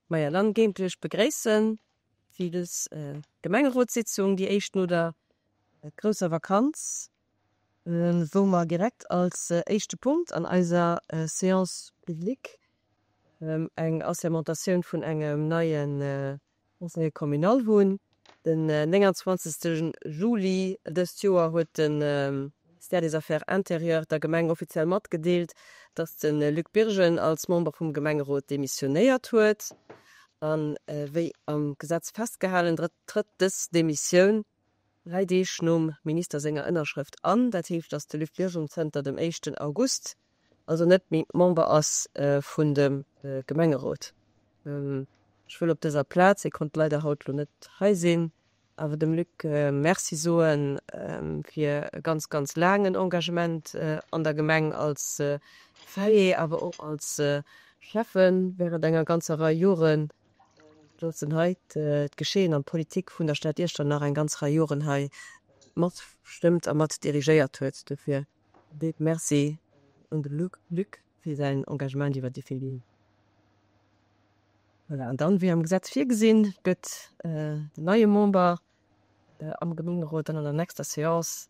Maja, dann géint ech begréissen fir dës Gemengerotssitzung, déi éischt no der grousser Vakanz, wou mer direkt als éischte Punkt an eiser Séance publique eng Assermentatioun vun engem neie Conseiller communal hunn. Den 29 Juli dëst Joer huet de Ministère des Affaires intérieures der Gemeng offiziell matgedeelt, datt de Luc Birgen als Member vum Gemengerot demissionéiert huet. A wéi am Gesetz festgehalen, trëtt dës Demissioun 3 Deeg nom Minister senger Ënnerschrëft an. Dat heescht, datt de Luc Birgen zënter dem éischten August also net méi Member ass vun dem Gemengerot. Ech wëll op dëser Plaz, hie konnt leider haut lo net hei sinn, awer dem Luc Merci soe fir e ganz, ganz laangen Engagement an der Gemeng als Veillé, awer och als Schäffe während enger ganzer Rei Joren, dass en hei d'Geschehen an d'Politik vun der Stad Iechternach eng ganz Rei Joren hei matbestëmmt a mat dirigéiert huet. Dofir Déck Merci un de Luc fir säin Engagement iwwer déi vill Joren. Voilà, an dann, wéi am Gesetz virgesinn, gëtt den neie Member am Gemengerot dann an der nächster Séance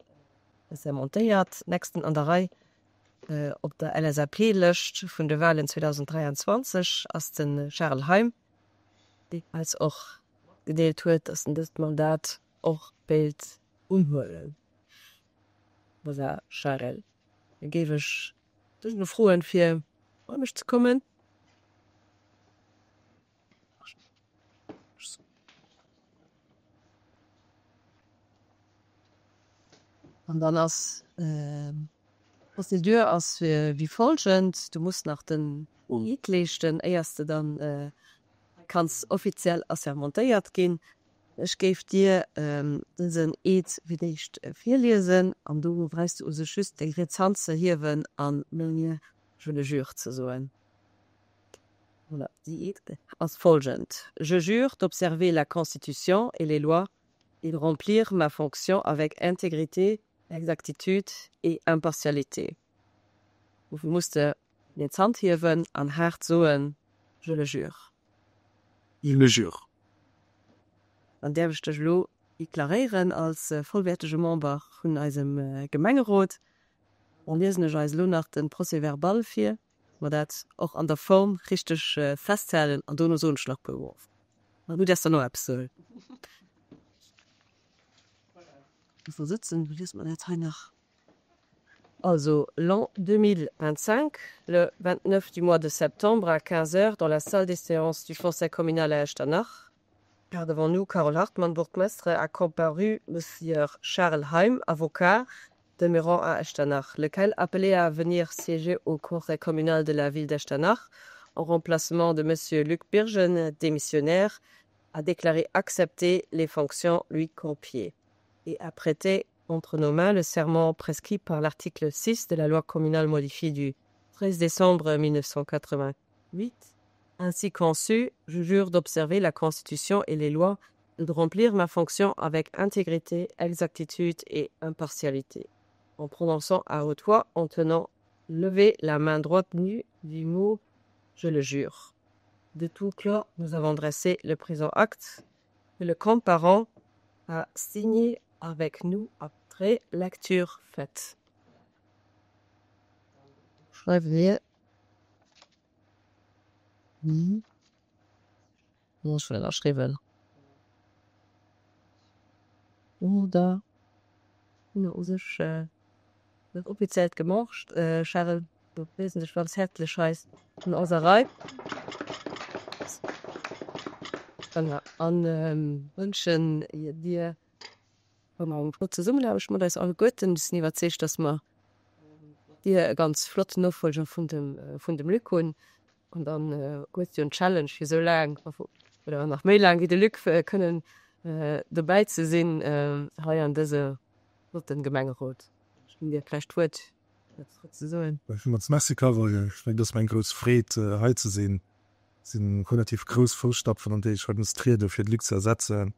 assermentéiert. Nächsten an der Rei op der LSAP-Lëscht vun de Wahlen 2023 ass de Charel Heim, deen eis och matgedeelt huet, datt en dëst Mandat och wéilt unhuelen. Voilà, Charel, da géif ech dech elo froen, fir bei mech ze kommen. An dann ass d'Procédure ass wéi folgend, Du muss nach den Eed leeschten, éiers de dann kanns offiziell assermentéiert ginn. Ech géif dir dësen Eed fir d'éischt virliesen an do brauchs du u sech just deng riets Hand ze hiewen an no mir Je le jure ze soen. Voilà, déi Eed ass folgend, Je jure d'observer la Constitution et les lois et de remplir ma fonction avec intégrité, exactitude et impartialité. Dofir muss de riets Hand hiewen an haart soen, Je le jure. Je le jure. Dann däerf ech dech elo deklaréieren als vollwäertege Member vun eisem Gemengerot. Dann liesen ech eis elo nach de Procès-verbal vir, dass mer dat och an der Form richteg festhalen an dono soen ech nach e puer Wuert. An du däerfs dann och eppes soen. Muss mer sëtzen, du lies mer dat hei nach. Also l'an 2025, le 29 du mois de septembre à 15 heures dans la salle des séances du Conseil communal à Echternach, car devant nous Carole Hartmann, bourgmestre, a comparu Monsieur Charles Heim, avocat, demeurant à Echternach, lequel appelé à venir siéger au Conseil communal de la ville d'Echternach en remplacement de Monsieur Luc Birgen, démissionnaire, a déclaré accepter les fonctions lui confiées et a prêté entre nos mains le serment prescrit par l'article 6 de la loi communale modifiée du 13 décembre 1988. Ainsi conçu, je jure d'observer la Constitution et les lois et de remplir ma fonction avec intégrité, exactitude et impartialité. En prononçant à haute voix, en tenant levé la main droite nue du mot Je le jure. De tout cœur, nous avons dressé le présent acte que le comparant a signé avec nous après lecture faite. Schreiwe mir Ech hunn ënnerschriwwen. Oder hunn u sech dat offiziellt gemaacht. Charel, mir begréissen dech ganz häerzlech hei an eiser Rei. Voilà, an wënschen dir eng flott Zesummenaarbecht mat eis alleguerten. Ech sinn iwwerzeegt, dass mer mat dir e ganz flotten Nofolger vun dem Luc hunn. An dann hues du jo en Challenge fir esou laang oder nach méi laang wéi de Luc kënnen dobäi ze sinn hei an dëse flotten Gemengerot. Ech ginn dir vläicht d'Wuert fir eppes ze soen. Villmools Merci Carole. Ech mengen et ass mir eng grouss Freed hei ze sinn. Et sinn relativ grouss Foussstapfen an déi ech haut muss trieden fir de Luc ze ersetzen.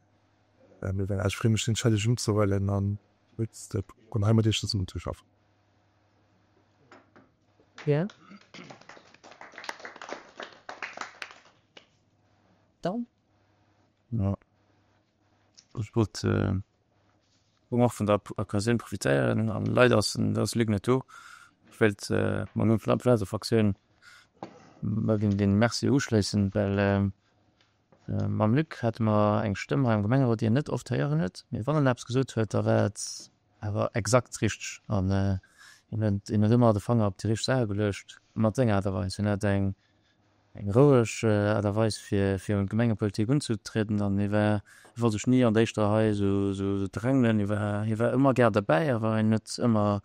Mee voilà, ech freeë mech den Challenge unzehuelen an hei mat iech zesummen ze schaffen. Ja. Dann. Jo, ech wollt och vun der Occasioun profitéieren an leider ass den ass Luc net do. Ech wéilt mam Numm vun der Fraktioun mer him den Merci uschléissen, well mam Luc hate mer eng Stëmm hei am Gemengerot, déi een net oft héieren huet, mee wann en eppes gesot huet, da war et awer exakt richteg an hien huet hien huet ëmmer de Fanger op déi richteg Saache geluecht mat senger Aart a Weis. Hien hat eng eng roueg Aart a Weis fir fir un d'Gemengepolitik unzutrieden an hie war hie wollt sech ni an d'éischter Rei esou esou drängelen. Hie war hie war ëmmer gär derbäi, awer hien huet ëmmer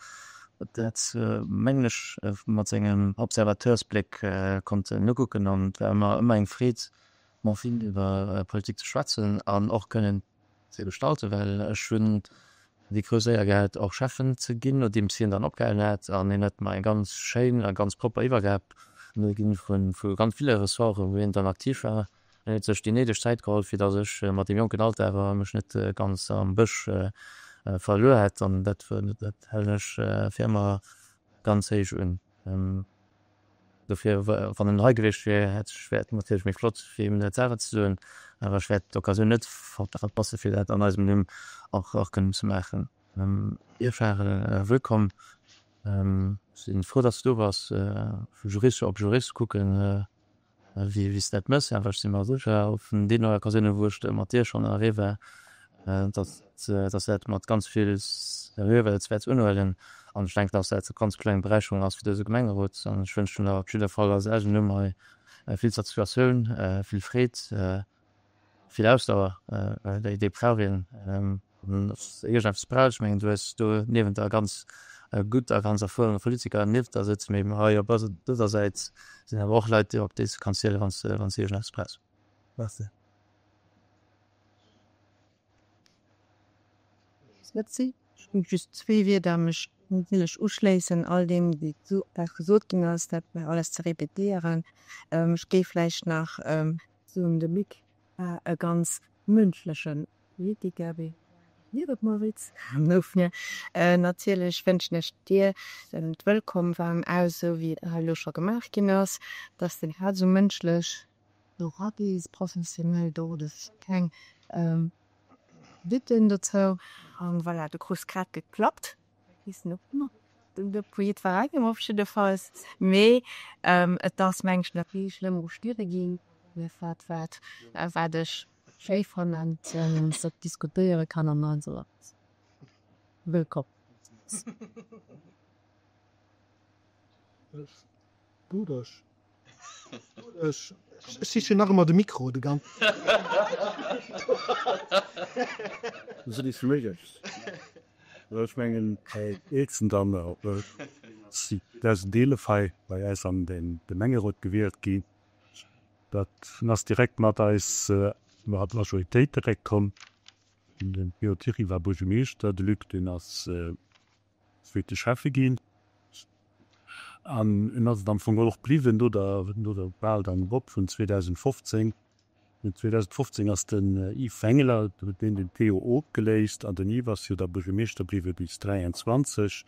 dat mengen ech mat sengem Observateursbléck konnten ukucken an et war ëmmer ëmmer eng Freed mat him iwwer Politik ze schwätzen an och kënnen ze gestalten, well ech hunn déi grouss Éier gehat och Schäffen ze ginn, nodeems hien dann opgehalen hat, an hien huet mer eng ganz schéin a ganz propper Iwwergab ginn vu ganz ville Ressorten, wou hien dann aktiv war. Hien huet sech déi néideg Zäit geholl, fir datt ech mat deem jonken Alter awer mech net ganz am Bësch verluer hätt, an dat halen ech fir ëmmer ganz héich un. Dofir, wann en hei gewiescht wier, hätt ech, wär et natierlech méi flott, fir him dat selwer ze soen, awer ech wäert d'Occasioun net verpassen, fir dat an eisem Numm och och kënnen ze maachen. Dir Charel, wëllkomm. Ech si frou, dass du do bass. Vu Jurist op Jurist kucken, wéi wéi s de dat méchs. Awer ech si mer sécher, och vun deenen Occasiounen, wou ech mat dir schonn ënnerwee war, datt datt dat mat ganz vill Seriö wäerts wäerts unhuelen. An ech denken, datt dat ganz kloer eng Beräicherung ass fir dëse Gemengerot. An ech wënschen der op jidder Fall als eisem Numm hei vill Satisfaktioun, vill Freed, vill Ausdauer, well déi déi brauch een. Wann iergendeppes brauchs, ech mengen du hues do niewent der ganz gutt a ganz erfuerene Politiker nieft der sëtzen, mee hei op dëser Säit sinn awer och Leit, op déi s de kanns zielen, wann s de wann s de iergendeppes brauchs. Merci. Merci. Ech hunn just zwee Wierder, mech natierlech uschléissen all deem, wat gesot ginn ass, dat war alles ze répétéieren. Ech géif vläicht nach soen, de Luc war e ganz mënschleche Politiker, wéi Liebe Moritz. Dofir natierlech wënschen ech dir d'Wëllkomm waarm aus, esou wéi et hei elo scho gemaach ginn ass, dass de grad esou mënschlech do eragees, professionell do, do si keng Douten dozou. An voilà, du krus grad geklappt. Vu jiddwerengem op jiddefalls. Mee et ass meng ech nach ni schlëmm ugeschnidde ginn, wat wat wat ech schéi fannen, dass dat diskutéiere kann an esou. Wëllkomm. Doudeg. Ech sichen nach ëmmer de Mikro de ganzen Ech mengen déi eelsten dann ass 2011 hei bei äis an de Gemengerot gewielt ginn. Dat ass direkt mat eis mat Majoritéit direkt komm. Den Theo Thiry war Buergermeeschter, de Luc deen ass zweete Schäffe ginn. An en ass et am Fong och bliwwen no der no der Wahl dann erop vun 2015. 2015 ass den Yves Wengler, huet deen den Theo ofgeléist an den Yves ass jo da Buergermeeschter bliwwe bis 23,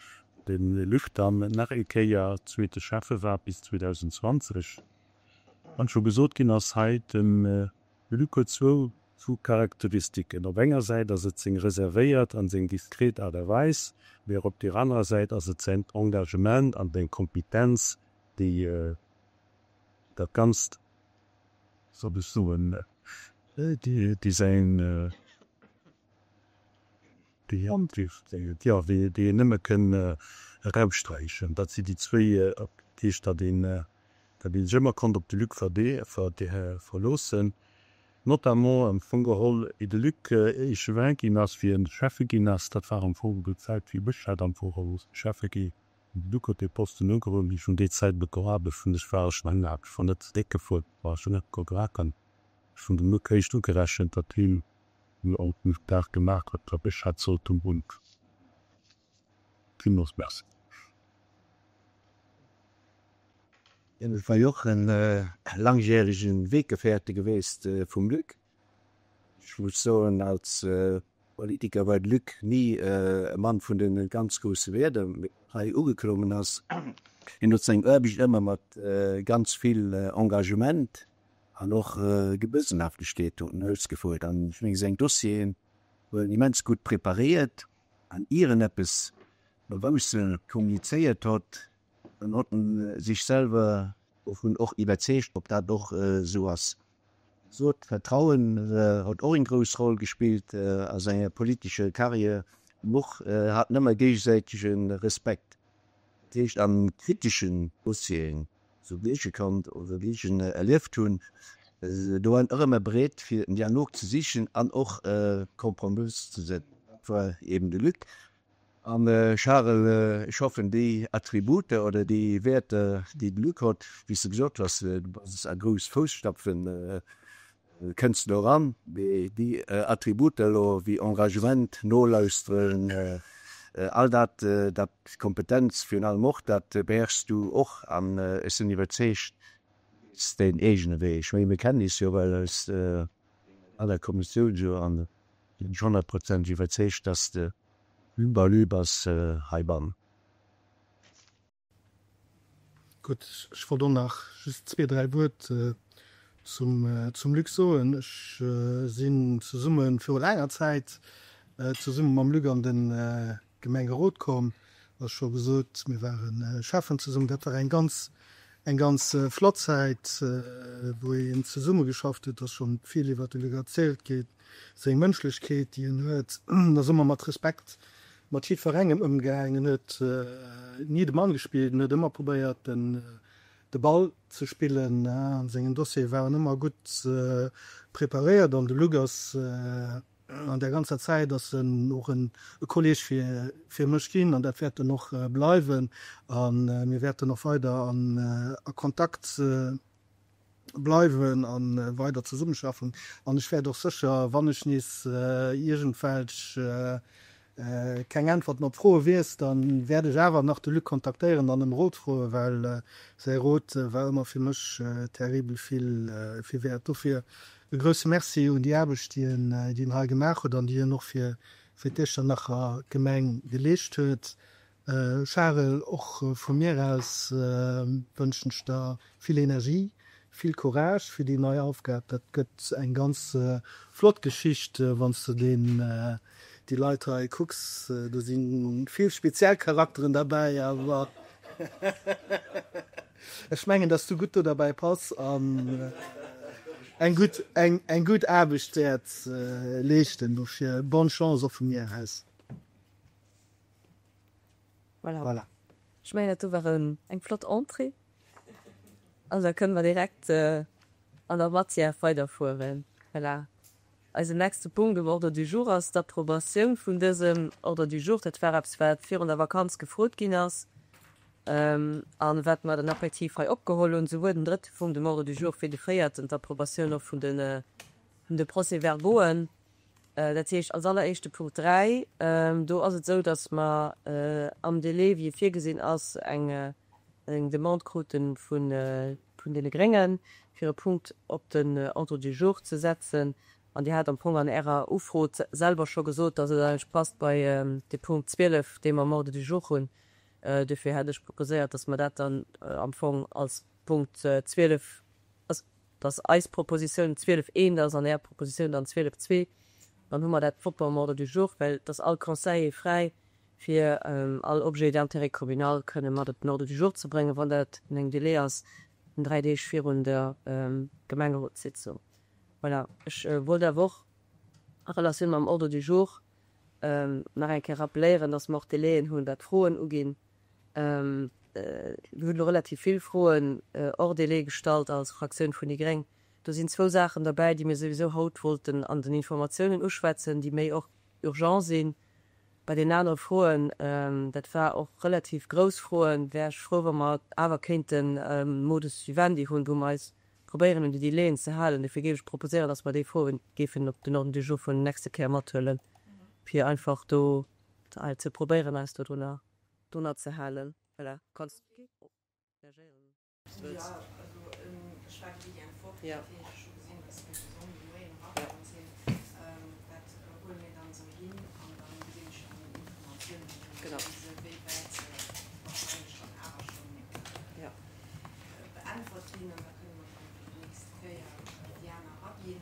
de Luc dann nach eng Kéier zweete Schäffe war bis 2020. Wann scho gesot ginn ass hei, de Luc huet zwou Charakteristiken, Op enger Säit ass et seng reservéiert an seng diskret Aart a Weis, mee och op deer anerer Säit ass et säin Engagement an seng Kompetenz, déi dat Ganzt, soll ech soen, déi säin, déi jo, déi een nëmme kënn eraussträichen. Dat sinn déi zwéi, dat heescht, datt een, datt ee sech ëmmer konnt op de Luc verloossen. Notamment am Fong geholl, wéi de Luc Échevin ginn ass, wéi en Schäffe ginn ass, dat war am Fong geholl d'Zäit, wéi ech hat am Fong geholl Schäffe gi. De Luc huet dee Posten ugeholl, ech hunn déi Zäit net geaarbecht, vun ech war ech nach ech war net déck gefuer, war ech net geaarbecht. Ech hunn dem Luc éischt ugerechent, datt hien An den Dag gemaach huet, wat ech hätt sollten hunn. Villmools Merci. Ech war jo och en langjähregen Weggefährte geweest vum Luc. Ech muss soen, als Politiker war de Luc ni e Mann vun de ganz grousse Wierder, mee hei ugeklommen ass, hien huet seng Aarbecht ëmmer mat ganz vill Engagement. An och Gebësenhaftegkeet huet en ausgefuert. An ech menge seng Dossieren huet en immens gutt preparéiert. An ier en eppes no bausse kommunizéiert hott, dann hott en sech selwer dovun och iwwerzeegt, ob dat och esou ass. Sot, Vertrauen hott och eng grouss Roll gespillt a senger politescher Carrière. An och hat en ëmmer géigesäitege Respekt. Dat heescht a kriteschen Dossieren, sou wéi ech e kannt oder wéi ech en erlieft hunn, do war en och ëmmer bereet fir en Dialog ze sichen an och Kompromëss ze sinn. Dat war eben de Luc. An Charel, ech hoffen déi Attributer oder déi Wäerter, déi de Luc huet, wéi s de gesot hues, du bass a grouss Fousstapfen, Kënns de eran, mee déi Attributer elo wéi Engagement, Nolauschteren, all dat, dat Kompetenz virun allem och, dat beherrschs du och an ech sinn iwwerzeegt, du gees däin eegene Wee. Ech mengen, mir kennen is jo well aus aner Kommissioun jo an sinn ech honnertprozenteg iwwerzeegt, dass de Plus-value bass heibann. Gutt, ech wollt och nach just zwee, dräi Wuert zum, zum Luc soen. Ech sinn zesumme viru laanger Zäit zesumme mam Luc an de Gemengerot komm. Ass scho gesot, mir ware Schäffen zesummen. Dat war eng ganz, eng ganz flott Zäit, wou een zesummegeschafft huet. Et ass scho vill iwwert de Luc erzielt ginn, seng Mënschlechkeet, déi en huet, ass ëmmer mat Respekt mat jiddwerengem ëmgaang. En huet ni de Mann gespillt, en huet ëmmer probéiert den de Ball ze spillen. An sengen Dossiere waren ëmmer gutt preparéiert an de Luc ass an där ganzer Zäit ass en och en Kolleg fir fir mech ginn an dat wäert en och bleiwen a mir wäerten och weider an a Kontakt bleiwen a weider zesummeschaffen. An ech wäert och sécher, wann ech nees iergendwelch keng Äntwerten op Froe weess, da wäert ech awer nach de Luc kontaktéieren an ëm Rot froen, well säi Rot war ëmmer fir mech terribel vill wäert. Dofir e grousse Merci un déi Aarbecht, déi en hei gemaach huet an déi en och fir d'Iechternacher Gemeng geleescht huet. Charel, och vu mir aus wënschen ech der vill Energie, vill Courage fir déi nei Aufgab. Dat gëtt eng ganz flott Geschicht, wann s de den déi Leit hei kucks. Do si vill speziell Charakteren derbäi, awer ech mengen, dass du gutt do derbäi pass an eng gutt eng gutt Aarbecht wäerts leeschten. Dofir bonne Chance och vu mir aus. Voilà. Voilà. Ech mengen, dat do war eng flott Entrée. An da kënne mer direkt an der Matière weiderfueren. Voilà. Eisen nächste Punkt um Ordre du jour ass d'Approbatioun vun dësem Ordre du jour. Dat war eppes, wat virun der Vakanz gefrot ginn ass a wat mer dann effektiv hei opgeholl hunn, souwuel den drëtte Punkt um Ordre du jour wéi de véierten, d'Approbatioun och vun de Procès-verbauen. Dat heescht, als alleréischt de Punkt 3, Do ass et esou, datt mer am Délai, wéi e virgesinn ass, eng Demande krute vun deene Gréngen, fir e Punkt op den Ordre du jour ze setzen. An Dir hat am Fong an Ärer Ufro selwer scho gesot, datt et eigentlech passt bei de Punkt 12, dee mer am Ordre du jour hunn. Duerfir hätt ech proposéiert, datt mer dat dann am Fong als Punkt 12, dass eis Propositioun 12 eent ass an Är Propositioun dann 12 zwee, dann hu mer dat propper um Ordre du jour, well et ass all Conseiller fräi, fir all Objet d'intérêt communal kënne mat op den Ordre du jour ze bréngen, wann dat an engem Délai ass vun dräi Deeg virun der Gemengerotssitzung. Voilà. Ech wollt awer och a Relatioun mam Ordre du jour nach eng Kéier rappeléieren, dass mer och Délaien hunn, wat d'Froen uginn. Mir hunn elo relativ vill Froen hors délai gestallt als Fraktioun vun déi gréng. Do sinn zwou Saachen derbäi, déi mir souwisou haut wollten an den Informatiounen uschwätzen, déi méi och urgent sinn. Bei deenen anere Froen, dat war och relativ grouss Froen, wär ech frou, wa mer awer kéinten e Modus vivendi hunn, wou mer eis probéieren un déi Délaien ze halen. Dofir géif ech proposéieren, dass mer déi Froen géifen op den Ordre du jour vun nächste Kéier mathuelen, fir einfach do ze probéieren, eis dodrunner Donner ze halen. Voilà, kanns reagéieren wann s wëlls. Jo, also ech war déi eng fort, dat heescht ech hu gesinn, dass mir de Sonnden de Moien erakomm sinn. Dat huele mir dann esou hin an dann gesinn ech an den Informatiounen, wéi wäit se wahrscheinlech dann awer schonn beäntwert ginn an da kënne mer dann fir déi nächst Kéier. Kéier déi aner eraginn.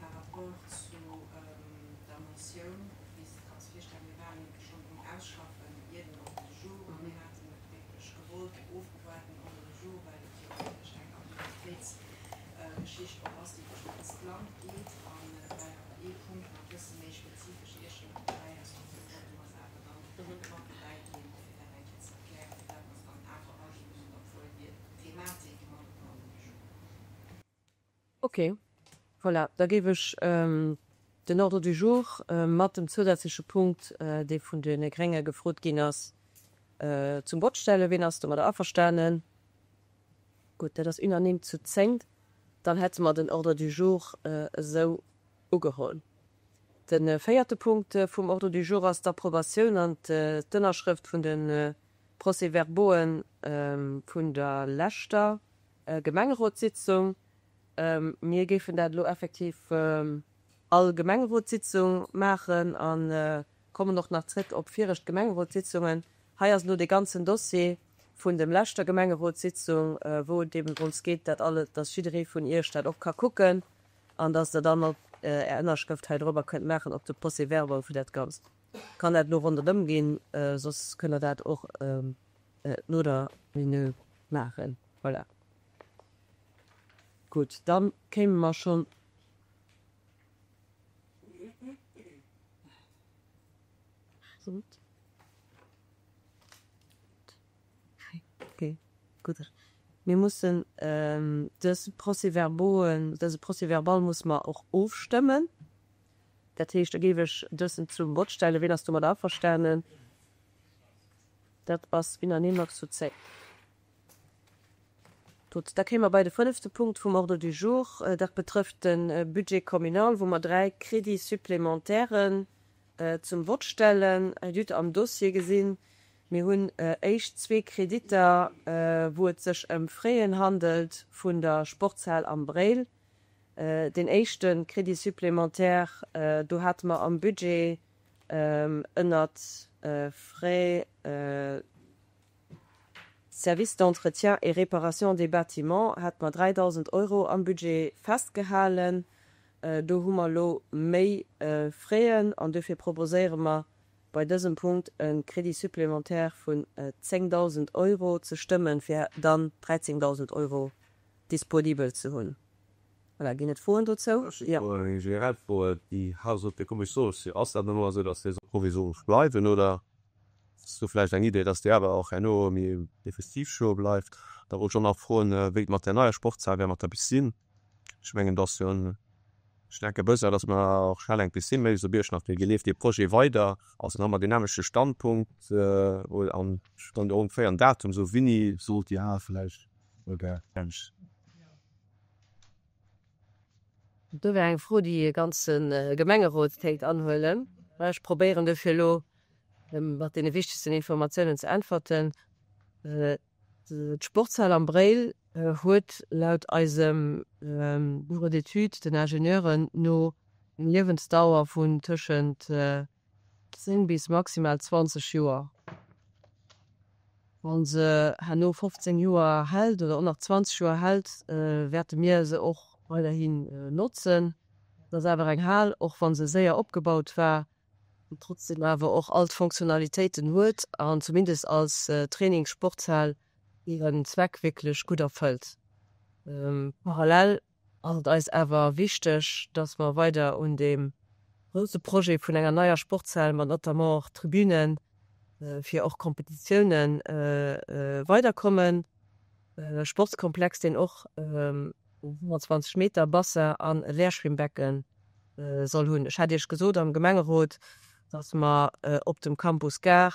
Par rapport zu der Motioun, wéi s de kanns virstellen, mir waren schonn um Ausschaffen ier den Ordre du jour a mir haten et wierklech gewollt ofgewaart, den Ordre du jour, well et jo eigentlech eng Aktualitéitsgeschicht och ass, déi duerch d'ganzt Land geet a well awer ee Punkt nach e bësse méi spezifesch Iechternach dobäi ass, dofir wollte mer se awer dann mat dobäi ginn, fir dat eng Kéier ze erklären, firwat mer se dann awer aginn hunn, obwuel mir d'Thematik mat op den Ordre du jour hunn. Ok, voilà, da géif ech den Ordre du jour mat dem zousätzleche Punkt, dee vun de Grénge gefrot ginn ass, zum Vott stellen. Wien ass domadder averstanen? Gutt, dat ass unanime zu 10. Dann hätte mer den Ordre du jour esou ugeholl. De véierte Punkt vum Ordre du jour ass d'Approbatioun an d'Ënnerschrëft vun de Procès-verbauen vun der leschter Gemengerotssitzung. Mir géifen dat elo effektiv all Gemengerotssitzung maachen a kommen och nach zréck op viregt Gemengerotssitzungen. Hei ass elo dee ganzen Dossier vun dem leschter Gemengerotssitzung, wou et eben drëms geet, dat alle, dass jidderee vun Iech dat och ka kucken an dass Der dann och Är Ënnerschrëft hei drobber kënnt maachen op de Procès-verbal fir dat Ganzt. Kann dat elo ronderëm ginn, soss kënnt Der dat och no der Reunioun maachen. Voilà. Gutt, da kéime mer schonn. Okay, gutt. Mir mussen dës Procès-verbauen, dëse Procès-verbal musse mer och ofstëmmen. Dat heescht, da géif ech dësen zum Vott stellen. Wien ass domat averstanen? Dat ass unanime zu 10. Gutt, da kéime mer bei de fënnefte Punkt vum Ordre du jour. Dat betrëfft de Budget communal, wou mer dräi Crédits supplémentairen zum Vott stellen. Dir hutt am Dossier gesinn, mir hunn éischt zwee Kreditter, wou et sech ëm Fräen handelt vun der Sportshal am Bréil. Deen éischte Crédit supplémentaire, do hate mer am Budget ënnert Frais Service d'entretien et réparation des bâtiments hate mer 3.000 Euro am Budget festgehalen. Do hu mer elo méi Fraisen an duerfir proposéiere mer bei dësem Punkt e Crédit supplémentaire vun 10.000 Euro ze stëmmen, fir dann 13.000 Euro disponibel ze hunn. Voilà, ginn et Froen dozou? Ech hunn eng generell Fro, déi Hausaufgabe, ass dat elo esou, datt déi soll provisoresch bleiwen oder ass do vläicht eng Idee, datt déi awer och herno méi effektiv stoe bleift? Da wollt ech och nach froen, wéi et mat där neier Sportshal wär, mat der Piscine. Ech mengen, et ass jo en staarke Besoin, datt mer och schnell eng Piscine méi zu Bierg nach, wéi leeft dee Projet weider? Ass nach ëmmer deen nämmlechte Standpunkt an dann ongeféier en Datum, esou wéini sollt déi Hal vläicht oder? Do wär eng Fro, déi e ganze Gemengerot kéint anhuelen. Ech probéieren dofir elo mat deene wichtegsten Informatiounen ze äntwerten. D'Sportshal am Bréil huet laut eisem Bureau d'études, den Ingenieuren no, eng Liewensdauer vun tëschent 10 bis maximal 20 Joer. Wa se herno 15 Joer hält oder och nach 20 Joer hält, wäerte mir se och weiderhin notzen. Et ass awer eng Hal, och wa se séier opgebaut war, déi trotzdem awer och all d'Fonctionnalitéiten huet an zumindest als Trainingssportshal hiren Zweck wierklech gutt erfëllt. Parallel ass et eis awer wichteg, dass mer weider un deem grousse Projet vun enger neier Sportshal mat notamment och Tribünen fir och Kompetitiounen weiderkommen. E Sportskomplex, deen och e 25 Meter Bassin an e Leerschwimmbecken soll hunn. Ech hat Iech gesot am Gemengerot, dass mer op dem Campus Gare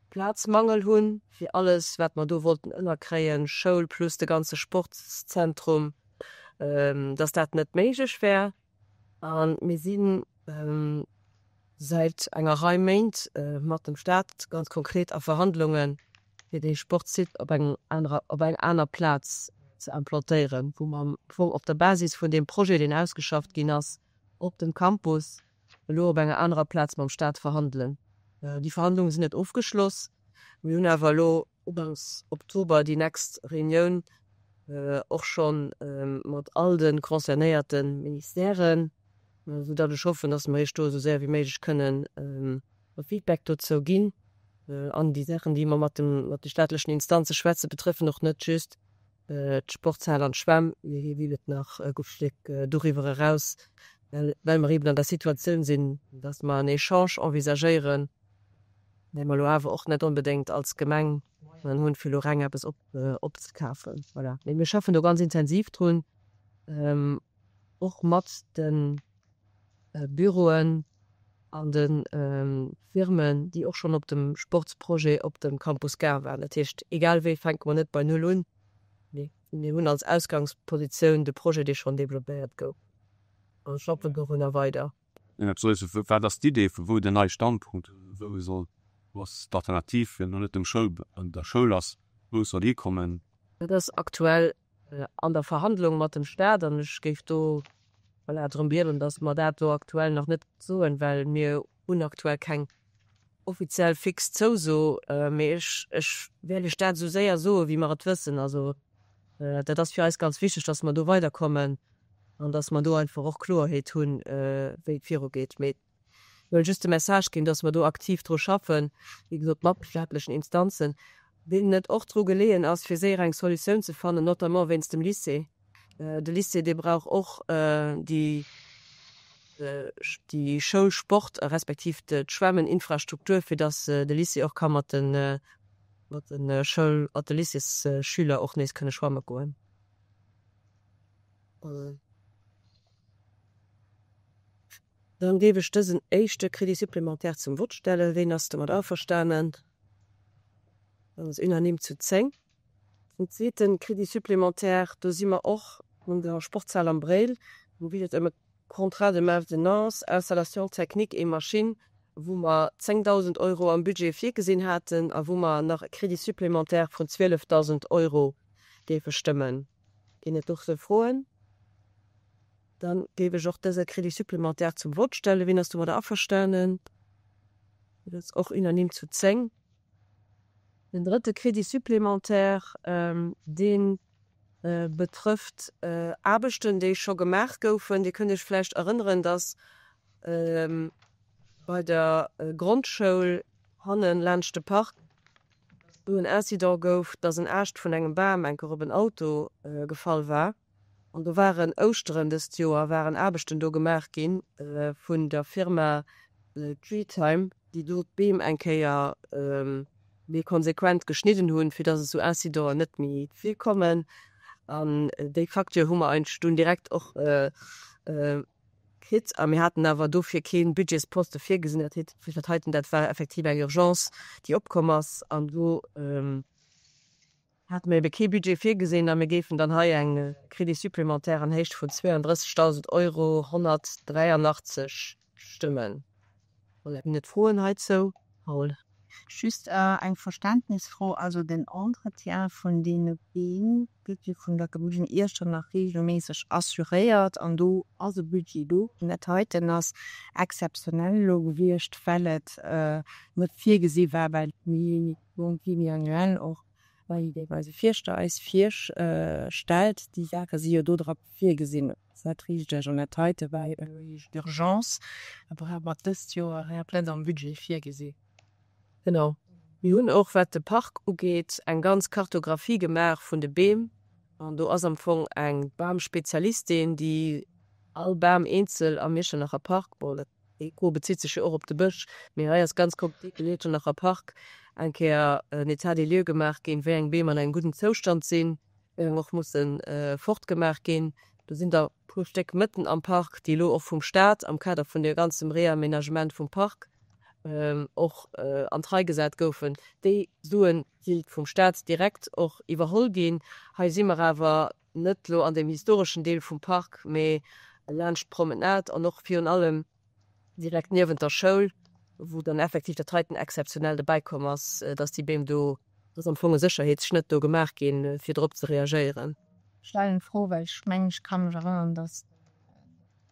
Plazmangel hunn, fir alles wat mer do wollten ënnerkréien, Schoul plus de ganze Sportszentrum, dass dat net méiglech wär. A mir si säit enger Rei Méint mat dem Staat ganz konkret a Verhandlungen, fir dee Sportsite op eng anerer, op eng aner Plaz ze implantéieren, wou mer am Fong op der Basis vun deem Projet, deen ausgeschafft ginn ass op dem Campus, elo op enger anerer Plaz mam Staat verhandelen. Déi Verhandlunge sinn net ofgeschloss. Mir hunn awer elo ugangs Oktober déi nächst Reunioun. och scho mat all de concernéierte Ministèren, soudatt ech hoffen, datt mer Iech do esou séier wéi méiglech kënnen e Feedback dozou ginn. An déi Saachen, déi mer mat de staatlechen Instanze schwätzen, betrëffen och net just d'Sportshal an d'Schwämm, mee hie wéilt nach e gutt Stéck doriwwer eraus, well mer eeben an der Situatioun sinn, datt mer en Echange envisagéieren, dee mer elo awer och net onbedéngt als Gemeng hunn, fir elo reng eppes opzekafen. Voilà. Mee mir schaffen do ganz intensiv drun, och mat de Büroen an de Firmen, déi och schonn op dem Sportsprojet op dem Campus Gare waren. Dat heescht, egal wéi fänke mer net bei Null un, mee mir hunn als Ausgangspositioun de Projet, dee schonn developpéiert gouf, a schaffen dorunner weider. Wat ass d'Idee vu wou den neie Standpunkt, wou soll, wou ass d'Alternativ, fir net dem Schoul, der Schoul ass, wou soll hikommen? Dat ass aktuell an der Verhandlung mat dem Staat an ech géif do, voilà, drëm bieden, datt mer dat do aktuell nach net soen, well mir hunn aktuell keng offiziell fix Zouso. Mee ech, ech wäert Iech dat esou séier soen, wéi mer et wëssen. Also dat ass fir eis ganz wichteg, datt mer do weiderkommen an datt mer do einfach och Kloerheet hunn, wéi et virugeet. Mee Ech wëll just de Message ginn, dass mer do aktiv dru schaffen, wéi gesot mat de staatlechen Instanzen, deenen et och dru geleeën ass, fir séier eng Solutioun ze fannen, notamment wéinst dem Lycée. De Lycée, dee brauch och déi déi Schoulsport respektiv d'Schwämmeninfrastruktur, fir dass de Lycée och ka mat de mat de Schoul mat de Lycéesschüler och nees kënne schwamme goen. Dann géif ech dësen éischte Crédit supplémentaire zum Vott stellen. Ween ass domat averstanen? Dat ass unanime zu 10. Den zweete Crédit supplémentaire, do si mer och un der Sportshal am Bréil, wou geet et ëm e Contrat de maintenance, installation technique et machines, wou mer 10.000 Euro am Budget virgesinn haten a wou mer nach e Crédit supplémentaire vun 12.000 Euro géife stëmmen. Ginn et dozou Froen? Dann géif ech och dëse Crédit supplémentaire zum Vott stellen. Wien ass domadder averstanen? Dat ass och unanime zu 10. Den drëtte Crédit supplémentaire, dee betrëfft Aarbechten, déi scho gemaach goufen. Dir kënnt Iech vläicht erënneren, dass bei der Grondschoul hannen laanscht de Park do en Incident gouf, dass en Aascht vun engem Bam eng Kéier op en Auto gefall war. An do waren Ouschteren dëst Joer waren Aarbechten do gemaach gi vun der Firma Treetime, déi do d'Beem eng Kéier méi konsequent geschnidden hunn, fir datt esou Incidenten net méi virkommen. An déi Facture hu mer eigentlech dunn direkt och kritt. A mir haten awer dofir kee Budgetsposte virgesinn. Dat heet, fir dat heiten, dat war effektiv eng Urgence, déi opkomm ass. An do hate mir ebe kee Budget virgesinn a mir géifen dann hei eng Crédit supplémentaire an Héicht vun 32.000 Euro 183 stëmmen. Voilà, ginn et Froen heizou? Paul. Just eng Verständnisfro, Also den Entretien vun deene Beem gëtt jo vun der Gemeng Iechternach reegelméisseg assuréiert an do ass e Budget do. Dat heiten ass exzeptionell elo gewiescht, well et net virgesi war, well d'Mi Pluriannuel och wei déi eise Fierschter eis virstellt. Déi Saache si jo do dra virgesinn. Ass dat richteg? An dat heite war eben elo eescht Urgence, da brauche mer dëst Joer dat net am Budget virgesi. Genau. Mir hunn och, wat de Park ugeet, eng ganz Kartographie gemaach vun de Beem. An do ass am Fong eng Bamspezialistin, déi all Bam eenzel am Iechternacher Park, bon, dat Eco bezitt sech jo och op de Bësch, mee hei ass ganz konkret den Iechternacher Park eng Kéier en État des lieux gemaach ginn, wéi eng Beem an engem gudden Zoustand sinn, wéi eng och musse fortgemaach ginn. Do sinn der e puer Stéck mëtten am Park, déi elo och vum Staat am Kader vun deem ganzem Réaménagement vum Park och an d'Rei gesat goufen. Déi Sue si vum Staat direkt och iwwerholl ginn. Hei si mer awer net elo an deem historeschen Deel vum Park, mee laanscht d'Promenade an och virun allem direkt niewent der Schoul, wou dann effektiv dat heiten exzeptionell dobäi komm ass, dass déi Beem do, dass am Fong e Sécherheetsschnëtt do gemaach ginn, fir drop ze reagéieren. Ech stellen d'Fro, well ech mengen, ech ka mech erënnern, dass den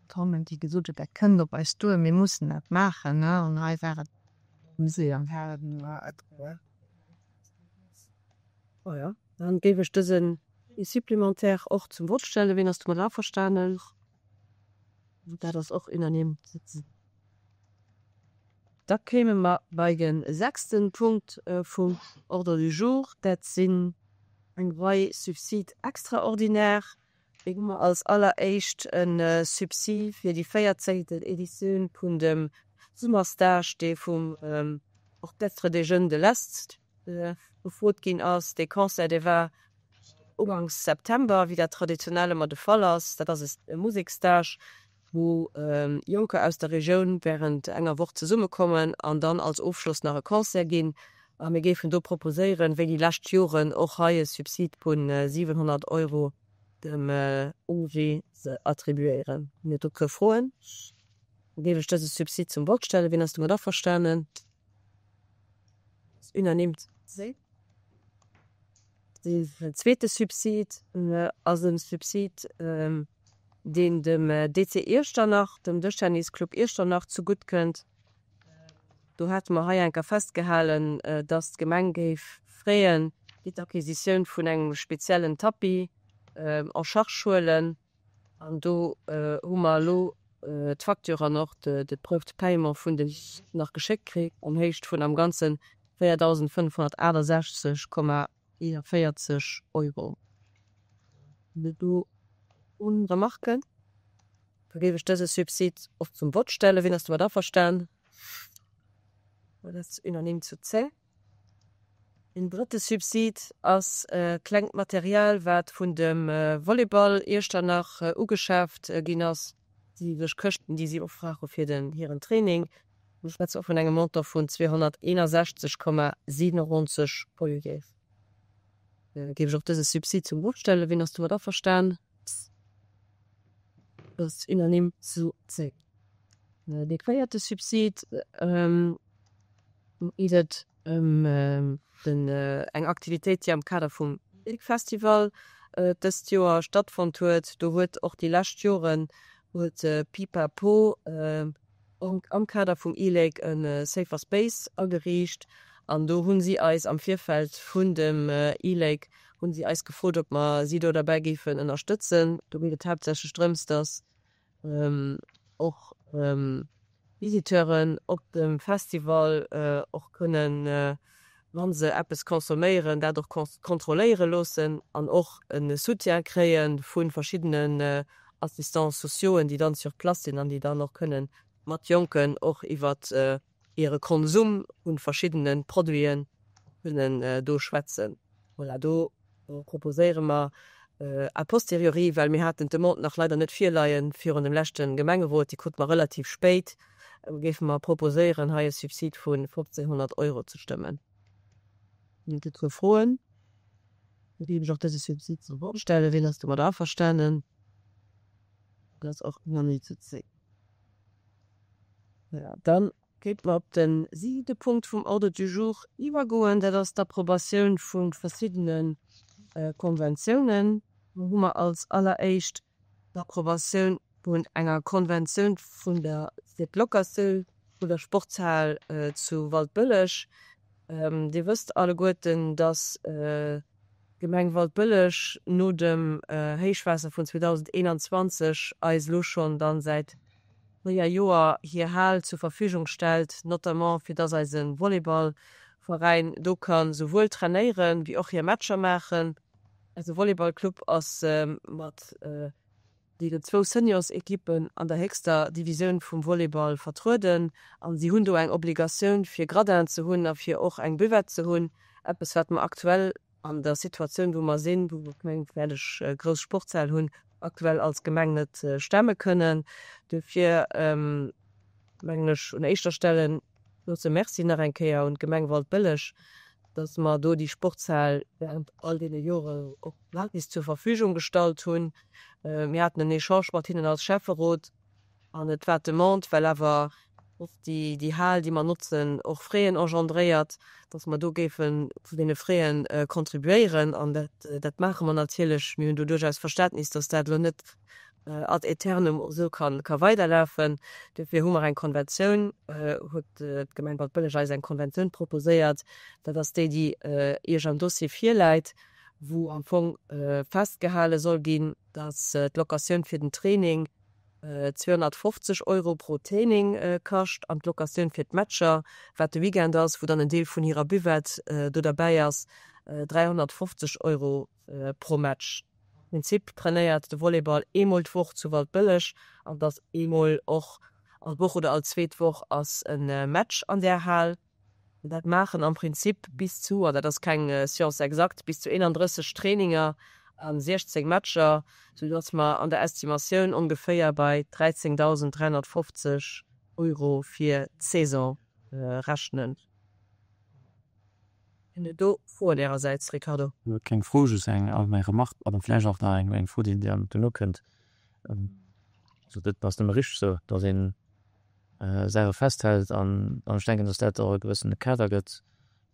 Tom déi gesot huet, dat kënnt op eis duer, mir mussen dat maachen, an hei war et Oh jo, dann géif ech dësen. Supplémentaire och zum Vott stellen. Wien ass domat averstanen? Dat ass och unanime. Da kéime mer bei de sechste Punkt vum Ordre du jour. Dat sinn eng Rei Subsides extraordinaires. Mir hu mer als alleréischt e Subsid fir déi véierzéngten Editioun vun dem Summerstage, dee vum Orchestre des Jeunes de l'Est gefrot ginn ass. Dee Concert, dee war ugangs September, wéi dat traditionell ëmmer de Fall ass. Dat ass e Museksstage, wou Jonker aus der Regioun wärend enger Woch zesummekommen an dann als Ofschloss nach e Concert ginn. A mir géifen do proposéieren, wéi déi lescht Joren och hei e Subsid vu 700 Euro dem OG ze attribuéieren. Hunn et do kee Froen? Da géif ech dëse Subsid zum Vott stellen. Wien ass domat averstanen? Ass unanime. Deen zweete Subsid ass e Subsid, deen dem DC Iechternach, dem Dëschtennisclub Iechternach zegutt kënnt. Do hate mer hei eng Kéier festgehalen, dass d'Gemeng géif Fräen fir d'Acquisitioun vun engem speziellen Tapis en charge huelen. An do hu mer elo d'Facture an och de Preuve de paiement vun den nach geschéckt kritt an Héicht vun am Ganze 4.568,41 Euro. Hunn et do Remarken? Da géif ech dëse Subsid och zum Vott stellen. Wien ass domat averstan? Dat ass unanime zu 10. Een drëtte Subsid ass klengt Material, wat vun dem Volleyball Iechternach ugeschaaft ginn ass, déi sech Këschten, déi si och brauche fir den hiren Training. Mir schwätze och vun engem Montant vun 261,97 Euro. Géif ech och dëse Subsid zum Vott stellen. Wien ass domat averstan? Dat ass unanime zu 10. Dee véierte Subsid geet et ëm eng Aktivitéit, déi am Kader vum Ilk Festival dëst Joer stattfonnt huet. Do huet och déi lescht Joren huet Pipapo am Kader vum E-Lake e Safer Space ageriicht an do hu si eis am Virfeld vun dem E-Lake hu si eis gefrot, ob mer si do derbäi géifen ënnerstëtzen. Do geet et haaptsächlech drëms, datt och Visiteuren op dem Festival och kënnen, wa se eppes consomméieren, dat och kontrolléiere loossen an och e Soutien kréie vu verschiddenen Assistants sociauxen, déi dann sur place sinn an déi dann och kënnen mat Jonken och iwwert hire Konsum vu verschiddene Produite kënnen do schwätzen. Voilà, do proposéiere mer a posteriori, well mir haten d'Demande nach leider net virleie virun dem leschte Gemengerot, déi krute mer relativ spéit, géife mer proposéieren, hei e Subsid vu 1.500 Euro ze stëmmen. Ginn et dozou Froen? Da géif ech och dëse Subsid zur Vott stellen. Wien ass domat averstanen? Dat ass och unanime zu 10. Voilà, dann Kéinte mer op de siwente Punkt vum Ordre du jour iwwergoen. Dat ass d'Approbatioun vu verschiddene Konventiounen. Do hu mer als alleréischt d'Approbatioun vun enger Konventioun vun der, fir d'Locatioun vun der Sportshal zu Waldbëlleg. Dir wësst alleguerten, dass d'Gemeng Waldbëlleg no dem Héichwaasser vun 2021 eis elo schonn dann säit 4 Joer hir Hal zur Verfügung stellt, notamment fir dass eise Volleyballveräin do ka souwuel trainéieren, wéi och hir Matcher maachen. Eise Volleyballclub ass mat deenen zwou Seniorsequippen an der héchster Divisioun vum Volleyball vertrueden an si hunn do eng Obligatioun fir Gradin ze hunn a fir och eng Buvette ze hunn, eppes wat mer aktuell an der Situatioun wou mer sinn, wou mer keng fäerdeg grouss Sportshal hunn, aktuell als Gemeng net stemme kënnen. Duerfir mengen ech un éischter Stelle e grousse Merci nach eng Kéier un d'Gemeng Waldbëlleg, dass mer do déi Sportshal während all deene Jore och gratis zur Verfügung gestallt hunn. Mir haten en Echange mat hinnen als Schäfferot an et war d'Demande, well awer och déi déi Hal, déi mer notzen, och Fräen engendréiert, dass mer do géife zu deene Fräen contribuéieren. An dat dat maache mer natierlech. Mir hunn do duerchaus Verständnis, dass dat elo net ad aeternum esou ka ka weiderlafen. Duerfir hu mer eng Konventioun, huet d'Gemeng Waldbëlleg eis eng Konventioun proposéiert. Dat ass déi, déi Iech am Dossier virläit. Wou am Fong festgehale soll ginn, dass d'Locatioun fir den Training 250 Euro pro Training kascht an d'Locatioun fir d'Matcher, wat de Weekend ass, wou dann en Deel vun hirer Buvette do derbäi ass, 350 Euro pro Match. Am Prinzip trainéiert de Volleyball eemol d'Woch zu Waldbëlleg an et ass eemol och all Woch oder all zweet Woch ass e Match an där Hal. Dat maachen am Prinzip bis zu, an dat ass keng Science exacte, bis zu 31 Traininger a 16 Matcher, soudass mer an der Estimatioun ongeféier bei 13.350 Euro fir d'Saison rechnen. Sinn et do Froen Ärersäits, Ricardo? Keng Fro, just eng allgemeng Remarque an vläicht och nach eng Fro, déi duerno kënnt. Also dat ass nëmme richteg esou, datt een Saache festhält an ech denken, datt dat och e gewëssene Kader gëtt,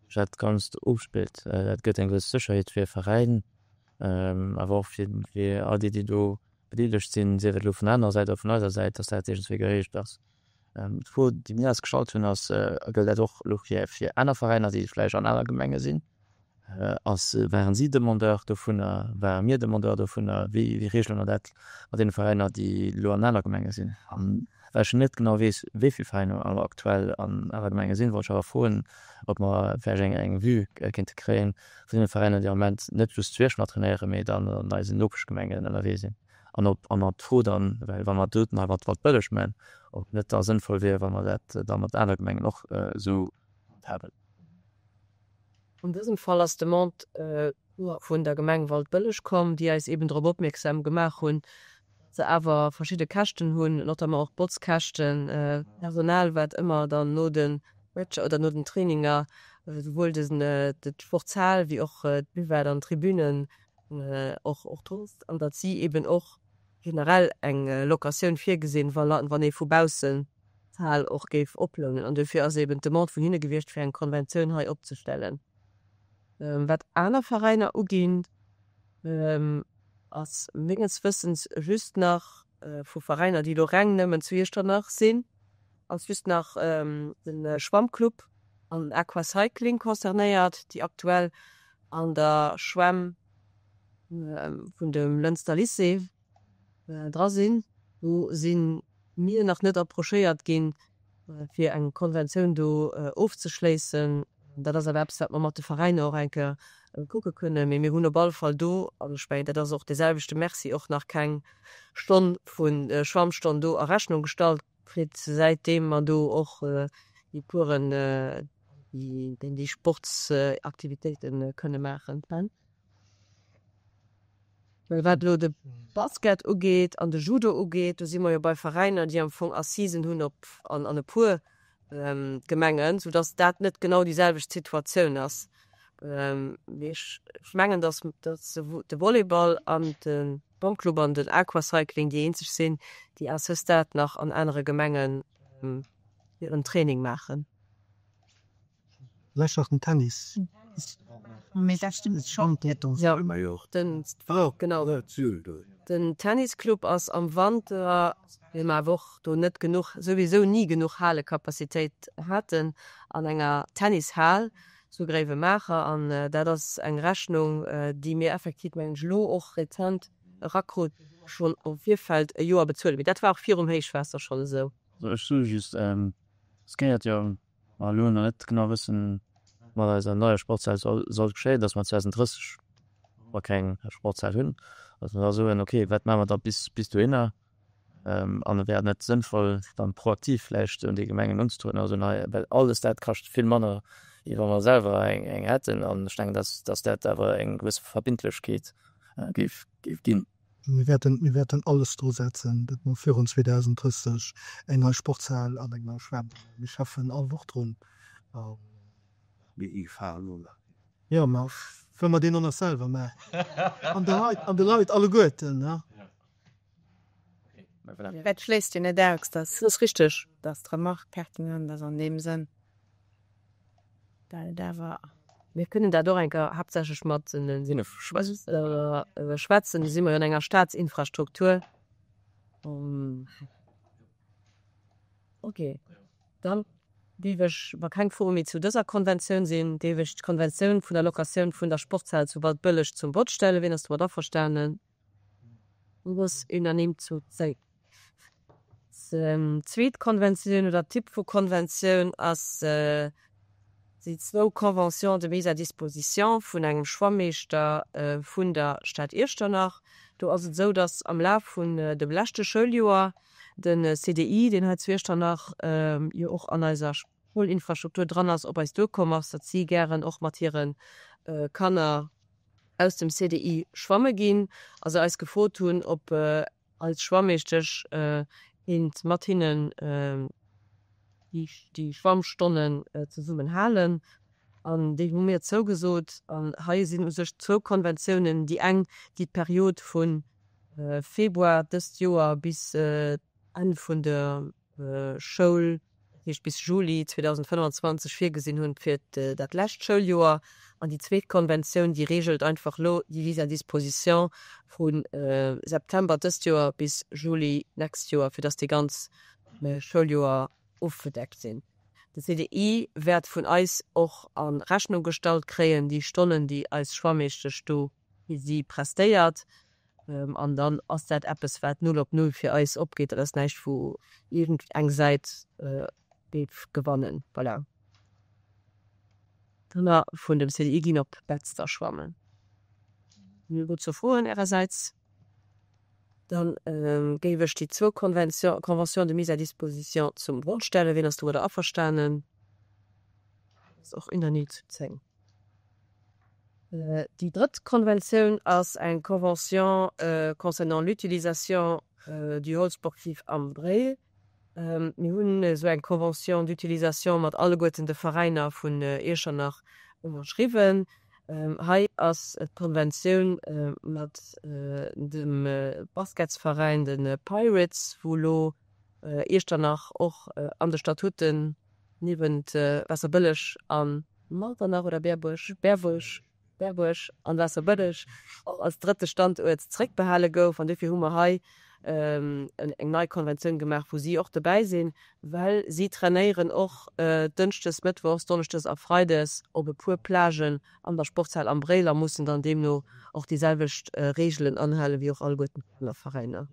wou sech dat Ganzt ofspillt. Dat gëtt eng gewëss Sécherheet fir e Veräin, awer och fir all déi, déi do bedeelegt sinn, sief et elo vun anerer Säit oder vun eiser Säit, datt dat iergendswéi gereegelt ass. D'Fro, déi mir eis gestallt hunn, ass, Gëllt dat och elo fir aner Veräiner, déi vläicht an aner Gemenge sinn? Ass, waren si Demandeur dovunner, ware mir Demandeur dovunner, wéi wéi reegele mer dat mat deene Veräiner, déi elo an aner Gemenge sinn? An well ech net genau weess, wéi vill Veräiner awer aktuell an aner Gemenge sinn, wollt ech awer froen, ob mer vläicht eng eng Vue kéinte kréien vun deene Veräiner, déi am Moment net just zu Eech mat trainéieren, mee dann an eisen Nopeschgemengen ënnerwee sinn. An ob, an ob d'Fro dann, well wa mer do nach mat Waldbëlleg man, ob net da sënnvoll wier, wa mer dat da mat aner Gemengen och esou handhaben. An dësem Fall ass d'Demande vun der Gemeng Waldbëlleg komm, déi eis eben drop opmierksam gemaach hunn, datt se awer verschidde Käschten hunn, notamment och Botzkäschten, Personal, wat ëmmer dann no de Matcher oder no den Traininger souwuel d'Sportshal wéi och d'Buvette an d'Tribünen och och droost, an datt si eben och generell eng Locatioun virgesinn, wann ee vu baussen d'Hal och géif oplounen. An dofir ass eben d'Demande vun hinne gewiescht, fir eng Konventioun hei opzestellen. Wat aner Veräiner uginn, ass menges Wëssens just nach vu Veräiner, déi elo reng nëmmen zu Iechternach sinn, ass just nach de Schwammclub an den Aquacycling concernéiert, déi aktuell an der Schwämm vun dem Lënster Lycée dra sinn. Do si mir nach net approchéiert ginn, fir eng Konventioun do ofzeschléissen. Dat ass awer eppes, wat mer mat de Veräiner och eng Kéier kucke kënnen. Mee mir hunn op alle Fall do, an ech mengen, dat ass och dee selwechte Merci, och nach keng Stonn vu Schwammstonn do a Rechnung gestallt kritt, säitdeem mer do och déi Coursen, déi Sportsaktivitéite kënne maachen. Well wat elo de Basket ugeet an de Judo ugeet, do si mer jo bei Veräiner, déi am Fong Assisen hunn op an an e puer Gemengen, soudass dat net genau déi selwecht Situatioun ass. Mee ech mengen, dass dass de Volleyball an de Bonclub an den Aquacycling déi eenzeg sinn, déi à ce stade nach an anere Gemengen hiren Training maachen. Vläicht nach den Tennis. Mee dat stëmmt schonn. Genau, den Tennisclub ass am Wanter, well mer awer och do net genuch, souwisou ni genuch Halekapazitéit haten, an enger Tennishal zu Gréiwemaacher. An dat ass eng Rechnung, déi mir effektiv, mengen ech, elo och rezent erakrut, schonn am Virfeld e Joer bezuelen. Mee dat war och virum Héichwaasser schonn esou. Also ech soe just, es gehéiert jo mer elo nach net genau wëssen, wat mat eiser neier Sportshal soll soll geschéien, dass mer 2030 mer keng Sportshal hunn, dass mer da soen, okay, wat maache mer da bis bis dohinner? An et wär net sënnvoll, dann proaktiv vläicht un déi Gemengen unzetrueden a soen, hei, well alles dat kascht vill manner, wéi wa mer selwer eng eng hätten. An ech denken, dass dass dat awer eng gewësse Verbindlechkeet géif géif ginn. Mir wäerten, mir wäerten alles dru setzen, datt mer virun 2030 eng nei Sportshal an eng nei Schwämm hunn. Mir schaffen all Woch drun. Mir iwwerfalen elo nach een. Jo, mä wëll mer deen och nach selwer maachen? An de Leit, an de Leit alleguerten, ne? Dat schléisst jo net aus, dass. Dat ass richteg. Dass d'Remarque pertinent ass an deem Sënn. Dat et awer. Mir kënnen dat och eng Kéier haaptsächlech mat den schwätzen. Do si mer jo an enger Staatsinfrastruktur. Okay, dann. Géif ech, wa keng Froe méi zu dëser Konventioun sinn, géif ech d'Konventioun vun der Locatioun vun der Sportshal zu Waldbëlleg zum Vott stellen. Wien ass domat averstanen? Dat ass unanime zu 10. D'zweet Konventioun oder Typ vu Konventioun ass, si zwou Conventions de mise à disposition vun engem Schwammeeschter vun der Stad Iechternach. Do ass et esou, dass am Laf vun dem leschte Schouljoer de CDI, deen hei zu Iechternach jo och an eiser Schoulinfrastruktur dran ass, op eis duerkomm ass, datt si gären och mat hire Kanner aus dem CDI schwamme ginn a se eis gefrot hunn, ob eis Schwammeeschtesch kéint mat hinnen déi Schwammstonnen zesummen halen. An déi hu mir zougesot. An hei sinn u sech zwou Konventiounen, déi eng, déi d'Period vu Februar dëst Joer bis Enn vun der Schoul, dat heescht bis Juli 2025 virgesinn hunn fir dat lescht Schouljoer. An déi zweet Konventioun, déi reegelt einfach elo déi Mise à disposition vu September dëst Joer bis Juli d'nächst Joer, fir dass déi ganz Schouljoer ofgedeckt sinn. De CDI wäert vun eis och a Rechnung gestallt kréien, déi Stonnen, déi eis Schwammeeschtesch do fir si prestéiert. An dann ass dat eppes, wat null op null fir eis opgeet. Dat ass näischt, wou iergend eng Säit géif gewannen. Voilà. D'Kanner vun dem CDI ginn op Betzder schwammen. Sinn dozou Froen Ärersäits? Da géif ech déi zwou Conventions de mise à disposition zum Vott stellen. Wien ass domadder averstanen? Dat ass och unanime zu 10. Déi drëtt Konventioun ass eng Convention concernant l'utilisation du Hall sportif am Bréil. Mir hunn esou eng Convention d'utilisation mat alleguerten de Veräiner vun Iechternach ënnerschriwwen. Hei ass d'Konventioun mat dem Basketsveräin, de Pirates, wou elo Iechternach och an de Statuten niewent Waasserbëlleg a Manternach oder Berbuerg, Berbuerg, Berbuerg an Waasserbëlleg och als drëtte Standuert zeréckbehale gouf. An dofir hu mer hei eng nei Konventioun gemaach, wou si och dobäi sinn, well si trainéieren och dënschdes, mëttwochs, donneschdes a freides op e puer Plagen an der Sportshal am Bréil a mussen dann deemno och déi selwecht Reegelen anhalen, wéi och alleguerten déi aner Veräiner.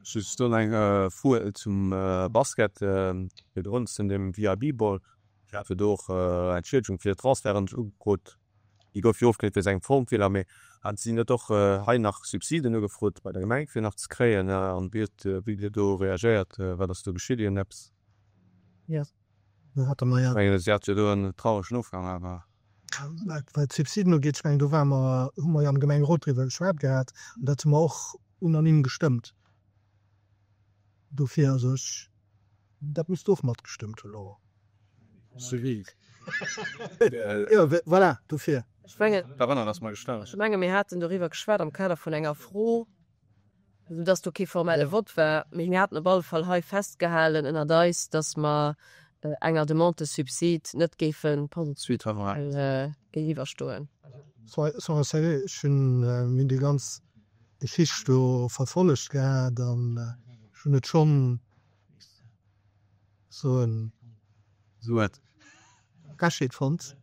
Just do eng Fro zum Basket virdrun, zu dem VIB-Ball. Ech hat jo do och Entschiedegung fir Transferten ugefrot. Déi gouf jo ofgeleent wéinst engem Formfeeler. Mee haten si net och hei nach Subsiden ugefrot bei der Gemeng fir nach ze kréien? An wéi huet wéi hutt Dir do reagéiert? Wat ass do geschitt? Iergendeppes? Ech mengen, si hat jo do en trauregen Ofgang awer. Wat d'Subsiden ugeet, ech mengen, do ware mer, hu mer jo am Gemengerot driwwer geschwat gehat an dat hu mer och unanime gestëmmt. Dofir, also ech, dat misst Der och matgestëmmt hunn, Laurent. Jo, voilà, dofir. Ech mengen, mir haten doriwwer geschwat am Kader vun enger Fro. Esou dass do kee formelle Vott war. Mee mir haten op alle Fall hei festgehalen ënnert eis, dass mer enger Demande de subside net géife positiv géintiwwerstoen. Soyons sérieux, ech hunn, mir hunn déi ganz Geschicht do verfollegt gehat an ech hunn et schonn soen. Frechheet fonnt,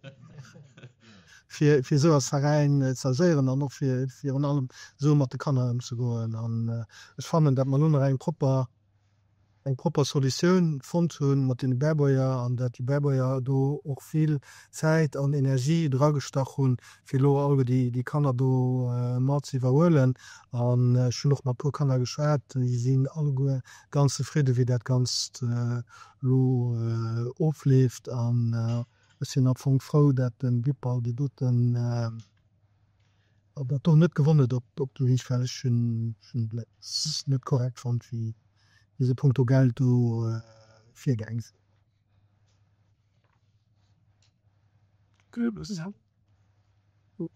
fir fir esou als Veräin ze agéieren an och fir virun allem esou mat de Kanner ëmzegoen. An ech fannen, datt mer elo nach eng propper eng propper Solutioun fonnt hu mat deene Berbuerger an datt déi Berbuerger do och vill Zäit an Energie dragestach hunn, fir elo alleguer déi déi Kanner do mat ze iwwerhuelen. An ech hunn och mat e puer Kanner geschwat, déi sinn alleguer ganz zefridde wéi dat Ganzt elo ofleeft an ech sinn am Fong frou, dat de Wippal déi doten, dat do net gewonn huet op Geriicht, well ech hunn et net korrekt fonnt, wéi se punkto Geld do virgaang sinn.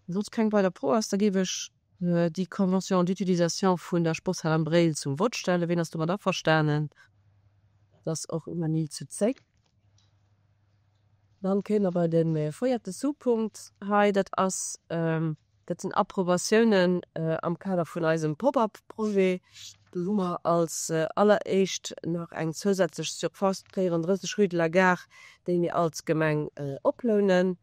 Soss keng weider Fro ass, da géif ech déi Convention d'utilisation vun der Sportshal am Bréil zum Vott stellen. Wien ass domat averstanen? Dat ass och unanime zu 10. Dann kéime mer bei de véierte Sous-Punkt hei. Dat ass, dat sinn Approbatiounen am Kader vun eisem Pop-up-Projet. Do hu mer als alleréischt nach eng zousätzlech Surface 34 rue de la Gare, déi mir als Gemeng oplounen,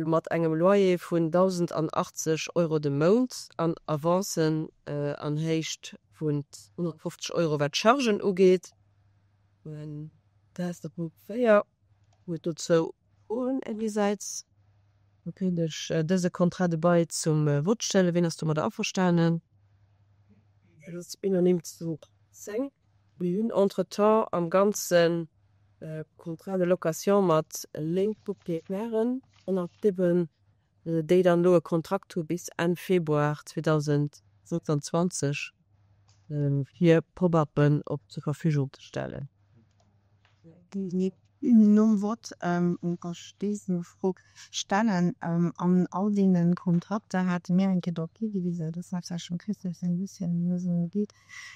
mat engem Loyer vun 1.080 Euro de Mount an Avancen an Héicht vun 150 Euro wat d'Chargen ugeet. Dat ass de Punkt 4. Huet dozou Froen Ärisäits? Da kéint ech dëse Contrat de bail zum Vott stellen. Wien ass domadder averstanen? Dat ass unanime zu 10. Mir hunn entretemps am Ganze Contrats de location mat 9 Proprietären ënnerschriwwen, déi dann elo e Kontrakt hu bis Enn Februar 2026, fir Pop-uppen op zur Verfügung ze stellen. Nom Vott kann ech déi Fro stellen. An all deene Kontrakter hate mir eng Kéier drop higewisen, dat ass haaptsächlech dem Christophe seng Dossieren, ëm déi et geet,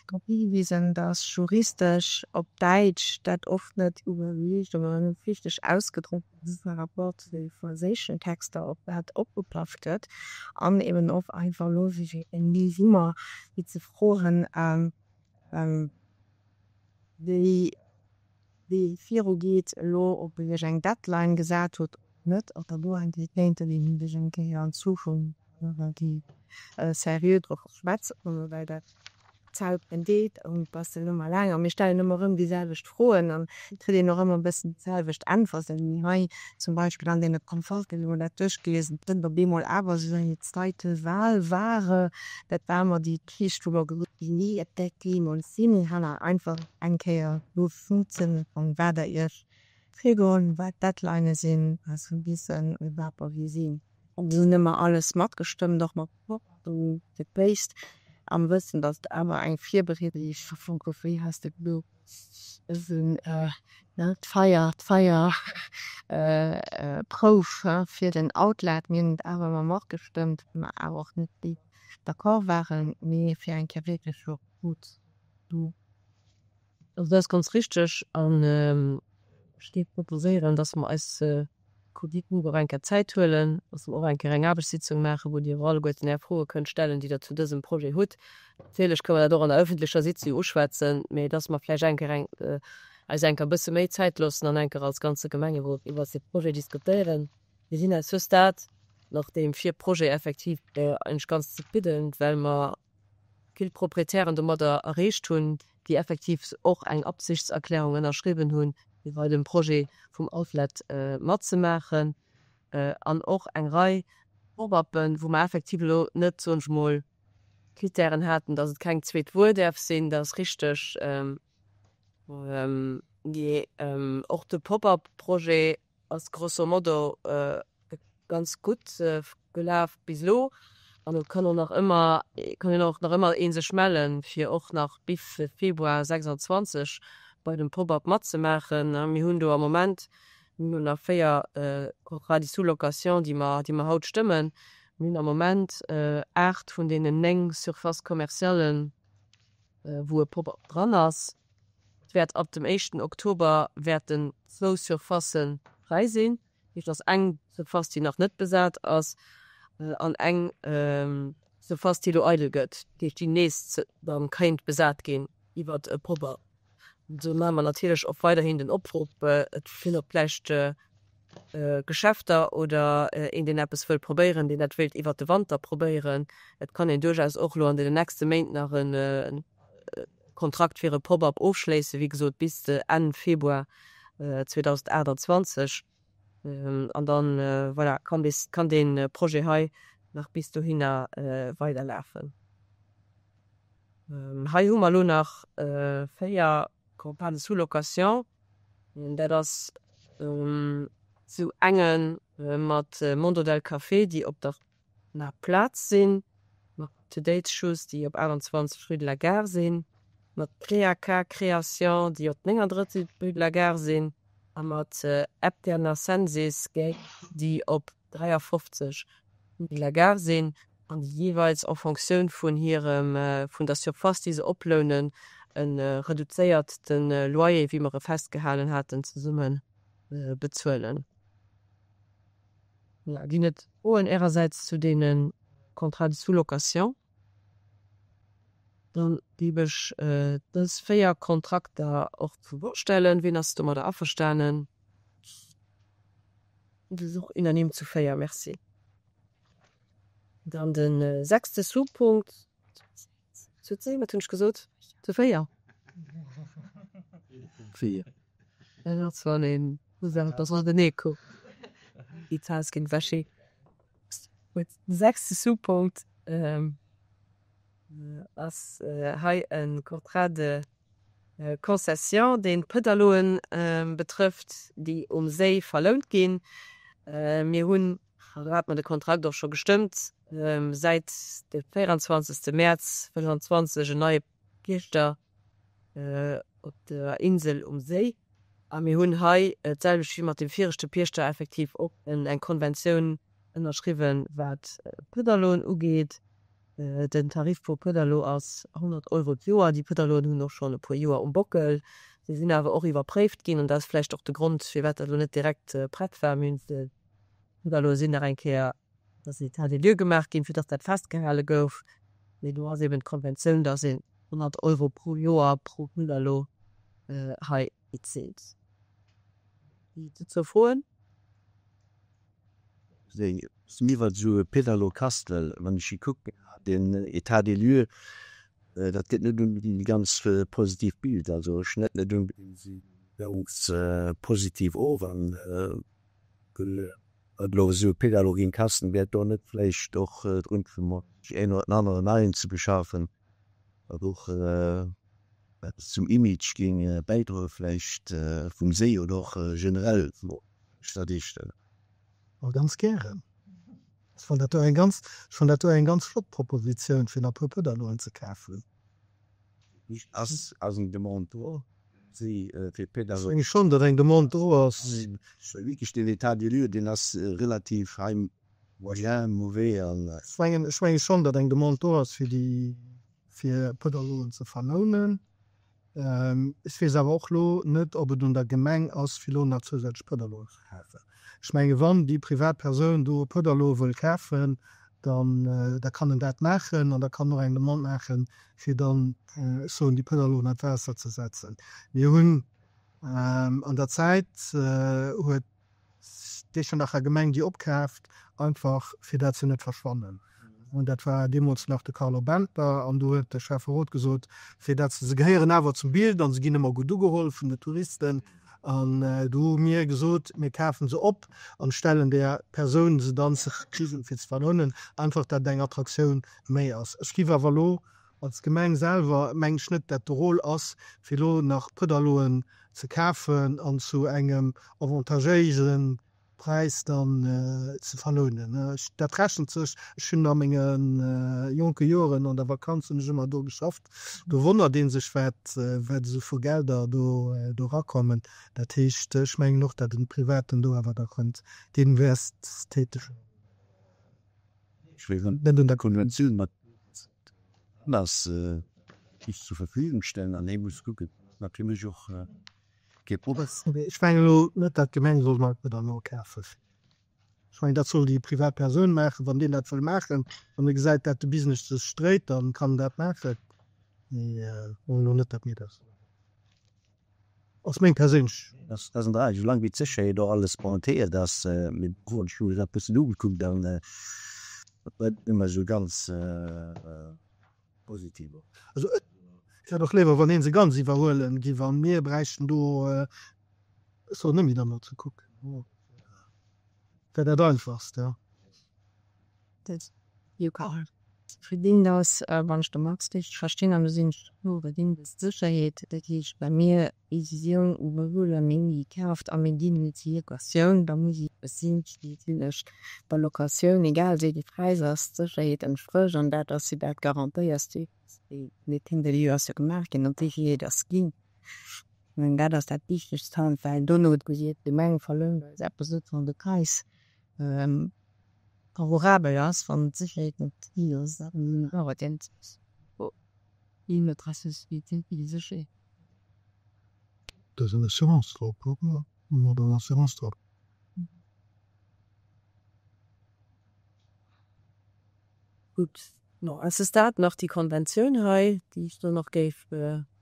drop higewisen, dass juristesch op Däitsch dat oft net iwwerluecht oder net richteg ausgedréckt ass par rapport zu de franséischen Texter, op dat opgepasst gëtt an eben och einfach elo wéi en Summer fir ze froen, wéi wéi et viru geet elo, ob e sech eng Deadline gesat huet oder net, ob der do eng Kéier kéinten eben sech eng Kéier an Zukunft nach eng Kéier seriö drop schwätzen, well dat Zäit vergeet an et ass ëmmer laang a mir stellen ëmmer erëm déi selwecht Froen an et kritt een och ëmmer e bëssen déi selwecht Äntwerten. Mee hei zum Beispill an deene Konflikten, hu mer dat duerchgeliesen, et kënnt op eemol awer esou eng zweite Wahl ware, dat war ëmmer déi Geschicht, wou mer gesot hunn, nee, et wäert deemools sinn. Mir han einfach eng Kéier do 15 an wat der Iech virgeholl, wat d'Deadlinë sinn, also e bëssen vaporisé. An se hunn ëmmer alles matgestëmmt, och mat de Paste, am Wëssen, datt et awer eng Virbereedung gouf, wéi heist dat elo, esou d'Feier, d'Feier Prouf fir den Outlet. Mir hunn et awer ëmmer matgestëmmt, well mer awer och net déi d'accord waren, mee fir eng Kéier wierklech och gutt do. Also dat ass ganz richteg an ech géif proposéieren, dass mer eis Kreditmove och eng Kéier Zäit huelen, dass mer och eng Kéier eng Aarbechtssitzung maachen, wou Dir och alleguerten Är Froe kënnt stellen, déi Der zu dësem Projet hutt. Natierlech kënne mer dat och an der öffentlecher Sitzung uschwätzen, mee dass mer vläicht eng Kéier eng, eis eng Kéier e bësse méi Zäit loossen an eng Kéier als ganze Gemengerot iwwert dee Projet diskutéieren. Mir sinn à ce stade nach deem Virprojet effektiv eigentlech ganz zefridden, well mer vill Proprietären domadder erreecht hunn, déi effektiv och eng Absichtserklärung ënnerschriwwen hunn, fir bei dem Projet vum Outlet matzemaachen, an och eng Rei Pop-uppen, wou mer effektiv elo net, soen ech mol, Kritären haten, datt et keng zweet Wuer däerf sinn, dat ass richteg. Mee och de Pop-up-Projet ass grosso modo ganz gutt gelaf bis elo an et kann och nach ëmmer, kann een och nach ëmmer ee sech mellen, fir och nach bis Februar 26 bei dem Pop-up matzemaachen. Mir hunn do am Moment, mir hunn nach 4 Contrats de sous-location, déi mer, déi mer haut stëmmen. Mir hunn am Moment 8 vun deenen 9 Surfaces commerciallen, wou e Pop-up dran ass. Et wäert ab dem éischten Oktober wäerten zwou Surfacë fräi sinn. Dat heescht, et ass eng Surface, déi nach net besat ass an eng Surface, déi elo eidel gëtt, dat heescht, déi nees da kéint besat ginn iwwert e Pop-up. Do maache mer natierlech och weiderhin den Opruff, et sinn och vläicht Geschäfter oder een, deen eppes wëllt probéieren, deen dat wéilt iwwert de Wanter probéieren. Et kann een duerchaus och elo an deenen nächste Méint nach e Kontrakt fir e Pop-up ofschléissen, wéi gesot bis Enn Februar 2028. An dann, voilà, kann dee, kann dee Projet hei nach bis dohinner weiderlafen. Hei hu mer elo nach 4 Contrats de sous-location. Dat ass zu enge mat Mondo del Café, déi op der Na Plaz sinn, mat Today's Shoes, déi op 28 rue de la Gare sinn, mat Créa-K Création, déi op 39 rue de la Gare sinn, a mat Epternacensis Gang, déi op 53 rue de la Gare sinn, an déi jeeweils en Fonctioun vun hirem, vun der Surface, déi se oplounen, e reduzéierte Loyer, wéi mer e festgehalen haten, zesumme bezuelen. Ginn et Froen Ärersäits zu deene Contrats de sous-location? Dann géif ech dës 4 Kontrakter och zu Vott stellen. Wien ass domadder averstanen? Dat ass och unanime zu 4. Merci. Dann de sechste Sous-Punkt. Zu 10, wat hunn ech gesot? Zu 4? 4. Dat ass wann een dat soll den Echo. Déi Zahlen ginn wäschi. Gutt, de sechste Sous-Punkt ass hei e Contrat de concession, deen d'Pëdaloen betrëfft, déi um Séi verlount ginn. Mir hunn, do hat mer de Kontrakt och scho gestëmmt, säit de 24. Mäerz 25 en neie Piechter op der Insel um Séi. A mir hunn hei, d'selwecht wéi mat dem viregte Piechter, effektiv och eng Konventioun ënnerschriwwen, wat d'Pëdaloen ugeet. Den Tarif pro Pëdalo ass 100 Euro d'Joer. Déi Pëdaloen hunn och schonn e puer Joer um Bockel. Se sinn awer och iwwerpréift ginn an dat ass vläicht och de Grond, firwat dat elo net direkt prett war. Mir hunn d'Pëdaloe sinn nach eng Kéier, et ass en État des lieux gemaach ginn, fir datt dat festgehale gouf. Mee do ass eben d'Konventioun, datt een 100 Euro pro Joer pro Pëdalo hei bezilt. Dozou Froen? Iwwer esou e Pedalo Kastel, wann ech hei kucken, den État des lieux, dat gëtt net onbedéngt e ganz positiivt Bild. Also ech net net onbedéngt esou ganz positiv of. An elo esou e Pedalo géint Kasten, wäert do net vläicht och drun sech een oder den aneren neien ze beschafen, wat och eppes zum Image géing bäidroe vläicht vum Séi oder och generell vun der Stad Iechternach. Oh, ganz gären. Ech fannen dat do eng ganz, ech fannen dat do eng ganz flott Propositioun, fir nach e puer Pëdaloen ze kafen. Ass, ass eng Demande do, si fir Ech Pédalo? menge schonn, datt eng Demande do ass. Wierklech den État des lieux, deen ass relativ hei moyen, mauvais an. Ech mengen, ech menge schonn, datt eng Demande do ass, fir déi, fir Pëdaloen ze verlounen. Ech weess awer och elo net, ob et un der Gemeng ass, fir elo nach zousätzlech Pëdaloen ze kafen. Ech menge wann déi privat Persoun do e Pëdalo wëll kafen, dann da kann en dat maachen an da kann en och eng Demande maachen, fir dann, ech soen, déi Pëdaloen an d'Waasser ze setzen. Mir hunn an der Zäit huet d'Echternacher Gemeng déi opkaaft, einfach fir dat se net verschwannen. An dat war deemools nach de Carlo Benter an do huet de Schäfferot gesot, fir dat se, se gehéieren awer zum Bild an se ginn ëmmer gutt ugeholl vun de Touristen. An do hu mir gesot, mir kafen se op an stellen där Persoun se dann zur Verfügung fir ze verlounen, einfach dat et eng Attraktioun méi ass. Ech géif awer elo als Gemeng selwer, mengen ech net, dat de Rôle ass, fir elo nach Pëdaloen ze kafen an zu engem avantagéise Präis dann ze verlounen. Dat rechent sech. Ech hunn a menge jonke Joren an der Vakanz hunn ech ëmmer do geschafft. Do wonnert ee sech, wat wat esou vu Gelder do do rakommen. Dat heescht, ech mengen och, datt en Privaten do awer da kënnt d'Invest tätegen. Ech wéll net un der Konventioun mat anders sich zur Verfügung stellen an hie muss kucken, natierlech och kee Problem. Ech mengen elo net, datt d'Gemeng soll mat dann nokafen. Ech mengen, dat soll déi privat Persoun maachen, wann deen dat wëll maachen. Wann e gesäit, datt de Business sech dréit, da kann en dat maachen. Mee ech mengen elo net, datt mir dat sollen. Ass meng perséinlech. Dat ass en Dräieck, soulaang wéi d'Sécherheet och alles garantéiert ass. Mee bon, ech hu mech dat e bëssen ugekuckt an dat war net ëmmer esou ganz positiv och. Also ech hätt och léiwer, wann ee se ganz iwwerhuelen giff an mir bräichten do, ech soen net méi derno ze kucken, wär dat einfachst, jo. Dat verdingt ass, wann ech de Max richteg verstinn, an do sinn ech no, verdingt ass d'Sécherheet. Dat heescht, wa mir Décisioun iwwerhuelen, mir hunn déi kaaft a mir ginn et zur Locatioun, da muss et sinn, natierlech der Locatioun, egal wéi de Präis ass, d'Sécherheet entsprécht. An dat ass jo dat garantéiert, déi État des lieux ass jo gemaach ginn an d'Sécherheet ass ginn. Ech mengen, dat ass dat Wichtegst hei, well dono huet d'Gemeng verlount eis eppes net wann de Präis favorabel ass, wann d'Sécherheet net gi ass, dann awer den iwwer Responsabilitéit fir déi Sécherheet. Do ass eng Assurance drop, oder? Mat enger Assurance drop. Gutt. No, à ce stade nach déi Konventioun hei, déi ech do nach géif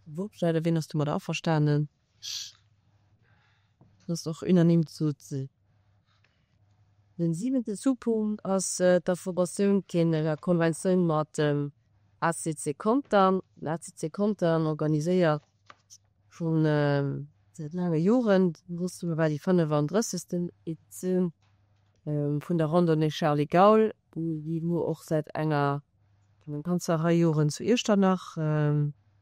vorstellen. Wien ass domadder averstanen? Dat ass och unanime zu. Den siwente Sous-Punkt ass d'Approbatioun vun enger Konventioun mat dem ACC Contern. Den ACC Contern organiséiert schonn säit laange Joren, dëst Joer war déi 35. Editioun vun der Randonnée Charly Gaul, déi elo och säit enger ganzer Rei Joren zu Iechternach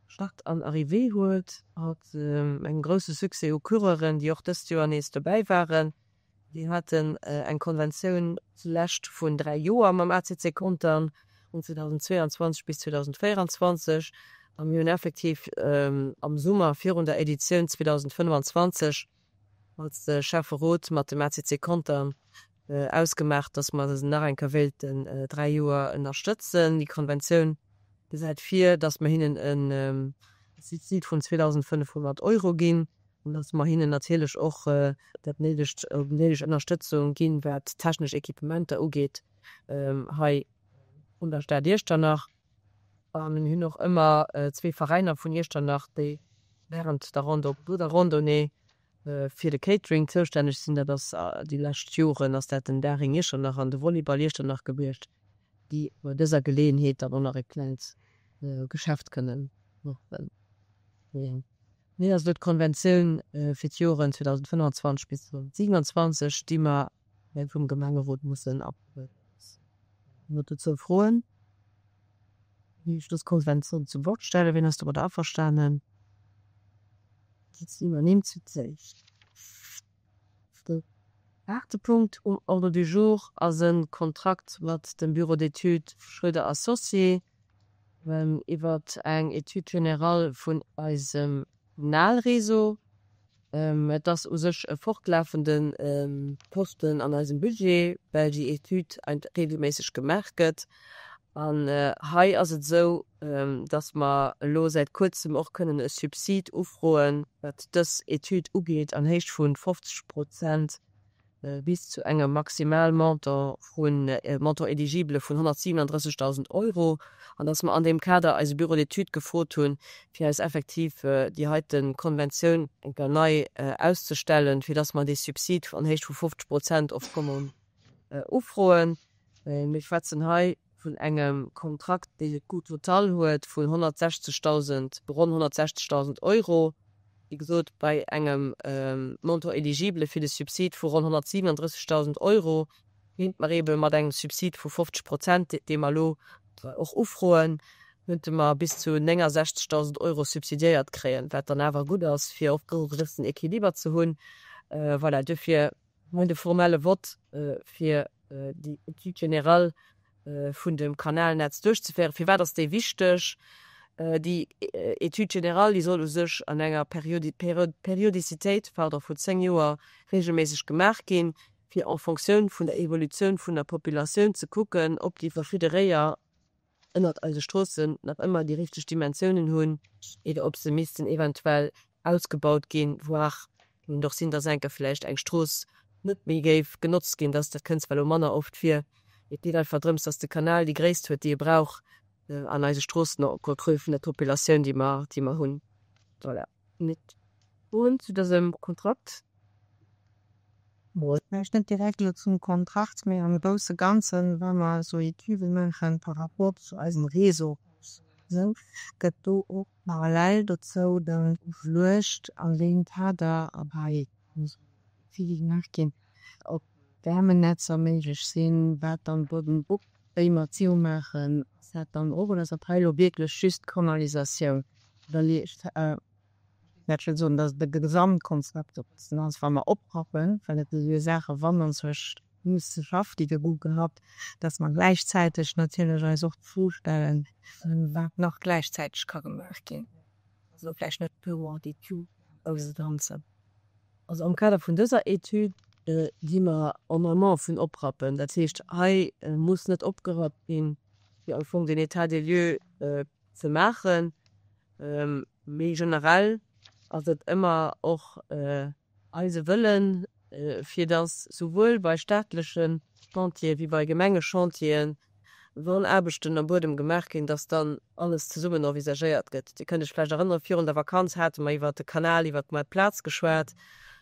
Start an Arrivée huet, mat engem grousse Succès u Coureuren, déi och dëst Joer nees dobäi waren. Déi haten eng Konventioun zulescht vun 3 Joer mam ACC Contern vun 2022 bis 2024 a mir hunn effektiv am Summer virun der Editioun 2025 als Schäfferot mat dem ACC Contern ausgemaach, dass mer se nach eng Kéier wéilten 3 Joer ënnerstëtzen. Déi Konventioun gesäit vir, dass mer hinnen e Subsid vun 2.500 Euro ginn an dass mer hinnen natierlech och dat néidegt, déi néideg Ënnerstëtzung ginn, wat technesch Equipementer ugeet hei vun der Stad Iechternach. A mir hunn och ëmmer zwee Veräiner vun Iechternach, déi während der Rando, no der Randonnée fir de Catering zoustänneg sinn. Dat ass déi lescht Joren ass dat den Daring Iechternach an de Volleyball Iechternach gewiescht, déi bei dëser Geleeënheet dann och nach e klengt Geschäft kënnen maachen. Mir ass elo d'Konventioun fir d'Joren 2025 bis 2027, déi mer vum Gemengerot mussen approvéiere loossen. Hunn der dozou Froen? Wéi ech dës Konventioun zum Vott stellen. Wien ass domadder averstanen? Dat ass unanime zuzéicht. Den aachte Punkt um Ordre du jour ass e Kontrakt mat dem Bureau d'études Schroeder Associés iwwer eng Étude générale vun eisem Kommunalréseau. Et ass u sech e fortlafende Posten an eisem Budget, well déi Etüd regelméisseg gemaach gëtt. An hei ass et esou, dass mer elo säit Kuerzem och kënnen e Subsid ufroen, wat dës Etüd ugeet, an Héicht vu 50 Prozent bis zu engem Maximalmontant vun, Montant éligible vun 137.000 Euro, an dass mer an deem Kader eise Bureau d'études gefrot hunn, fir eis effektiv déi heite Konventioun eng Kéier nei auszestellen, fir dass mer dee Subsid an Héicht vu 50 Prozent och kënnen ufroen. Mir schwätzen hei vun engem Kontrakt, deen e Coût total huet vun 160.000, ronn 160.000 Euro, wéi gesot bei engem Montant éligible fir de Subsid vu ronn 137.000 Euro, kéinte mer eebe mat engem Subsid vu 50 Prozent, dee mer elo och ufroen, könnte mer bis zu 69.000 Euro subsidiéiert kréien, wat dann awer gutt ass, fir och do e gewëssenen Equiliber ze hunn. Voilà, duerfir hei de formelle Vott fir déi Étude générale vun dem Kanalnetz duerchzeféieren. Firwat ass déi wichteg? Déi Étude générale, déi soll u sech an enger Periodicitéit, pardon, vun 10 Joer regelméisseg gemaach ginn, fir en Fonctioun vun der Evolutioun vun der Populatioun ze kucken, ob déi verschidde Réier ënnert eise Stroossen nach ëmmer déi richteg Dimensiounen hunn oder ob se missten eventuell ausgebaut ginn, voire kéint och sinn, dass enker vläicht eng Strooss net méi géif genotzt ginn, dass dat kënnt zwar elo manner oft vir, mee et geet einfach drëms, dass de Kanal déi Gréisst huet, déi e brauch an eise Stroossen op Grond vun der Populatioun, déi mer, déi mer hunn. Voilà. Net Froen zu dësem Kontrakt? Vläicht net direkt elo zum Kontrakt, mee am grousse Ganzen, wa mer esou Etüde maache par rapport zu eisem Réseau, esou gëtt do och parallel dozou dann iwwerluecht an deem Kader hei Etüde gemaach ginn, ob Wärmenetzer méiglech sinn, wat dann do den Druck, wéi mer d'Sio maachen, ass dat dann och, oder ass dat hei elo wierklech just d'Kanalisatioun? Iwwerleecht. Ech wëll soen, datt et e Gesamtkonzept e bëssen ass, wa mer oprappen, well et si jo Saachen, wann anzwousch musse schafft, déi de Goût gehabt, datt mer gläichzäiteg natierlech eis och d'Fro stellen, wat nach gläichzäiteg ka gemaach ginn. Also vläicht net purement d'étude au Ganzen. Also am Kader vun dëser Etüd gi mer en amont vun oprappen. Dat heescht, hei muss net opgerappt ginn, fir am Fong den État des lieux ze maachen. Méi generell ass et ëmmer och eise Wëllen, fir datt souwuel bei staatleche Chantiere wéi bei Gemengechantieren. Wann Aarbechten am Buedem gemaach ginn, dass dann alles zesummen envisagéiert gëtt. Dir kënnt Iech vläicht erënneren, virun der Vakanz hate mer iwwert de Kanal iwwert d'Moartplaz geschwat.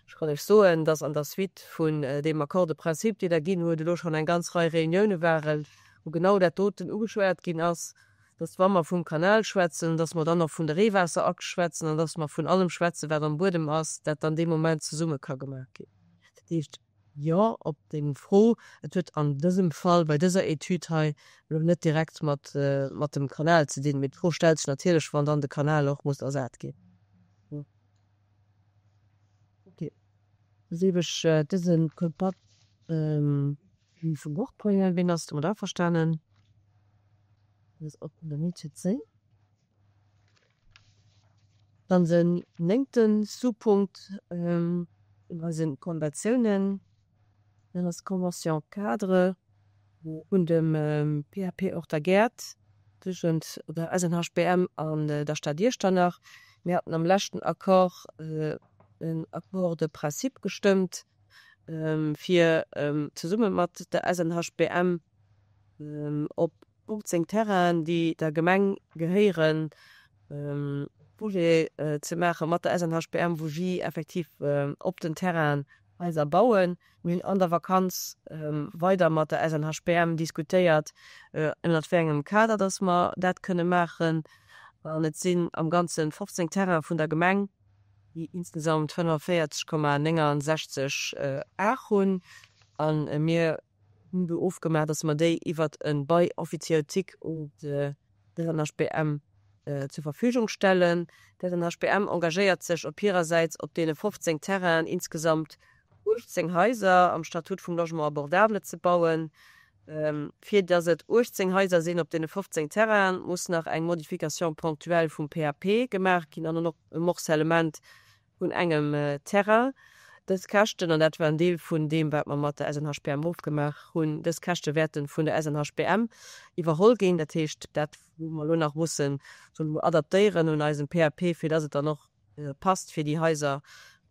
Ech kann Iech soen, dass an der Suite vun deem Accord de principe, dee Der ginn huet, elo schonn eng ganz Rei Reunioune waren, wou genau dat doten ugeschwat ginn ass, dass wa mer vum Kanal schwätzen, dass mer dann och vun de Reewaasserachs schwätzen an dass mer vun allem schwätzen, wat am Buedem ass, dat dann dee Moment zesumme ka gemaach ginn. Dat heescht, Jo, op deng Fro, et huet an dësem Fall, bei dëser Etüd hei, elo net direkt mat mat dem Kanal ze dinn, mee d'Fro stellt sech natierlech, wann dann de Kanal och muss ersat ginn. Ok, da géif ech dëse Kontakt vum Bord bréngen. Wien ass domat averstanen? Dat ass op der Minute 10. Dann den néngte Sous-Punkt un eise Konventiounen, dat ass d'Convention cadre vun dem PAP Ortagäert tëschent der SNHBM an der Stad Iechternach. Mir haten am leschten Accord en Accord de principe gestëmmt, fir zesumme mat der SNHBM op 15 Terrainen, déi der Gemeng gehéieren, Projet ze maache mat der SNHBM, wou si effektiv op den Terrainen Haiser bauen. Mir hunn an der Vakanz weider mat der SNHBM diskutéiert, ënnert wéi engem Kader dass mer dat kënne maachen. An et sinn am Ganze 15 Terraine vun der Gemeng, déi insgesamt 45,69 Ar hunn. A mir hunn do ofgemaach, dass mer déi iwwert e Bail emphytéotique un d'SNHBM zur Verfügung stellen. D'SNHBM engagéiert sech op hirersäits op deene 15 Terrainen insgesamt 18 Haiser am Statut vum Logement abordable ze bauen. Fir dass et 18 Haiser sinn op deene 15 Terrainen, muss nach eng Modification ponctuelle vum PAP gemaach ginn an och e Morcellement vun engem Terrain. Dës Käschten, an dat war en Deel vun deem, wat mer mat der SNHBM ofgemaach hunn, dës Käschte wäerte vun der SNHBM iwwerholl ginn. Dat heescht, dat, wou mer elo nach mussen, soen ech mol, adaptéieren un eisem PAP, fir dass et dann och passt, fir déi Haiser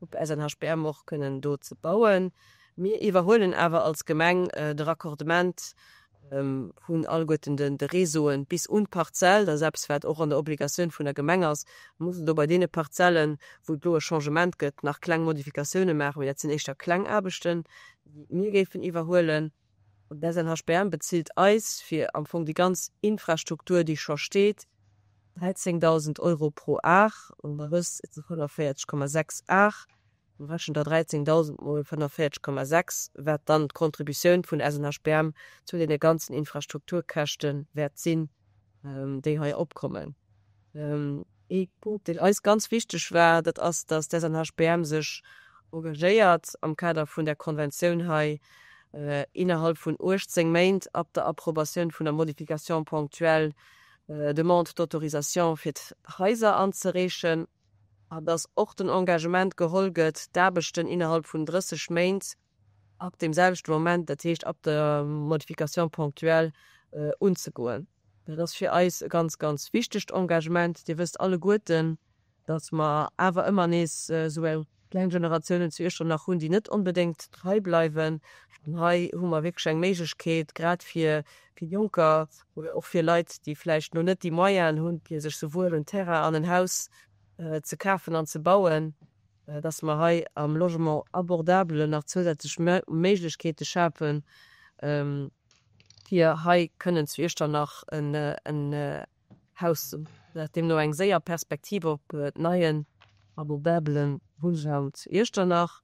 op SNHBM och kënnen do ze bauen. Mir iwwerhuelen awer als Gemeng de Raccordement vun alleguerten de Réseauen bis un d'Parzell. Dat ass eppes, wat och an der Obligatioun vun der Gemeng ass. Mir mussen do bei deene Parzellen, wou et elo e Changement gëtt, nach kleng Modifikatiounen maachen, mee dat sinn éischter kleng Aarbechten, déi mir géifen iwwerhuelen. An d'SNHBM bezilt eis fir am Fong déi ganz Infrastruktur, déi scho steet, 13.000 Euro pro Ar. An Der wësst, et si 45,6 Ar. Mir rechnen da 13.000 mol 45,6, wat dann d'Contributioun vun SNHBM zu deene ganzen Infrastrukturkäschte wäert sinn, déi hei opkommen. Ee Punkt, deen eis ganz wichteg war, dat ass, dass d'SNHBM sech engagéiert, am Kader vun där Konventioun hei innerhalb vun 18 Méint ab der Approbatioun vun der Modification ponctuelle Demande d'autorisation fir d'Haiser anzereechen. An dass och den Engagement geholl gëtt, d'Aarbechten innerhalb vun 30 Méint ab deem selwechte Moment, dat heescht ab der Modification ponctuelle, unzegoen. Dat ass fir eis e ganz, ganz wichtegt Engagement. Dir wësst alleguerten, dass mer awer ëmmer nees esou eng kleng Generatiounen zu Iechternach hunn, déi net onbedéngt trei bleiwen. An hei hu mer wierklech eng Méiglechkeet, grad fir Jonker oder och fir Leit, déi vläicht elo net déi Moyenen hunn, fir sech souwuel en Terrain an en Haus ze kafen an ze bauen, dass mer hei am Logement abordable nach zousätzlech Méiglechkeete schafen, fir hei kënnen zu Iechternach en Haus ze Dat deemno eng séier Perspektiv op neien abordabele Wunnraum zu Iechternach.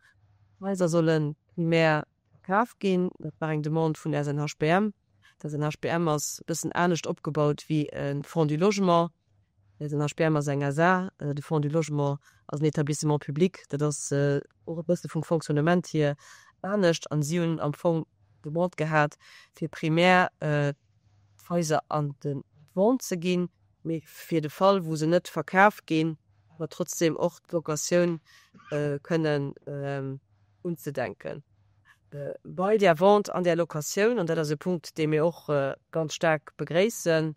D'Haiser solle primär verkaf ginn. Dat war eng Demande vun der SNHBM. D'SNHBM ass e bëssen anescht opgebaut wéi e Fonds du Logement. D'SNHBM ass eng SA, de Fonds du Logement ass en Établissement public. Dat ass och e bësse vum Fonctionnement hier anescht. An si hunn am Fong d'Demande gehat, fir primär d'Haiser an de Vente ze ginn, mee fir de Fall, wou se net verkaf ginn, awer trotzdeem och d'Locatioun kënnen unzedenken. Bei där Vente an där Locatioun, an dat ass e Punkt, dee mir och ganz staark begréissen,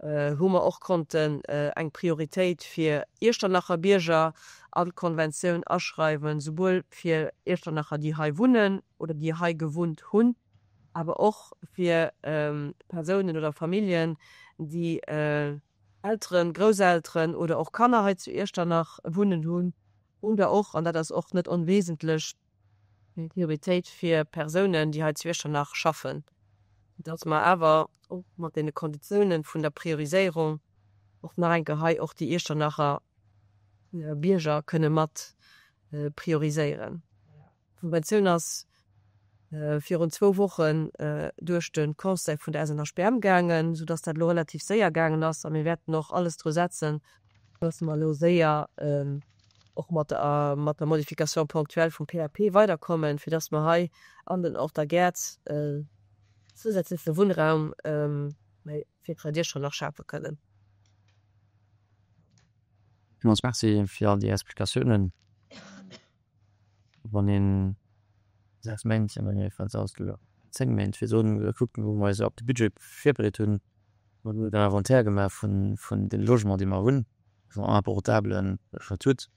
hu mer och konnten eng Prioritéit fir Iechternacher Bierger an d'Konventioun aschreiwen, souwuel fir Iechternacher, déi hei wunnen oder déi hei gewunnt hunn. Awer och fir Persounen oder Familljen, déi Elteren, Grousselteren oder och Kanner hei zu Iechternach wunnen hunn oder och, an dat ass och net onwesentlech, eng Prioritéit fir Persounen, déi hei zu Iechternach schaffen, dass mer awer och mat deene Konditiounen vun der Prioriséierung och nach eng Kéier hei och déi Iechternacher Bierger kënne mat prioriséieren. D'Konventioun ass virun zwou Wochen duerch de Conseil vun der SNHBM gaangen, soudass dat elo relativ séier gaangen ass. A mir wäerten och alles dru setzen, dass mer elo séier och mat der mat der Modification ponctuelle vum PAP weiderkommen, fir dass mer hei an den Horta Gäert zousätzleche Wunnraum fir d'Leit Iechternach schafe kënnen. Villmools Merci fir all déi Explikatiounen. Wann een 6 Méint, 10 Méint virdrun gekuckt hunn, wou mer eis op de Budget virbereet hunn, hu mer en Inventaire gemaach vun de Logements, déi mer hunn, vun abordablen Statut.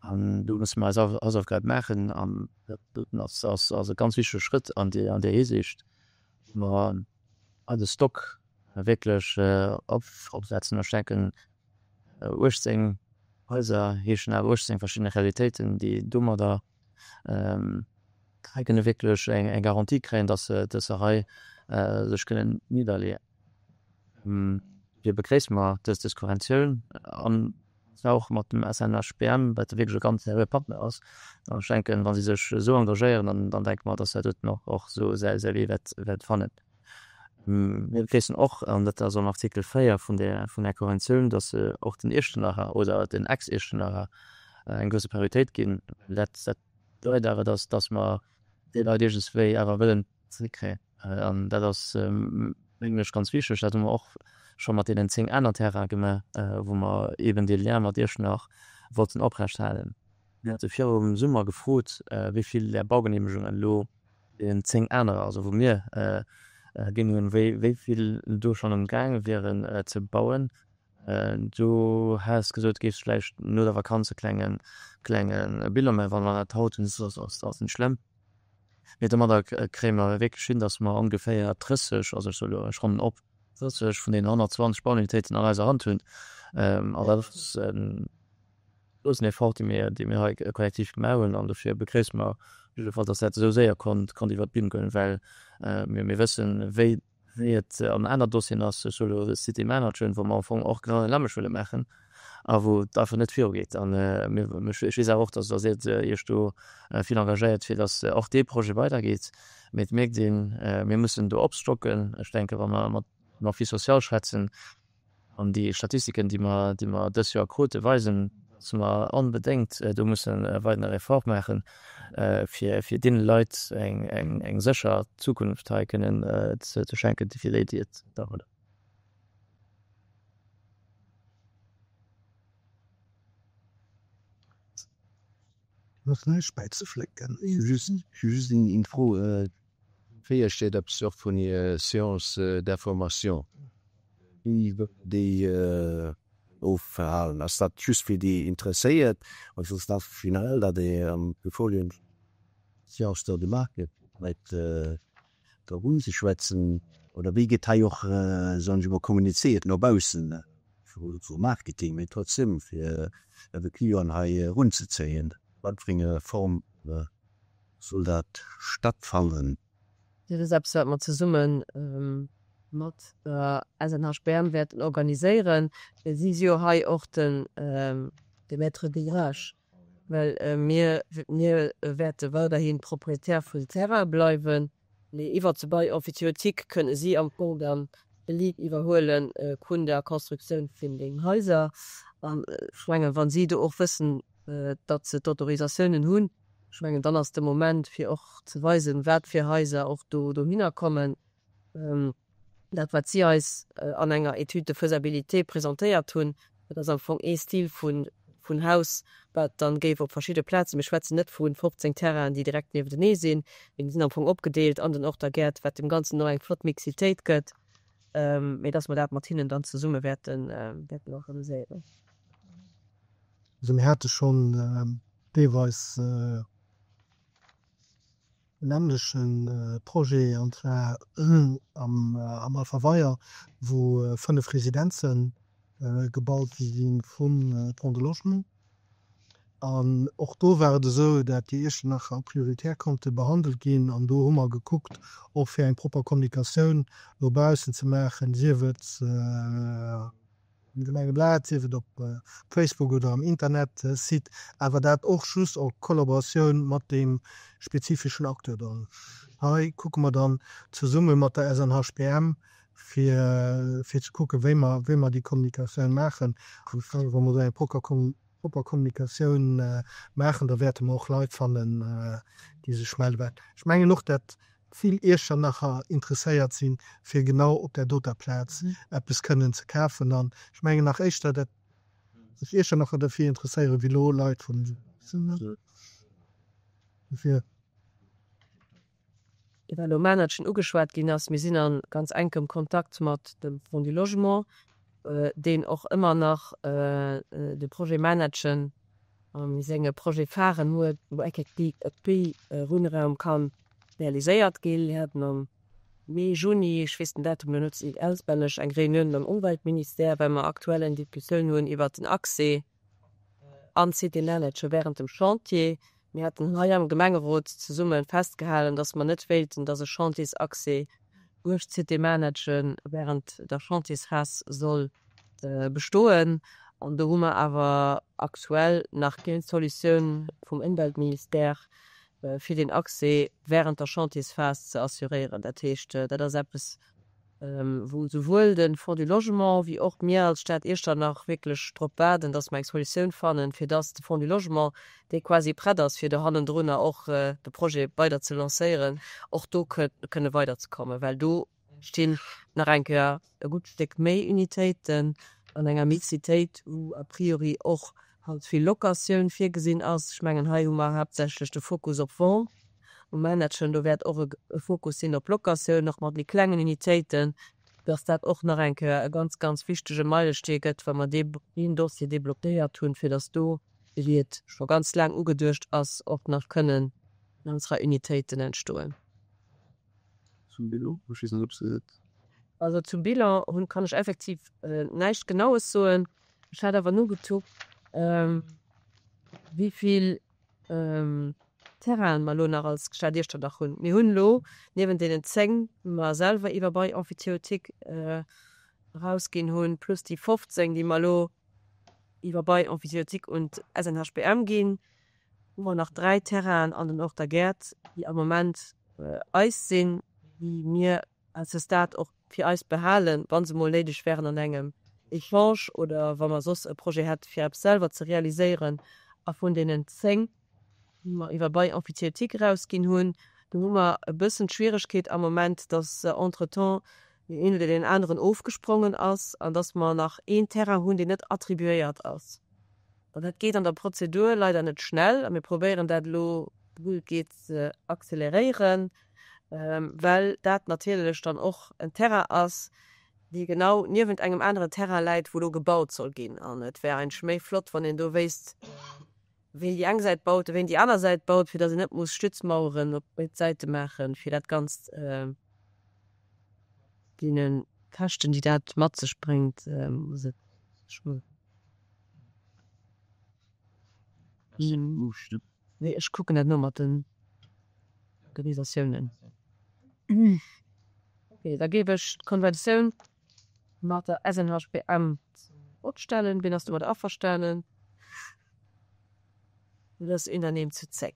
An do musse mer eis Hausaufgabe maachen. An dat doten ass e ganz wichtege Schrëtt an där Hisiicht, wou mer eise Stock wierklech opsetzen. Ech denken, 18 Haiser heeschen awer 18 verschidden Realitéiten, déi domadder hei kënne wierklech eng Garantie kréien, dass se dass se hei sech kënnen nidderleeën. Dofir begréisse mer dës dës Konventioun an zwar och mat dem SNHBM, wat wierklech e ganz seriöe Partner ass. An ech denken, wa si sech esou engagéieren, dann dann denke mer, dass dat doten och och esou säi säi Wee wäert wäert fannen. Mir begréissen och, an dat ass am Artikel 4 vun där vun där Konventioun, dass se och den Iechternacher oder den Ex-Iechternacher eng gewësse Prioritéit ginn. Well dat dat bedeit awer, dass dass mer déi Leit iergendswéi awer wëllen zeréckkréien. An dat ass, mengen ech, ganz wichteg. Dat hu mer och scho mat deenen 10 aner Terraine gemaach, wou mer eeben dee Lien mat Iechternach wollten oprechthalen. Mir hate virum Summer gefrot, wéi vill där Baugenehmegungen elo den 10 anerer, also wou mir ginn hunn, wéi vill do schonn am gaange wieren ze bauen. Du has gesot, du géifs vläicht no der Vakanz e klenge klenge Bilan maachen. Wa mer dat haut hunn, ass ass net schlëmm. Mee domadder kréie mer wierklech hin, datt mer ongeféier 30, also ech soe lo, ech ronnen op, 30 vun deenen 120 Bauunitéiten an eiser Hand hunn. An dat ass Groussen Effort, dee mir, dee mir hei kollektiv gemaach hunn. An dofir begréisse mer jiddefalls, dass dat esou séier konnt, konnt iwwert d'Bün goen, well mir, mir wëssen, wéi, wéi et an aner Dossieren ass, ech soe lo Cité Manertchen, wou mer am Fong och genau dat nämmlecht wëlle maachen a wou et einfach net virugeet. An mir, ech weess awer och, dass, dass Dir Iech do vill engagéiert, fir dass och dee Projet weidergeet. Mee et mierkt een, mir mussen do opstocken. Ech denken, wa mer mat dem Office social schwätzen, An déi Statistiken, déi mer, déi mer dës Joer krute, weisen, dass mer onbedéngt do mussen e weideren Effort maachen, fir, fir deene Leit eng, eng, eng sécher Zukunft hei kënnen ze, ze schenken, fir déi, déi et da wëllen. Do ass näischt bäizeflécken. Just, just eng Fro, 4 steet eppes och vun Séance d'information. Wéi wëllt Der déi ofhalen? Ass dat just fir déi Interesséiert oder ass dat generell, datt ee an de Folien Séance do gemaach gëtt, fir d'Leit drop unzeschwätzen? Oder wéi gëtt hei och, soen ech emol, kommunizéiert no baussen, vu Marketing, mee trotzdem fir de Client hei erunzezéien? Wat fir eng Form Soll dat stattfannen? Dat ass eppes, wat mer zesumme mat der SNHBM wäerten organiséieren. Si si jo hei och de Maître d'ouvrage, well mir mir wäerte weiderhi Propriétaire vum Terrain bleiwen, mee iwwert de Bail emphytéotique kënne si am Fong dann de Lead iwwerhuele vun der Constructioun vun den Haiser. An ech mengen, wa si do och wëssen, datt se d'Autorisatiounen hunn, Ech mengen, dann ass de Moment, fir och ze weisen, wat fir Haiser och do dohinner kommen. Dat, wat si eis an enger Étude de faisabilité presentéiert hunn, dat ass am Fong ee Stil vun Haus, wat dann géif op verschidde Plazen, mir schwätzen net vu 15 Terrainen, déi direkt niewentenee sinn, mee déi sinn am Fong opgedeelt an den Horter Gäert, wat dem Ganzen och eng flott Mixitéit gëtt, mee dass mer dat mat hinnen dann zesumme wäerten organiséieren. Also mir hate schonn deelweis. en änleche Projet, an zwar am Alpha Weier, wou 5 Residenze gebaut gi si vum Fonds de Logement. An och do war et esou, dat déi Iechternacher prioritär konnte behandelt ginn. An do hu mer gekuckt, och fir eng propper Kommunikatioun no baussen ze maachen, sief et am Gemengeblat, sief et op Facebook oder am Internetsite, awer dat och just en Collaboratioun mat deem spezifeschen Acteur dann. Hei kucke mer dann zesumme mat der SNHBM, fir fir ze kucken, wéi mer wéi mer déi Kommunikatioun maachen. An ech mengen, wa mer esou eng propper propper Kommunikatioun maachen, da wäerte mer och Leit fannen, déi sech melle wäerten. Ech mengen och, dat vill Iechternacher interesséiert sinn, fir genau op där doter Plaz eppes kënnen ze kafen. An ech mengen nach éischter, dat sech Iechternacher derfir interesséieren, wéi elo Leit vun dofir. Well elo Manertchen ugeschwat ginn ass, Mir sinn a ganz enkem Kontakt mat dem Fonds du Logement, deen och ëmmer nach de Projet Manertchen a senge Projet pharen huet, wou effektiv e Wunnraum ka realiséiert ginn. Mir haten am Mee, Juni, ech weess den Datum elo net auswenneg, eng Reunioun mam Umweltministère, well mer aktuell eng Diskussioun hunn iwwert den Accès an d'Cité Manertchen während dem Chantier. Mir haten hei am Gemengerot zesumme festgehalen, dass mer net wéilten, dass e Chantiersaccès duerch d'Cité Manertchen während der Chantiersphas soll bestoen. An do hu mer awer aktuell nach keng Solutioun vum Ëmweltministère, fir deen Accès während der Chantiersphas ze assuréieren. Dat heescht, dat ass eppes, wou souwuel de Fonds du Logement wéi och mir als Stad Iechternach wierklech drop waarden, dass mer eng Solutioun fannen, fir dass de Fonds du Logement, dee quasi prett ass, fir do hannendrunner och de Projet weider ze lancéieren, och do kënne weiderzekommen, well do stinn nach eng Kéier e gutt Stéck méi Unitéiten an enger Mixitéit, wou a priori och halt vill Locatioun virgesinn ass. Ech mengen, hei hu mer haaptsächlech de Fokus op Vente. Um Managen, do wäert och e Fokus sinn op Locatioun, och mat méi klengen Unitéiten, dass dat och nach eng Kéier e ganz, ganz wichtege Meilestee gëtt, wa mer deen Dossier deblockéiert hunn, fir dass do, wéi et scho ganz laang ugeduecht ass, och nach kënnen eng ganz Rei Unitéiten entstoen. Zum Bilan, ech weess net, ob se et. Also zum Bilan hunn, kann ech effektiv näischt Genaues soen. Ech hat awer nogekuckt, wéi vill Terrainen mer elo nach als Stad Iechternach hunn. Mir hunn elo niewent deenen 10, déi mer selwer iwwer Bail emphytéotique erausginn hunn, plus déi 15, déi mer elo iwwer Bail emphytéotique un d'SNHBM ginn, hu mer nach 3 Terrainen an den Horter Gäert, déi am Moment eis sinn, déi mir à ce stade och fir eis behalen, wa se mol néideg wären an engem Echange oder wa mer soss e Projet hätte fir eppes selwer ze realiséieren. A vun deenen 10, déi mer iwwer Bail emphytéotique erausginn hunn, do hu mer e bëssen d'Schwieregkeet am Moment, dass entretemps deen een oder deen aneren ofgesprongen ass an dass mer nach een Terrain hunn, deen net attribuéiert ass. An dat geet an der Prozedur leider net schnell a mir probéieren dat elo esou gutt et geet ze acceleréieren, well dat natierlech dann och en Terrain ass, dee genau niewent engem aneren Terrain läit, wou elo gebaut soll ginn. An et wär eigentlech méi flott, wann een do wéisst, ween déi eng Säit baut a ween déi aner Säit baut, fir datt een net muss Stützmaueren op béid Säite maachen, fir dat Ganzt deene Käschten, déi dat mat sech bréngt, Nee, ech kucken dat no mat den Organisatiounen. Ok, da géif ech d'Konventioun mat der SNHBM zum Vott stellen. Wien ass domat averstanen? Dat ass unanime zu 10.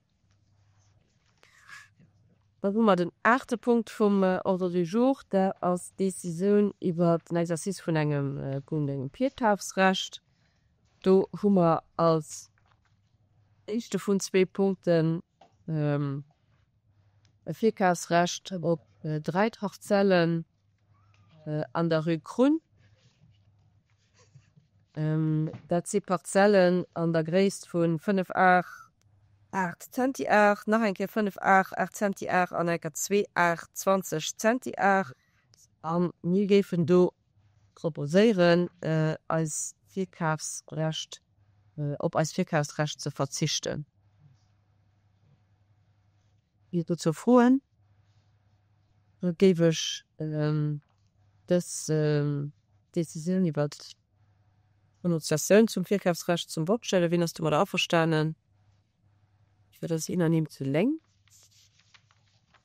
Dann hu mer den aachte Punkt vum Ordre du jour, dat ass d'Décisioun iwwert den Exercice vun engem vun engem Virkafsrecht. Do hu mer als éischte vun zwee Punkten e Virkafsrecht op dräi Parzellen an der Rue Krunn. Dat si Parzellen an der Gréisst vu 5 Ar 8 Zentiar, nach eng Kéier 5 Ar 8 Zentiar an eng Kéier 2 Ar 20 Zentiar. A mir géifen do proposéieren, eis Virkafsrecht, op eist Virkafsrecht ze verzichten. Ginn et dozou Froen? Da géif ech dës Decisioun iwwert d'Renonciatioun zum Virkafsrecht zum Vott stellen. Wien ass domadder averstanen? Dat ass unanime zu 9.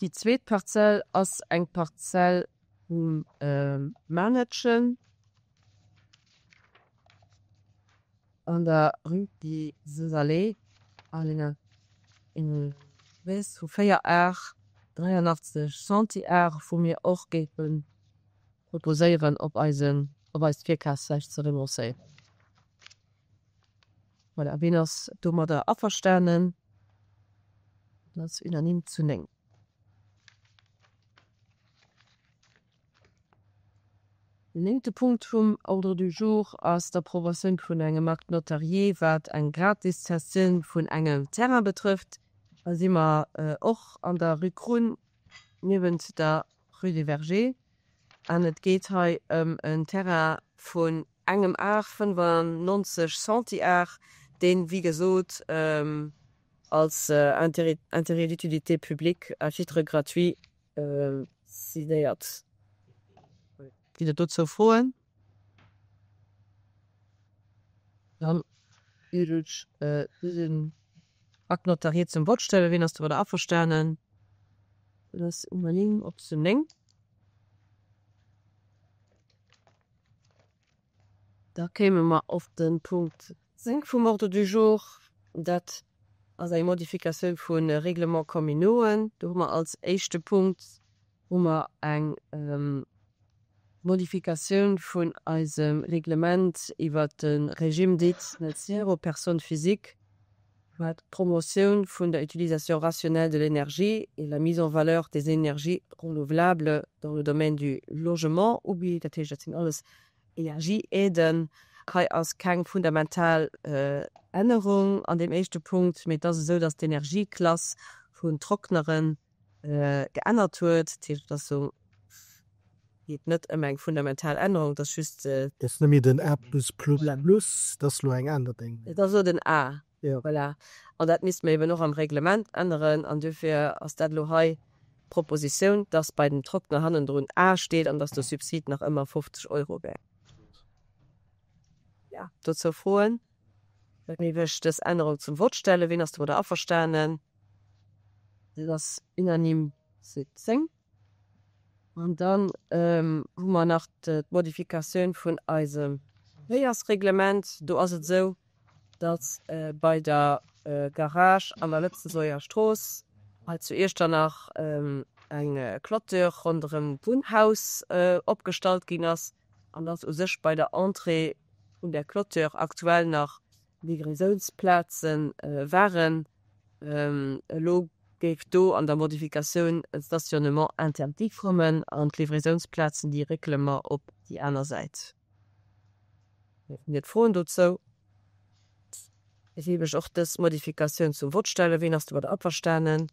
Déi zweet Parzell ass eng Parzell um Maarnetschen an der Rue des Allées an enger Surface vu 4 Ar 83 Centiar, wou mir och géife proposéieren op eisen, op eist Virkafsrecht ze renoncéieren. Voilà, wien ass domadder averstanen? Dat ass unanime zu 9. Den néngte Punkt vum Ordre du jour ass d'Approbatioun vun engem Acte notarié, wat eng gratis Cessioun vun engem Terrain betrëfft. Hei si mer och an der Rue Krunn niewent der Rue des Vergers an et geet hei ëm en Terrain vun engem Ar 95 Centiar, deen, wéi gesot, als Intérêt d'utilité publique à titre gratuit Cedéiert. Ginn et dozou Froen? Dann géif ech dësen Acte notarié zum Vott stellen. Wien ass domadder averstanen? Dat ass unanime op zu 9. Da kéime mer op de Punkt 10 vum Ordre du jour. Dat ass eng Modifikatioun vu Règlements communauxen. Do hu mer als éischte Punkt hu mer eng Modifikatioun vun eisem Reglement iwwert de Régime d'aide financière aux personnes physiques, wat d'Promotioun vun der Utilisation rationnelle de l'énergie et la mise en valeur des énergies renouvelables dans le domaine du logement ugeet. Dat heescht, dat sinn alles Energieaiden. Hei ass keng fundamental Ännerung an deem éischte Punkt, mee et ass esou, dass d'Energieklass vun Trocknere geännert huet. Dat heescht, et ass esou, geet net ëm eng fundamental Ännerung, et ass just. Et ass net méi den A plus plus plus, et ass elo eng aner Ding. Et ass elo den A, voilà. An dat misste mer eben och am Reglement änneren an duerfir ass dat elo hei d'Propositioun, dass bei dem Trockner hannendrun A steet an dass de Subsid nach ëmmer 50 Euro wär. Ja, dozou Froen? Da géif ech dës Ännerung zum Vott stellen. Wien ass domadder averstanen? Dat ass unanime zu 10. An dann hu mer nach d'Modifikatioun vun eisem Verkéiersreglement. Do ass et esou, dass bei der Garage an der Lëtzebuerger Strooss hei zu Iechternach eng Clôture ronderëm d'Wunnhaus opgestallt ginn ass an dass u sech bei der Entrée vun där Clôture aktuell nach Livraisounsplaze waren. Elo géif do an der Modifikatioun e Stationnement interdit kommen an d'Livraisounsplazen, déi réckele mer op déi aner Säit. Ginn et Froen dozou? Da géif ech och dës Modifikatioun zum Vott stellen. Wien ass domadder averstanen?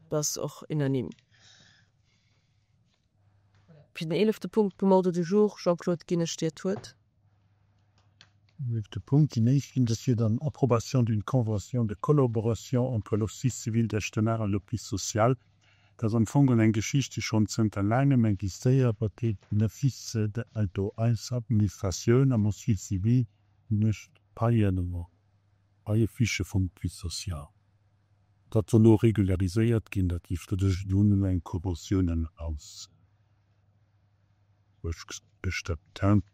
Dat ass och unanime. Fir den eelefte Punkt vum Ordre du jour, Jean-Claude, ginn ech dir d'Wuert. Eelefte Punkt, déi éischt, dat wier dann Approbation d'une convention de collaboration entre l'Office civil d'Echternach et l'Office social. Dat ass am Fong eng Geschicht, déi schonn zënter laangem existéiert, wat deet den Office, also eis Administratioun am Office civil mécht Paien, Paiefichë vum Office social. Dat soll elo regulariséiert ginn, dat heescht, dat ech elo nëmme eng Conventioun als bestëmmt.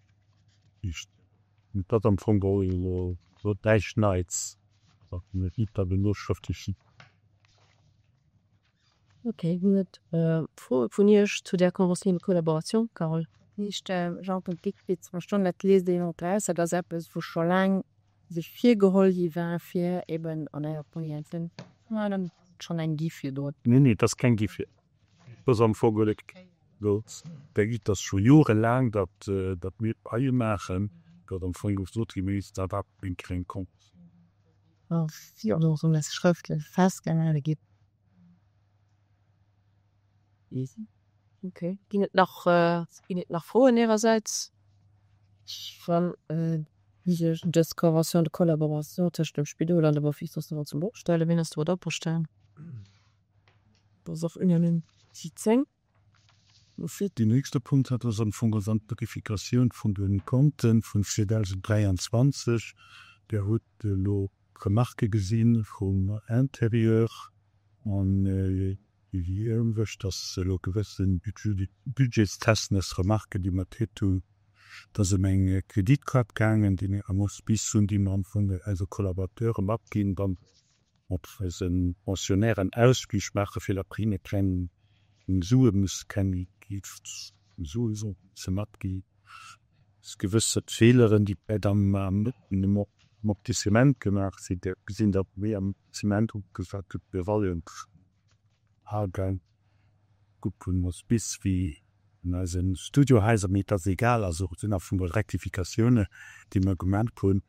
Dat am Fong geholl elo näischt Neits, wat net dat elo schrëftlech. Ok, ginn et Froe vun Iech zu där Convention de collaboration? Carole. Heescht Jean-Claude Dick, fir ze verstoen, dat liest een och draus, dat ass eppes, wou scho laang sech virgeholl gi war, fir eben an enger Projekten, dann ass et schonn eng gi virdrun. Nee, nee, et ass keng gi vir. Et ass am Fong geholl et ass scho jorelaang, datt, datt mir d'Paie maachen, datt am Fong gesot gi mir missten dat awer eng kleng Conventioun. An ass schrëftlech festgehale ginn. Ok, ginn et nach, ginn et nach Froen Ärersäits? Wann ech dës Convention de collaboration tëscht dem Spidol an dem Office social zum Vott stellen, wien ass domat averstanen? Dat ass och unanime. 10. Deen nächste Punkt, dat ass am Fong geholl dann d'Verifikatioun vun de Konten vun 2023. Dir hutt elo d'Remarquë gesi vum Intérieur an iergendwech, dass elo gewësse budgetstechnesch Remarquen, déi mer kritt hunn, et ass ëm eng Kreditkaart gaangen, déi mir am Hospice hunn, déi mer am Fong eise Collaborateure matginn, wann mat eise Pensionnairen Ausflich maache fir datt hinne keng Sue muss keng Sue musse matgi. Gewësse Feeleren, déi vläicht am Amortissement gemaach sinn, Dir gesinn datt méi am Zement ugesat gëtt, mir wallen Agang gutt vun Hospice wéi an eise Studiohaiser, mee et ass egal, also et sinn am Fong Rektifikatiounen, déi mer gemaach hunn.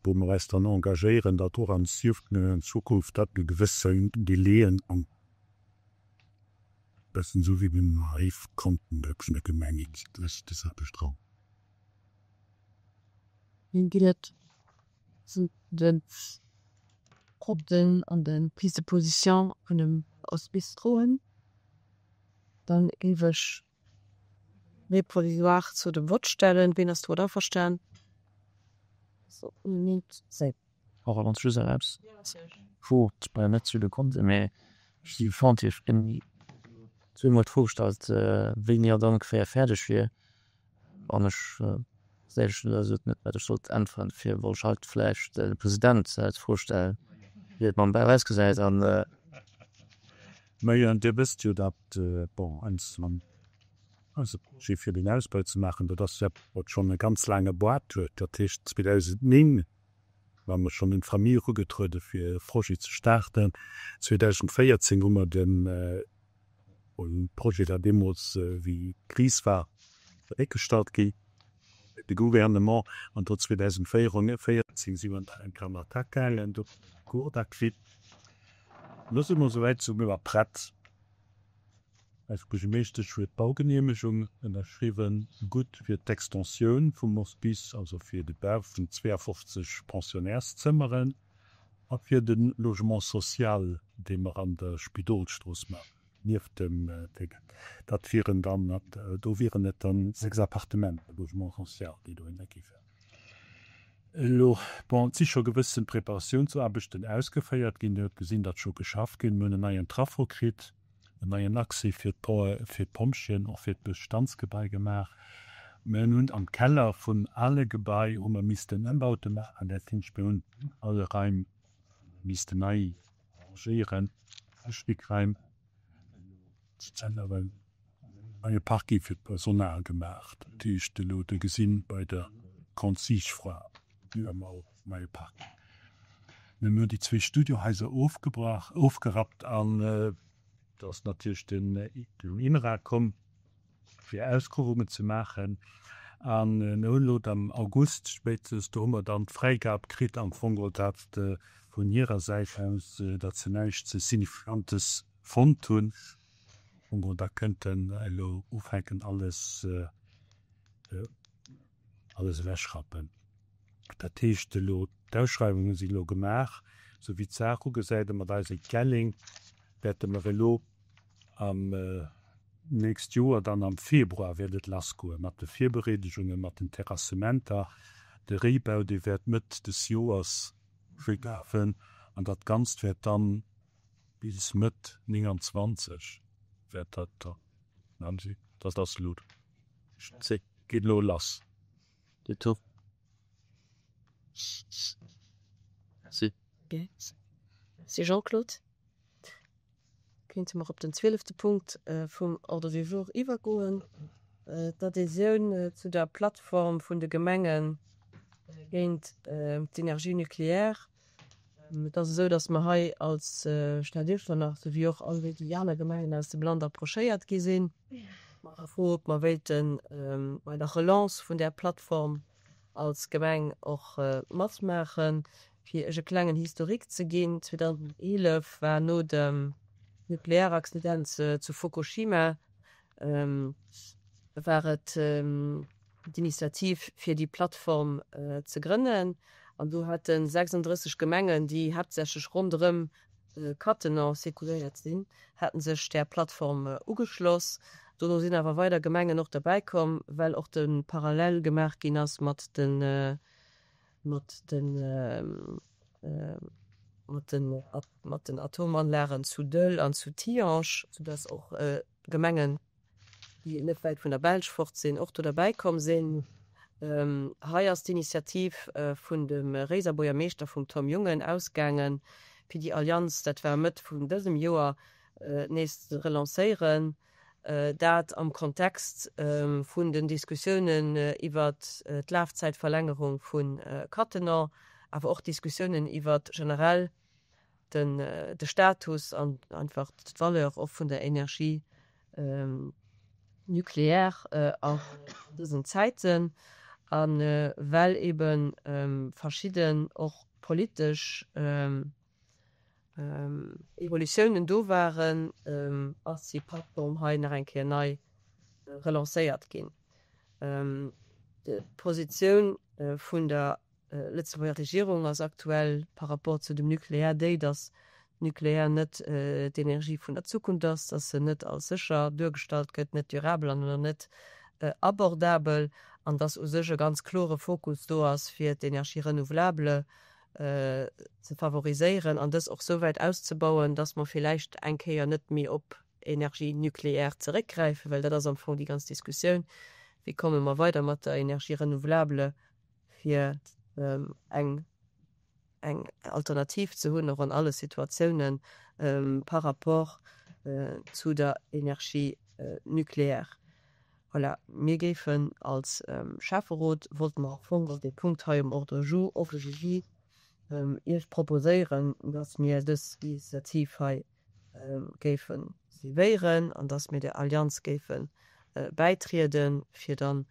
wou mer eis dann engagéieren, datt och an Zukunft dat e gewëssen Délaiën an bëssen esou wéi beim Archivkonten vun der Gemeng dës Aarbecht dran. Ginn et zu de Propten an de Prises de position vun dem Hospice Froen? Dann géif ech Mee provisoire zu dem Vott stellen. Ween ass domat averstan? Och wann s just erlaabs, Fro zwar net zu de Konten, mee ech si Chantier. Ech ginn zweemol d'Fro gestallt, wéini dat ongeféier fäerdeg wier, an ech weess éierlech gesot net, wat ech sollt äntweren. Dofir wollt ech haut vläicht de President d'Fro stellen, wéi et mam Bau ausgesäit. An. Mä Dir wësst jo, datt, bon, eins an eise Projet fir den Ausbau ze maachen, dat ass eppes, wat schonn e ganz laange Boart huet. Dat heescht, 2009 ware mer schonn un d'Famille erugetruede fir e Projet ze starten. 2014 hu mer de Projet, dat deemools wéi d'Kris war, zeréckgestallt gi de Gouvernement. An do 2014 si mer dann eng an Attack gaangen, do hu mer den Accord da kritt. Elo si mer esouwäit, sou mir war prett. Eis Buergermeeschtesch huet d'Baugeneemegung ënnerschriwwen, gutt fir d'Extensioun vum Hospice, also fir de Bau vun 52 Pensionnärszëmmeren a fir de Logement social, dee mer an der Spidolstrooss maachen, nieft dem Déngen. Dat wieren dann, do wieren et dann 6 Appartementer Logement social, déi dohinner gi wären. Elo, bon, et si scho gewësse Preparatiounsaarbechten ausgeféiert ginn. Dir hutt gesinn, datt scho geschafft ginn. Mir hunn en neien Traffo kritt, en neien Accès fir d'Pompjeeën, och fir d'Bestandsgebai gemaach. Mir hunn am Keller vum ale Gebai hu mer missten Ëmbaute maachen. Dat heescht, mir hunn alle Raim missten nei arrangéieren, Technikraim. Elo neie Parking fir d'Personal gemaach, dat heescht elo de gesinn bei der Consigne-Foire hu mer och neie Parking. Mir hunn déi zwee Studiohaiser ofgebrach, ofgerappt an do ass natierlech den INRA komm fir Ausgruewungen ze maachen an mir hunn elo am August spéitstens, do hu mer dann d'Fräigab kritt am Fong geholl, dat vun hirer Säit aus, datt se näischt Signifikantes fonnt hunn. Bon, da kënnt en elo ufänken alles alles ewechrappen. Dat heescht elo, d'Ausschreiwunge si elo gemaach, esou wéi d'Saach ugesäit. A mat eise Gelling wäerte mer elo am nächst Joer dann am Februar wäert et lassgoe mat de Virbereedegungen, mat den Terrassementer. De Réibau, dee wäert Mëtt des Joers lafen an dat Ganzt wäert dann Bis Mëtt 29 wäert dat dann sinn. Dat ass elo, geet elo lass. Merci Jean-Claude. Kéinte mer op den zwielefte Punkt vum Ordre du jour iwwergoen, d'Adhésioun zu der Plattform vun de Gemenge géint d'Energie nucléaire. Et ass esou, datt mer hei als Stad Iechternach, esou wéi och all déi aner Gemengen aus dem Land approchéiert gi sinn, mat der Fro, ob mer wéilte bei der Relance vun där Plattform als Gemeng och matmaachen. Fir Iech e klengen Historique ze ginn, 2011 war no dem Nuklearaccident zu Fukushima war et d'Initiativ fir déi Plattform ze grënnen an do hate 36 Gemengen, déi haaptsächlech ronderëm. Cattenom zirkuléiert sinn, haten sech där Plattform ugeschloss. Dono sinn awer weider Gemengen och derbäi komm, well och de Parallel gemaach ginn ass mat de mat de mat de mat den Atomanlagen zu Döll an zu Tihange, soudass och Gemengen déi net wäit vun der Belsch fort sinn, och do derbäi komm sinn. Hei ass d'Initiativ vun dem Réiser Buergermeeschter, vum Tom Jungen, ausgaangen, fir déi Allianz, dat war Mëtt vun dësem Joer, nees ze relancéieren. Dat am Kontext vun den Diskussiounen iwwert d'Lafzäitverlängerung vu Cattenom, awer och Diskussiounen iwwert generell den de Status an einfach d'Valeur och vun der Énergie nucléaire an dësen Zäiten a well ebe verschidden och politesch Evolutiounen do waren, ass déi Plattform hei nach eng Kéier nei relancéiert ginn. D'Positioun vun der Lëtzebuerger Regierung ass aktuell par rapport zu dem Nucléaire déi, datt Nucléaire net d'Energie vun der Zukunft ass, datt se net als sécher duergestallt gëtt, net durabel an och net abordabel an datt u sech e ganz klore Fokus do ass, fir d'Énergie renouvelable ze favoriséieren an dës och souwäit auszebauen, datt mer villäicht eng Kéier net méi op Énergie nucléaire zeréckgräifen, well dat ass am Fong déi ganz Diskussioun, wéi komme mer weider mat der Énergie renouvelable, fir eng eng Alternativ ze hunn, och an alle Situatiounen par rapport zu der Énergie nucléaire. Voilà, mir géifen als Schäfferot, wollte mer am Fong op dee Punkt hei um Ordre du jour och Iech proposéieren, dass mir dës Initiativ hei géife suivéieren an dass mir der Allianz géife bäitrieden, fir dann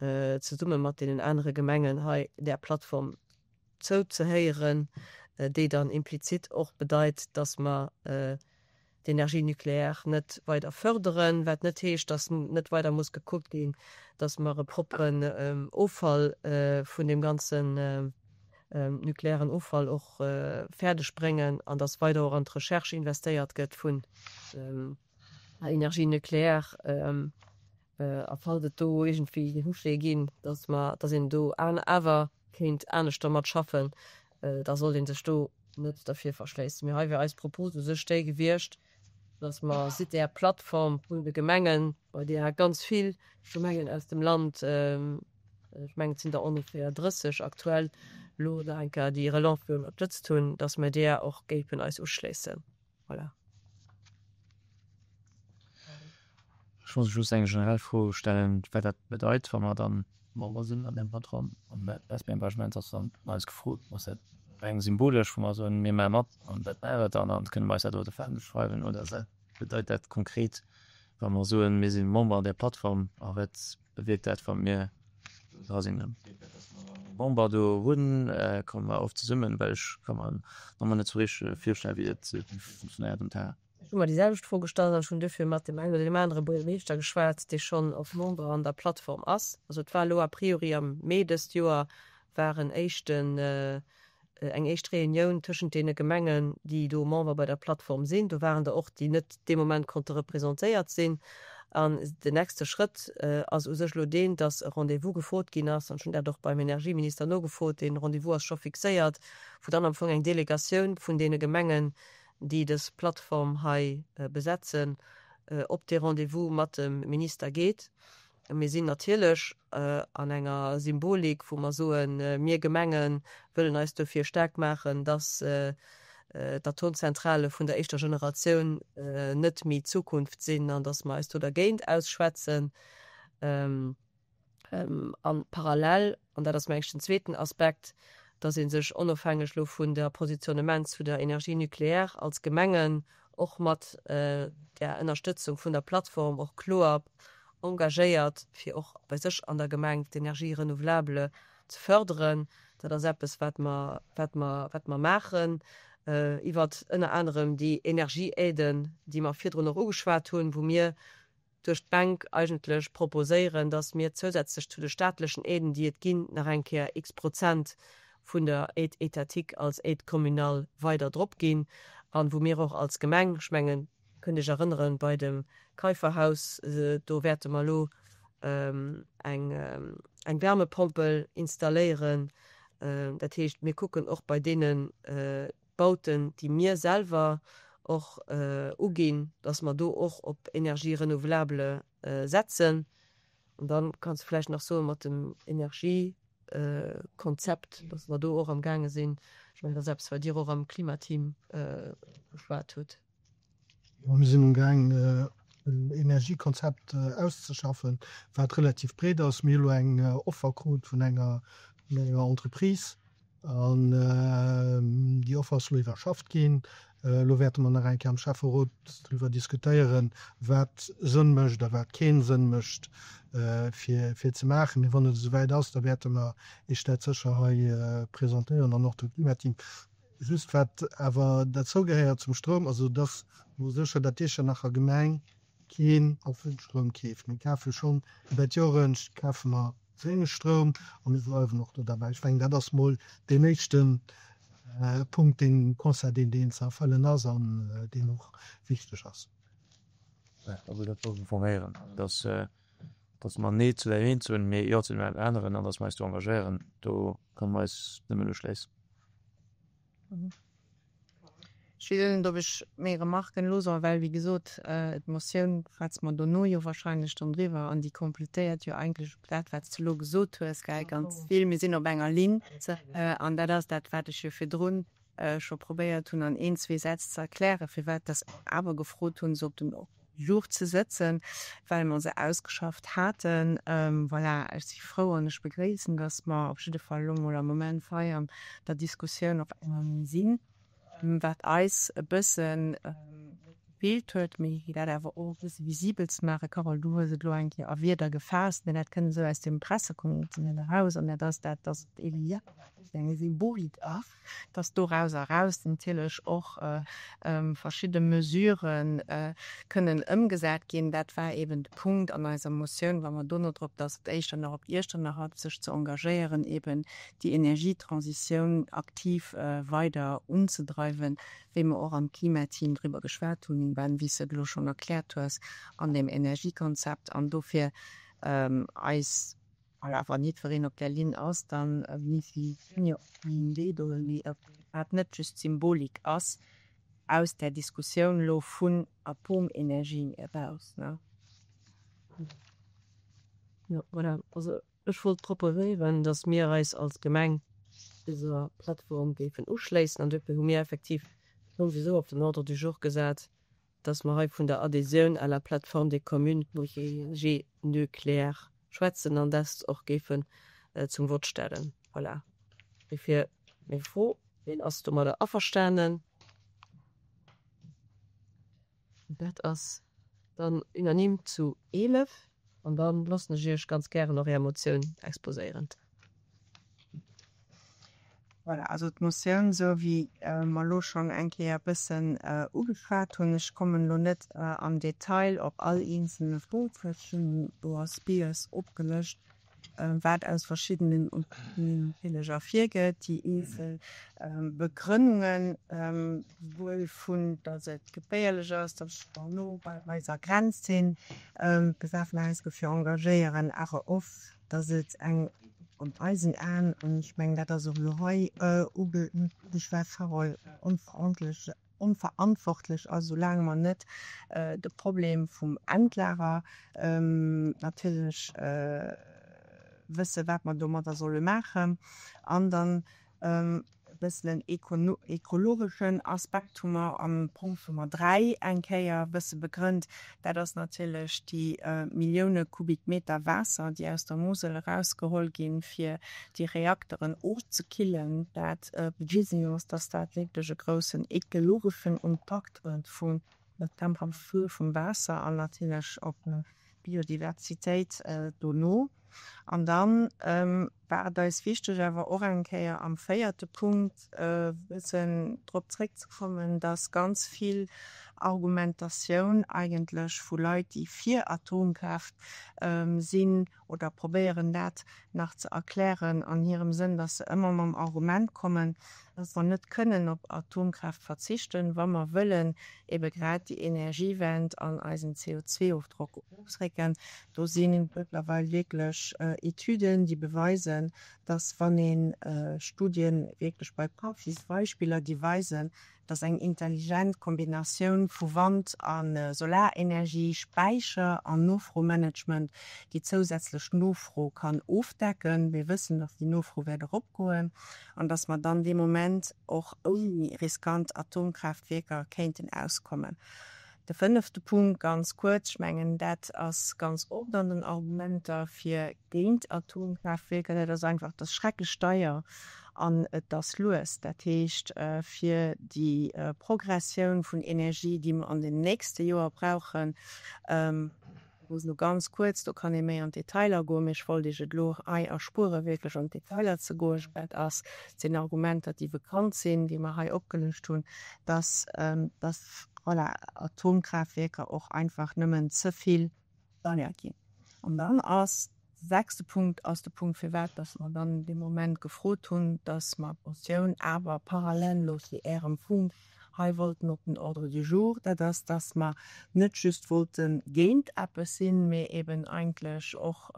zesumme mat deenen anere Gemengen hei där Plattform zouzehéieren, déi dann implizit och bedeit, dass mer d'Énergie nucléaire net weider förderen, wat net heescht, dass net weider muss gekuckt ginn, dass mer e propperen Offall vun deem ganzen nuklearen Offall och fäerdeg bréngen an dass weider och an d'Recherche investéiert gëtt vun der Énergie nucléaire. A falls et do iergendwéi Huschee ginn, dass mer, dass een do awer kéint anescht dermat schaffen, da sollt ee sech do net dervir verschléissen. Mee hei wär eis Propos u sech déi gewiescht, dass mer sidd där Plattform vun de Gemengen, bei där ganz vill Gemengen aus dem Land, ech mengen et sinn der ongeféier 30 aktuell, elo nach eng Kéier déi Relance ënnerstëtzt hunn, dass mer där och géifen eis uschléissen. Voilà. Ech wollt just eng generell Fro stellen, wat dat bedeit, wa mer dann Member sinn an deem Patron an dat Engagement ass dann eis gefrot. Ass dat reng symbolesch, wou mer soen, mir maache mat an dat war et dann an kënne mer eis dat op de Fändel schreiwen oder wat bedeit dat konkret, wa mer soen, mir si Member an där Plattform a wat bewierkt dat, wa mir dra sinn? Member do hunn, komme mer oft zesummen, well ech ka mer nach net sou richteg virstellen, wéi dat funktionéiert um Terrain. Ech hu mer déi selwecht Fro gestallt an ech hunn duerfir mat deem engen oder deem anere Buergermeeschter geschwat, dee schonn och Member an der Plattform ass. Also et war elo a priori am Mee dëst Joer war en éischten, eng éischt Reunioun tëschent deene Gemengen, déi do Member bei der Plattform sinn. Do waren der och, déi net dee Moment konnte representéiert sinn. An den nächste Schrëtt ass u sech elo deen, dass e Rendez-vous gefrot ginn ass, an ech hunn dat och beim Energieminister nogefrot, dee Rendez-vous ass scho fixéiert, wou dann am Fong eng Delegatioun vun deene Gemengen, déi dës Plattform hei besetzen, op dee Rendez-vous mat dem Minister geet. Mir sinn natierlech an enger Symbolik, wou mer soen, mir Gemenge wëllen eis dofir staark maachen, dass d'Atomzentrale vun der éischter Generatioun net méi d'Zukunft sinn an dass mer eis do dergéint ausschwätzen. A parallel, an dat ass mengen ech den zweeten Aspekt, dass ee sech onofhängeg elo vun der Positionnement zu der Énergie nucléaire als Gemengen och mat där Ënnerstëtzung vun der Plattform och kloer engagéiert, fir och bei sech an der Gemeng d'Énergie renouvelable ze förderen. Dat ass eppes, wat mer, wat mer, wat mer maachen iwwert ënner anerem déi Energieaiden, déi mer virdrun och ugeschwat hunn, wou mir duerch d'Bänk eigentlech proposéieren, dass mir zousätzlech zu de staatlechen Aiden, déi et ginn, nach eng Kéier x Prozent vun der Aide étatique als Aide communale weider drop ginn. An wou mir och als Gemeng, ech mengen, kënnt Iech erënneren, bei dem Keiferhaus, do wäerte mer elo eng eng Wärmepompel installéieren. Dat heescht, mir kucken och bei deene Bauten, déi mir selwer och uginn, dass mer do och op Énergie renouvelable setzen. An da kanns de vläicht nach soe mat dem Energiekonzept, dass mer do och amgaange sinn. Ech mengen, dat ass eppes, wat Dir och am Klimateam beschwat hutt. Jo, mir sinn amgaang, en Energiekonzept auszeschaffen, wat relativ breet ass. Mir hu lo eng Offer krut vun enger Entreprise An déi Offer ass elo iwwerschafft ginn. Elo wäerte mer nach eng Kéier am Schäfferot driwwer diskutéieren, wat Sënn mécht a wat kee Sënn mécht, fir ze maachen. Mee wann et esouwäit ass, da wäerte mer Iech dat sécher hei presentéieren an och dem Klimateam. Just wat awer derzou gehéiert zum Stroum, also et ass elo sécher, datt d'Iechternacher Gemeng keen Atomstroum keeft. Mir kafe schonn iwwer Joren kafe mer grénge Stroum a mir bleiwen och do derbäi. Ech mengen, dat ass mol deen éischte Punkt, deen Constat, deen deen ze erfëllen ass an deen och wichteg ass. Also dat wollt ech informéieren, dass, dass mer Nee zu deem een soen, mee Jo zu deem aneren an dass mer eis do engagéieren. Do kënne mer eis nëmmen uschléissen. Ech weess net, ob ech méi Remarken elo soll, well, wéi gesot, d'Motioun schwätze mer dono jo wahrscheinlech dann driwwer an déi completéiert jo eigentlech och dat, wat s de elo gesot hues, gell, ganz vill. Mir sinn op enger Linn an dat ass dat, wat ech jo virdrun scho probéiert hunn an een, zwee Sätz ze erklären, firwat dass mer awer gefrot hunn, se op den Ordre du jour ze sëtzen, well mer se ausgeschafft haten. Voilà, ech si frou an ech begréissen, dass mer op jidde Fall elo mol am Moment hei an der Diskussioun op enger Linn sinn. Wat eis e bësse gefeelt huet, mee fir dat awer och e bësse visibel ze maachen, Carole, du hues et elo eng Kéier a Wierder gefaasst, mee dat kënnt esou aus dem Pressecommuniqué net eraus, an dat ass dat, dass et eeben jo eng Symbolik ass, dass dorauser eraus natierlech och verschidde Mesurë kënnen ëmgesat ginn. Dat war eeben de Punkt an eiser Motioun, wa mer dono drop, dass et éischter nach op Iechternach ass, sech ze engagéieren, eeben déi Energietransitioun aktiv weider unzedreiwen, wéi mer och am Klimateam driwwer geschwat hunn, Ben, wéi s de et elo schonn erkläert hues, an deem Energiekonzept. An dofir eis, voilà, wann jiddwereen op där Linn ass, da si mir op engem Wee do, wat net just Symbolik ass aus där Diskussioun elo vun Atomenergie eraus. Jo, voilà. Also Ech wollt proposéieren, dass mir eis als Gemeng dëser Plattform géifen uschléissen an duerfir hu mir effektiv souwisou op den Ordre du jour gesat, dass mer hei vun der Adhésioun à la Plateforme des communes pour l'énergie nucléaire schwätzen an dest och géifen zum Vott stellen. Voilà, duerfir meng Fro, Ween ass domadder averstanen? Dat ass dann unanime zu 11. An da loossen ech Iech ganz gären och Är Motioun exposéieren. Voilà, also d'Motioun, esou wéi mer elo schonn eng Kéier e bëssen ugeschwat hunn, ech kommen elo net am Detail op all eenzelne Punkt, ech hunn do als Bias opgelëscht, wat aus verschiddenen Unternehmen natierlech ervirgeet, déi eenzel Begrënnungen, souwuel vun datt et geféierlech ass, datt mer no bei eiser Grenz sinn, besaf mer eis dofir engagéieren, awer och, datt et eng an eisen Aen, an ech mengen dat ass och elo hei ugeschwat, Carole, onverantwortlech onverantwortlech ass, soulaang mer net de Problem vum Endlager natierlech wëssen, wat mer domadder solle maachen. An dann e bëssen en ekologeschen Aspekt hu mer am Punkt Nummer 3 eng Kéier e bësse begrënnt. Dat ass natierlech déi Millioune Kubikmeter Waasser, déi aus der Mosel erausgeholl ginn, fir déi Reakteren ofzekillen. Dat bewisen ass, dass dat wierklech e groussen ekologeschen Impakt huet vun der Temperatur vum Waasser an natierlech op d'Biodiversitéit dono. An dann war et eis wichteg awer och eng Kéier am véierte Punkt e bëssen drop zréckzekommen, dass ganz vill. Argumentatioun eigentlech vu Leit, déi fir Atomkraaft sinn oder probéieren dat nach ze erklären an hirem Sënn, dass se ëmmer mam Argument kommen, dass mer net kënnen op Atomkraaft verzichten, wa mer wëllen ebe grad déi Energiewend an eisen CO2-Ofdrock erofdrécken. Do si mëttlerweil wierklech Etüden, déi beweisen, dass wann ee Studien wierklech bei Praxisbeispiller, déi weisen, dass eng intelligent Kombinatioun vu Wand a Solarenergie, Späicher an Nofromanagement déi zousätzlech Nofro kann ofdecken. Mir wëssen, dass déi Nofro wäert eropgoen an dass mer dann dee Moment och ouni riskant Atomkraaftwierker kéinten auskommen. De fënnefte Punkt, ganz kuerz, ech mengen, dat ass ganz oft an den Argumenter fir géint Atomkraaftwierker, dat ass einfach, et ass schrecklech deier an et ass lues. Dat heescht, fir déi Progressioun vun Energie, déi mer an den nächste Joer brauchen, Just elo ganz kuerz, do kann ee méi an d'Detailer goen, mee ech wollt Iech et elo hei erspueren, wierklech an d'Detailer ze goen. Dat ass, dat sinn Argumenter, déi bekannt sinn, déi mer hei opgelëscht hunn, dass, dass, voilà, Atomkraaftwierker och einfach nëmmen ze vill deier ginn. An dann ass de sechste Punkt ass de Punkt, firwat dass mer dann dee Moment gefrot hunn, dass mer d'Motioun awer parallel elo zu Ärem Punkt hei wollten op den Ordre du jour, dat ass, dass mer net just wollte géint eppes sinn, mee eben eigentlech och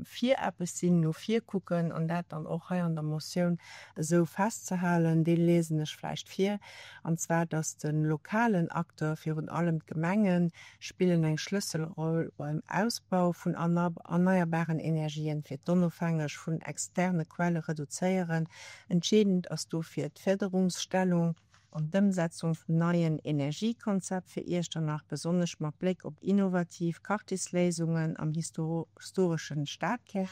fir eppes sinn, no vir kucken an dat dann och hei an der Motioun esou festzehalen. Dee liesen ech vläicht vir, an zwar, dass de lokalen Acteur, virun allem d'Gemengen, spillen eng Schlësselroll beim Ausbau vun erneierbaren Energien, fir d'Onofhängeg vun externe Quelle reduzéieren. Entscheedend ass dofir d'Férderungsstellung an d'Ëmsetzung vum neien Energiekonzept fir Iechternach, besonnesch mat Bléck op innovativ Quartiersléisungen am historeschen Stadkär,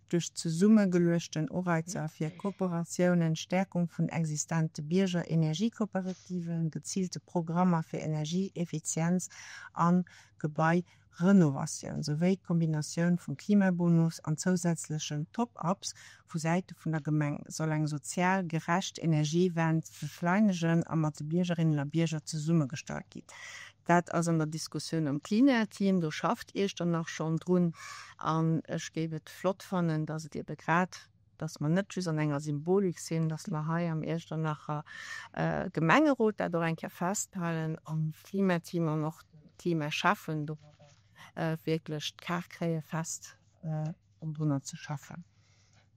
duerch zesummegeluechten Ureizer fir Kooperatiounen, Stärkung vun existente Bierger-Energiekooperativen, geziilte Programmer fir Energieeffizienz a Gebai-Renovatioun, souwéi d'Kombinatioun vum Klimabonus an zousätzlechen Top-ups vu Säite vun der Gemeng soll eng sozial gerecht Energiewend beschleunegen a mat de Biergerinnen a Bierger zesummegestallt ginn. Dat ass an der Diskussioun am Klimateam, do schafft Iechternach schonn drun. An ech géif et flott fannen, dass et ebe grad, dass mer net just an enger Symbolik sinn, dass mer hei am Iechternacher Gemengerot dat och eng Kéier festhalen am Klimateam an och d'Klimaschäffen domadder wierklech d'Kaart kréie fest om drunner ze schaffen.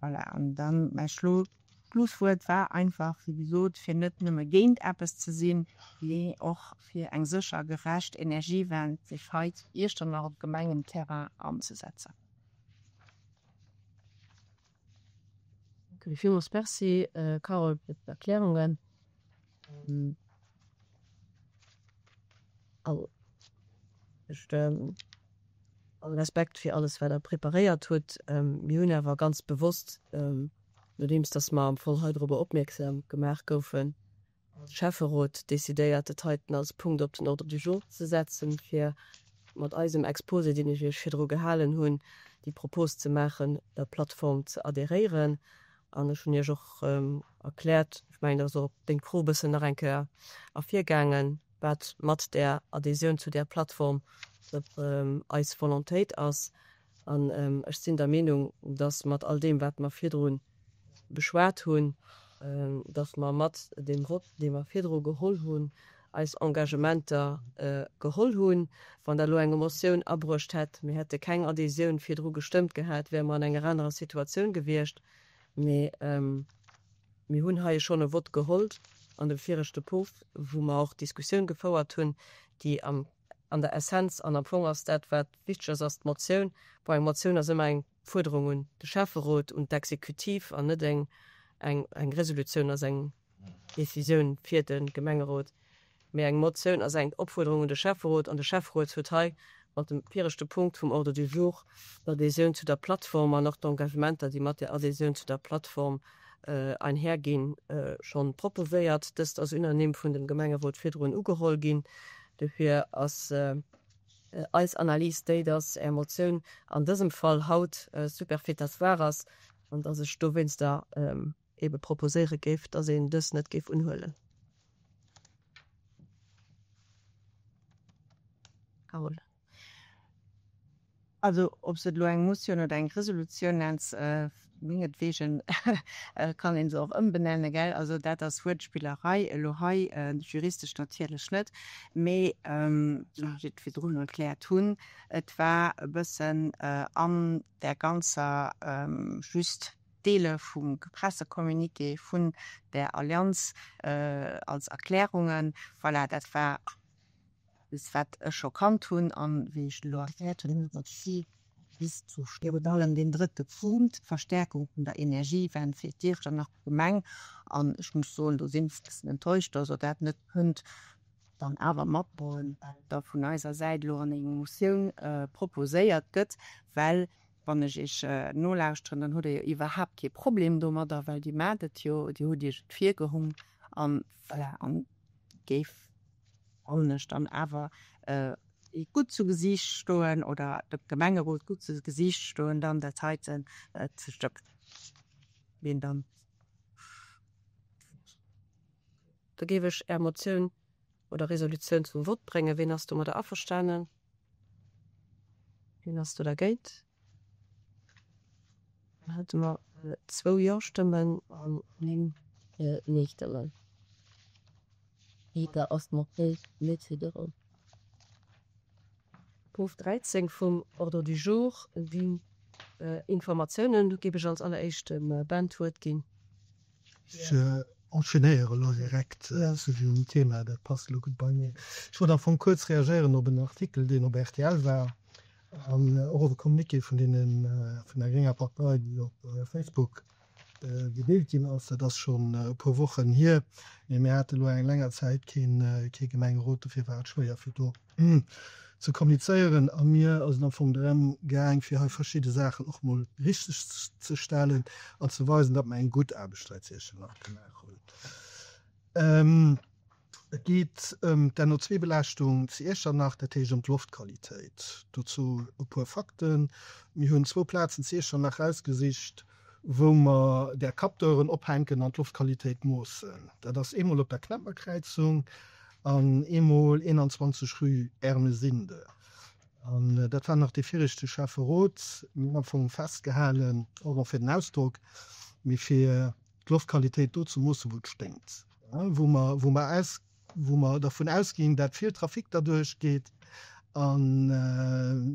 Voilà, an dann mäi Schlusswuert war einfach, wéi gesot, fir net nëmme géint eppes ze sinn, mee och fir eng sécher, gerecht Energiewend sech hei zu Iechternach op Gemengenterrain anzesetzen. Villmools Merci, Carole, fir d'Erklärungen. All Respekt fir alles, wat Der preparéiert hutt. Mir hunn awer ganz bewosst, nodeems dass mer am Fong hei dorobber opmierksam gemaach goufen, als Schäfferot decidéiert, dat heiten als Punkt op den Ordre du jour ze setzen, fir mat eisem Exposé, deen ech Iech virdru gehalen hunn, déi Propos ze maachen, der Plattform ze adhéréieren. An ech hunn Iech och erkläert, ech mengen, dat ass och op deng Fro e bëssen nach eng Kéier ervirgaangen, wat mat där Adhésioun zu där Plattform eis Volontéit ass. An ech sinn der Meenung, dass mat all deem, wat mer virdru beschwat hunn, dass mer mat deem Vott, dee mer virdru geholl hunn, eis Engagementer geholl hunn. Wann Der elo eng Motioun abruecht hätt, mir hätte keng Adhésioun virdru gestëmmt gehat, wäre mer an enger anerer Situatioun gewiescht. Mee mir hunn hei schonn e Vott geholl an dem viregte Punkt, wou mer och d'Diskussioun gefouert hunn, déi am, an der Essenz an am Fong ass dat, wat wichteg ass, ass d'Motioun. Bon, eng Motioun ass ëmmer eng Fuerderung un de Schäfferot, un d'Exekutiv an net eng, eng, eng Resolutioun ass eng Decisioun fir de Gemengerot. Mee eng Motioun ass eng Opfuerderung un de Schäfferot, an de Schäfferot huet hei mat dem viregte Punkt vum Ordre du jour d'Adhésioun zu der Plattform an och d'Engagementer, déi mat där Adhésioun zu der Plattform einherginn, scho proposéiert. Dëst ass unanime vun dem Gemengerot virdrun ugeholl ginn. Dofir ass eis Analys déi, dass Är Motioun an dësem Fall haut superfétatoire ass an dass ech dowéinster ebe proposéiere géif, dass een dës net géif unhuelen. Carole. Also, ob s de et elo eng Motioun oder eng Resolutioun nenns, mengetwegen kann ee se och ëmbenennen, gell? Also dat ass Wuertspillerei elo hei, juristesch natierlech net, mee wéi ech et virdrun erkläert hunn, et war e bëssen an där ganzer just Deele vum Pressecommuniqué vun där Allianz als Erklärungen, voilà, dat war Eppes wat ech scho kannt hunn an wéi ech elo erkläert hunn, datt si bis zu virun allem deen drëtte Punkt, d'Verstärkung vun der Energiewend fir d'Iechternach Gemeng, an ech muss soen, do sinn ech e bëssen enttäuscht, datt Der dat net kënnt dann awer matdroen, well da vun eiser Säit elo an enger Motioun proposéiert gëtt, well wann ech Iech nolauschteren, dann hutt Der jo iwwerhaapt kee Problem domadder, well Dir maacht et jo, Dir hutt Iech et virgeholl an voilà, an géif Wollen ech dann awer gutt zu Gesiicht stoen oder dem Gemengerot gutt zu Gesiicht stoen, dann dat heiten ze stëmmen. Wien dann. Da géif ech Är Motioun oder Resolutioun zum Vott bréngen. Wien ass domadder averstanen? Wien ass do dergéint? Dann hätte mer zwou Jo-Stëmmen an 9 Nee-Stëmmen. Peter ass mat Méi. Punkt 13 vum Ordre du jour, déi Informatiounen. Do géif ech als alleréischt dem Ben d'Wuert ginn. Ech enchaînéiere elo direkt zu deem Thema, dat passt elo gutt bei mir. Ech wollt am Fong kuerz reagéieren op en Artikel, deen op rtl war an och op e Communiqué vun deenen, vun der grénger Partei, déi op Facebook gedeelt ginn ass. Dat ass schonn e puer Wochen hier, mee mir hate elo eng länger Zäit keen, kee Gemengerot, dofir war et schwéier fir do ze kommunizéieren. A mir ass et am Fong drëm gaang, fir hei verschidde Saachen och mol richteg ze stellen an ze weisen, datt mer eng gutt Aarbecht hei zu Iechternach gemaach hunn. Et geet ëm d'NO2-Belaaschtung zu Iechternach, dat heescht ëm d'Loftqualitéit. Dozou e puer Fakten, Mir hunn zwou Plazen zu Iechternach rausgesicht, wou mer där Capteuren ophänken an d'Loftqualitéit moossen. Dat ass eemol op der Knepperkräizung an eemol 21 rue Ermesinde. An dat war nach dee viregte Schäfferot. Mir hunn am Fong festgehalen, pardon fir den Ausdrock, mee fir d'Loftqualitéit do ze moossen, wou et sténkt, wou mer, wou mer aus, wou mer dervun ausginn, dat vill Trafic derduerch geet, a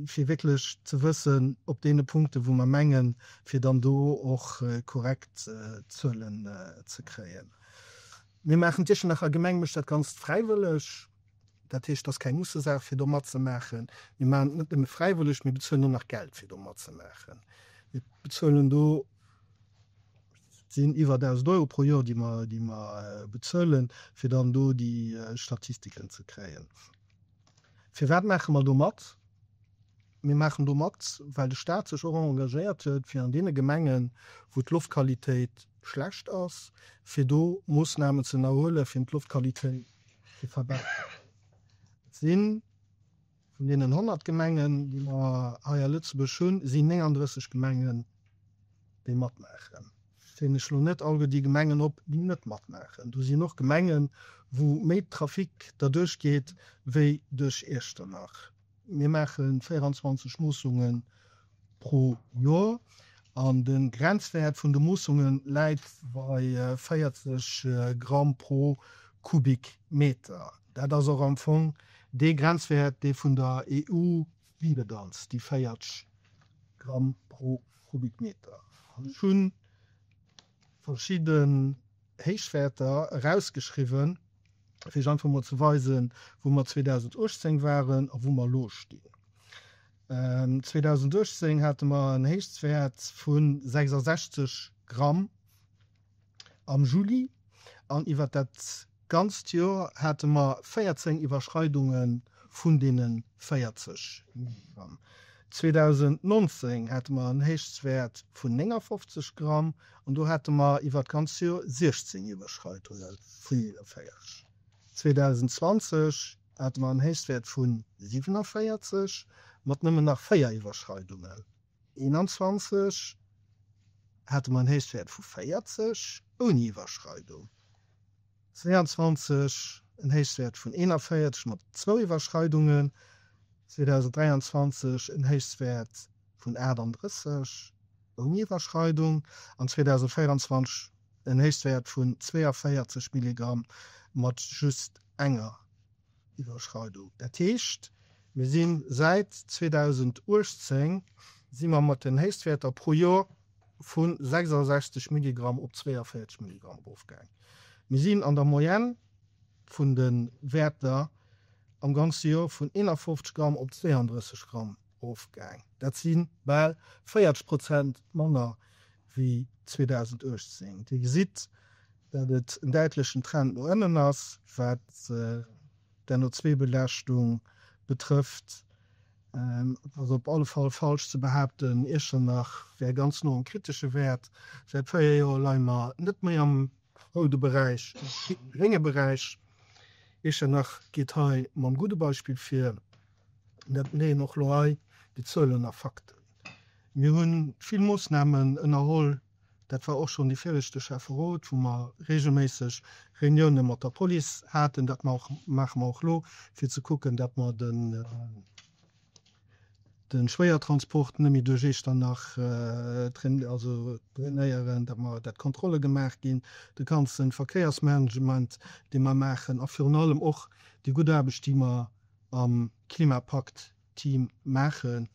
fir wierklech ze wëssen, op deene Punkten, wou mer mengen, fir dann do och korrekt Zuelen ze kréien. Mir maachen, d'Iechternacher Gemeng mécht dat Ganzt fräiwëlleg. Dat heescht, et ass keng Mussesaach, fir do matzemaachen. Mir maachen et net nëmme fräiwëlleg, mir bezuelen och nach Geld, fir do matzemaachen. Mir bezuelen do, et sinn iwwer 1.000 Euro pro Joer, déi mer, déi mer bezuelen, fir dann do déi Statistiken ze kréien. Firwat maache mer do mat? Mir maachen do mat, well de Staat sech och engagéiert huet, fir an deene Gemengen, wou d'Loftqualitéit schlecht ass, fir do Moossnamen ze ënnerhuelen, fir d'Loftqualitéit ze verbesseren. Et si vun deenen 100 Gemengen, déi mer hei a Lëtzebuerg hunn, sinn 39 Gemengen, déi matmaachen. Ech zielen ech elo net alleguer déi Gemengen op, déi net matmaachen. Do sinn och Gemengen, wou méi Trafic derduerch geet wéi duerch Iechternach. Mir maache 24 Moossunge pro Joer an de Grenzwäert vun de Moossunge läit bei 40 Gramm pro Kubikmeter. Dat ass och am Fong dee Grenzwäert, dee vun der EU virgëtt als déi 40 Gramm pro Kubikmeter. An ech hu verschidden Héichwäerter erausgeschriwwen, fir iech einfach mol ze weisen, wou mer 2018 waren a wou mer elo stinn. 2018 hate mer en Héichstwäert vu 66 Gramm am Juli an iwwert dat ganzt Joer hate mer 14 Iwwerschreidunge vun deene 40 Milligramm. 2019 hate mer en Héichstwäert vun 59 Gramm an do hate mer iwwert d'ganzt Joer 16 Iwwerschreidunge vun deene 40. 2020 hate mer en Héichstwäert vu 47 mat nëmmen nach 4 Iwwerschreidungen. 21 hate mer en Héichstwäert vu 40 ouni Iwwerschreidung, 22 en Héichstwäert vun 41 mat zwou Iwwerschreidungen. 2023 en Héichstwäert vun 38 ouni Iwwerschreidung an 2024 en Héichstwäert vun 42 Milligramm mat just enger Iwwerschreidung. Dat heescht, mir si säit 2018 si mer mat den Héichstwäerter pro Joer vu 66 Milligramm op 42 Milligramm erofgaang. Mir sinn an der Moyenne vun de Wäerter am ganze Joer vun 51 Gramm op 32 Gramm erofgaang. Dat si bal 40 Prozent manner wéi 2018. Dir gesitt, dat et en däitlechen Trend no ënnen ass, wat d'NO2-Belaaschtung betrëfft. Et ass op alle Fall falsch ze behaapten, Iechternach wär ganz no am kritesche Wäert. Säit 4 Joer leie mer net méi am roude Beräich, am grénge Beräich. Iechternach geet hei mam gudde Beispill vir. Dat beleeën och elo hei déi Zuelen a Fakten. Mir hu vill Moossnamen ënnerholl, dat war och schonn dee viregte Schäfferot, wou mer reegelméisseg Reunioune mat der Police haten. Dat maache mer och elo, fir ze kucken, datt mer de Schwéiertransport net méi duerch Echternach trainéieren, datt mer, datt Kontrolle gemaach ginn, de ganze Verkéiersmanagement, dee mer maachen a virun allem och déi gutt Aarbecht, déi mer am Klimapakt-Team maachen,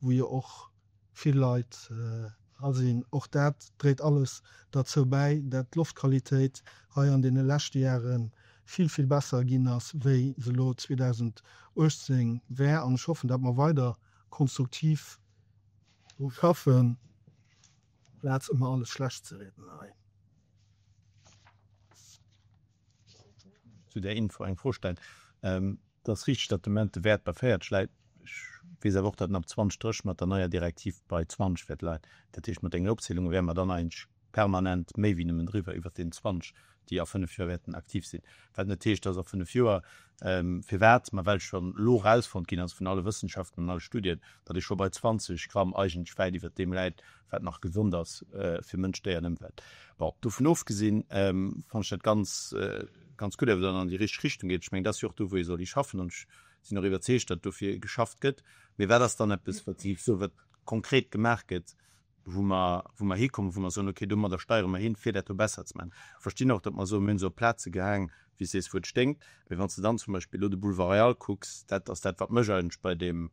wou jo och vill Leit dra sinn. Och dat dréit alles derzou bäi, dat d'Loftqualitéit hei an deene leschte Jahre vill, vill besser ginn ass, wéi se elo 2018 war. An ech hoffen, dat mer weider konstruktiv dru schaffen, amplaz ëmmer alles schlecht ze rieden hei. Zu där Info eng Fro stellen. Et ass richteg, datt de Moment de Wäert bei 40 läit. Ech weess awer och, datt en ab 2030 mat der neier Direktiv bei 20 wäert leien. Dat heescht, mat dengen Opzielunge wäre mer dann eigentlech permanent méi wéi nëmmen driwwer, iwwert deenen 20, déi a fënnf Joer wäerten aktiv sinn. Wat net heescht, datt a fënnf Joer, firwat? Ma well schonn elo erausfonnt ginn ass vun alle Wëssenschaften an alle Studien, datt ee scho bei 20 Gramm eigentlech wäit iwwert deem läit, wat nach gesond ass fir Mënsch, Déier an Ëmwelt. Bon, dovun ofgesinn, fannen ech dat ganz, ganz gutt, awer dann an déi richteg Richtung geet. Ech mengen, dat ass jo och do, wou ee soll hischaffen, an ech sinn och iwwerzeegt, datt dofir geschafft gëtt. Mee wat ass dann eppes, wat si soen, wat konkret gemaach gëtt, wou mer, wou mer hikommen, wou mer soen, okay, domadder steiere mer hin, fir dat do besser ze maachen. Ech verstinn och, datt mer soen, mir hunn se op Plaze gehaang, wéi s de sees, wou et sténkt. Mee wann s de dann zum Beispill elo de Boulevard Royal kucks, dat ass dat, wat mech eigentlech bei deem,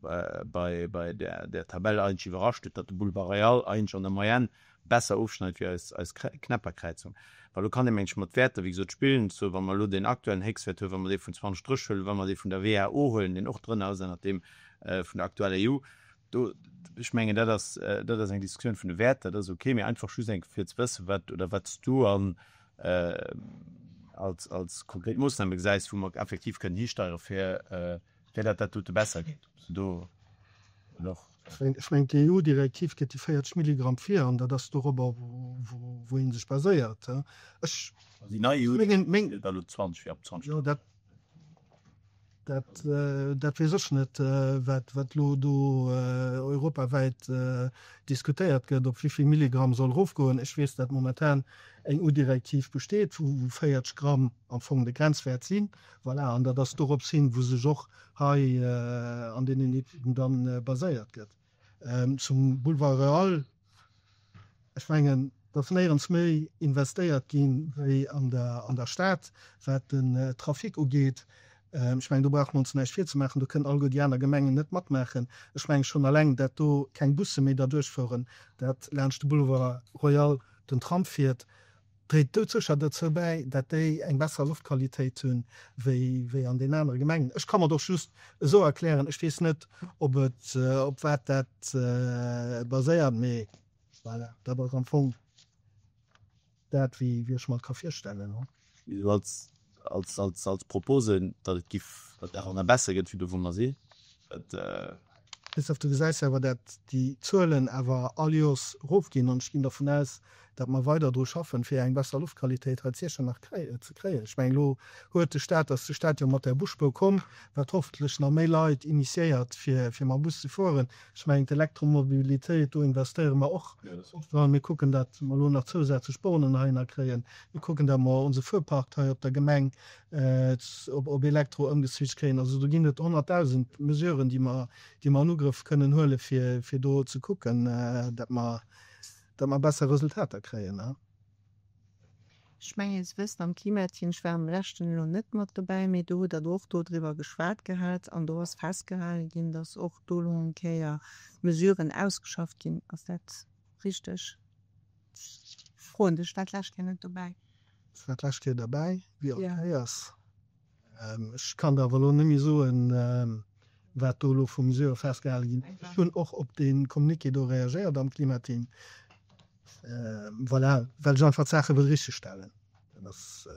bei bei der der Tabell eigentlech iwwerrascht huet, datt de Boulevard Royal eigentlech an der Moyenne besser ofschneit wéi eis eis Knäpperkräizung. Well do kann ee mengen ech mat Wäerter wéi gesot spillen, sou wa mer elo deen aktuellen Héchstwäert huelen, wa mer dee vun 2030 huelen, wa mer dee vun der WHO huelen, deen och drënner ass ënnert deem vun der aktueller EU, do ech mengen dat ass dat ass eng Diskussioun vun de Wäerter, dat ass ok, mee einfach just eng fir ze wëssen, wat oder wat s du an als als konkret Moossname gesäis, wou mer effektiv kënnen histeiere fir Fir dat dat dote besser geet, ob se do och. Ech mengen, d'EU-Direktiv gëtt déi 40 Milligramm vir an dat ass dorobber, wou ee sech baséiert. Ech. Déi nei EU-Direktiv gëtt elo 20 vir, ab 20. Jo, dat, dat, dat weess ech net, wat, wat elo do europawäit diskutéiert gëtt, op wéi vill Milligramm soll erofgoen. Ech weess, dat momentan eng EU-Direktiv besteet, wou 40 Gramm am Fong de Grenzwäert sinn. Voilà, an dat ass dorops hin, wou sech och hei an deenen Etüden da baséiert gëtt. Zum Boulevard Royal, ech mengen, et ass néierens méi investéiert gi wéi an der Stad, wat den Trafic ugeet. Ech mengen, do brauche mer ons näischt virzemaachen, do kënnen alleguer déi aner Gemengen net matmaachen. Ech mengen schonn eleng, dat do keng Busse méi derduerch fueren, dat laanscht de Boulevard Royal den Tram fiert, dréit doudsécher dozou bäi, dat déi eng besser Loftqualitéit hunn wéi an den anere Gemengen. Ech ka mer et och just esou erklären, ech weess net, ob et, op wat dat baséiert, mee voilà, dat ass am Fong dat, wéi ech mer et ka virstellen. Esou als, als, als, als Propose, datt et giff, datt et awer nach besser gëtt wéi do wou mer sinn, dat. Christophe, du gesäis awer, dat déi Zuelen awer all Joers erofginn an ech ginn dervun aus, datt mer weider dru schaffen, fir eng besser Loftqualitéit hei zu Iechternach ze kréien. Ech mengen, elo huet de Staat, ass de Staat jo mat där Busspur komm, wat hoffentlech nach méi Leit initiéiert, fir mam Bus ze fueren. Ech mengen, d'Elektromobilitéit, do investéiere mer och dran. Mir kucken, datt mer elo nach zousätzlech Bornen heihinner kréien. Mir kucken, datt mer onse Fuerpark hei op der Gemeng op Elektro ëmgeswitcht kréien. Also do ginn et 100.000 Mesuren, déi mer, déi mer an Ugrëff kënnen huelen, fir do ze kucken, datt mer, datt mer besser Resultater kréien. Ech mengen, Dir wësst, am Klimateam, ech war am leschten elo net mat dobäi, mee do hutt Der och dodriwwer geschwat gehat an do ass festgehale ginn, datt och do elo eng Kéier Mesuren ausgeschafft ginn. Ass dat richteg? Ech froen dech, ech war d'lescht Kéier net dobäi. Ech war d'lescht Kéier derbäi, wéi all Kéiers. Ech kann der awer elo net méi soen, wat do elo vu Mesurë festgehale ginn. Ech hunn och op dee Communiqué do reagéiert am Klimateam, voilà, well ech einfach d'Saache wëll richtegstellen. Dat ass.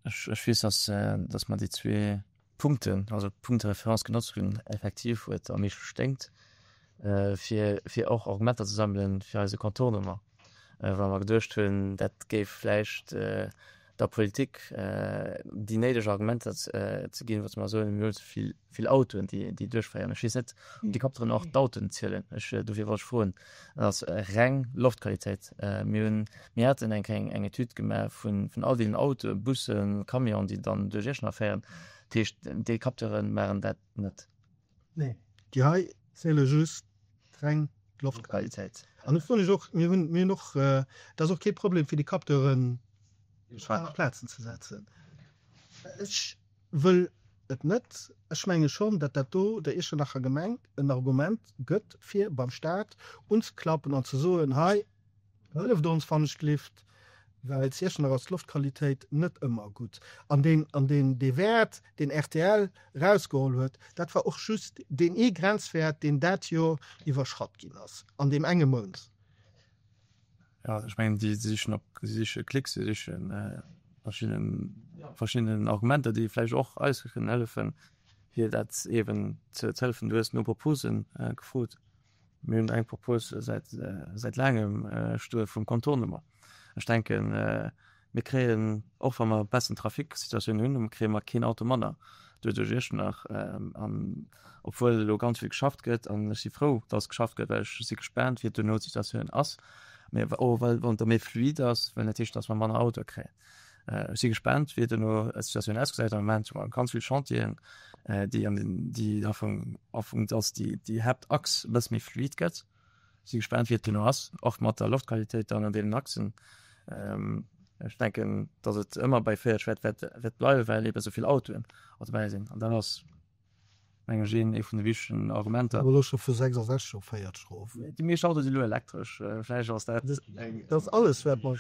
Ech weess, dass mer déi zwee Punkten, also Punkt de référence genotzt hunn, effektiv huet am meeschte gesténkt, fir, fir och Argumenter ze sammelen fir eise Contournement, well mer geduecht hunn, dat géif vläicht der Politik déi néideg Argumenter ze ginn, wa mer soen, mir hunn ze vill, vill Autoen, déi, déi duerchféieren. Ech weess net, ob déi Capteuren och d'Autoen zielen. Ech, dofir wollt ech froen. Dat ass reng Loftqualitéit. Mir hunn, mir haten eng Kéier eng Etüd gemaach vun, vun all deenen Autoen, Bussen, Camionen, déi dann duerch Iechternach féieren. Dat heescht, déi Capteure maachen dat net. Nee, déi hei ziele just reng d'Loftqualitéit. An ech soen lech och, mir hunn, mir hunn och, dat ass och kee Problem fir déi Capteuren op aner Plazen ze setzen. Ech wëll et net. Ech menge schonn, datt dat do der Iechternacher Gemeng en Argument gëtt, fir beim Stat unzeklappen an ze soen, hei, Hëlleft ons wann ech glift, well zu Iechternach ass d'Loftqualitéit net ëmmer gutt. An deen, an deen, dee Wäert, deen rtl erausgeholl huet, dat war och just deen ee Grenzwäert, deen dat Joer iwwerschratt ginn ass, an deem enge Mount. Jo, ech mengen, déi sichen op, si siche Klicks, si siche verschidden, verschidden Argumenter, déi vläicht och eis kënnen hëllefen, fir dat eeben ze hëllefen. Du hues no Proposen gefrot. Mir hunn eng Propos säit, säit laangem stoe vum Contournement. Ech denken, mir kréien, och wa mer bessen Traficsituatioun hunn, kréie mer keen Auto manner do duerch Iechternach. An obwuel elo ganz vill geschafft gëtt, an ech si frou, dass geschafft gëtt, well ech si gespaant, wéi duerno d'Situatioun ass, mä och well wann et da méi fluide ass, well dat heescht, dass mer manner Autoe kréien. Ech si gespaant, wéi duerno d'Situatioun ausgesäit. Am Moment hu mer ganz vill Chantieren, déi an den, déi am Fong, am Fong, dass déi, déi Haaptachs e bësse méi fluid gëtt. Ech si gespaant, wéi et duerno ass, och mat der Loftqualitéit dann an deenen Achsen. Ech denken, dass et ëmmer bei 40 wäert, wäert, wäert bleiwen, well eebe sou vill Autoen och dobäi sinn. An dat ass. Meng ech een ee vun de wichtegen Argumenter. Awer elo scho vu 66 op 40 erof. Déi meescht Autoe si elo elektresch, vläicht ass dat eng. Dat ass alles wat mer.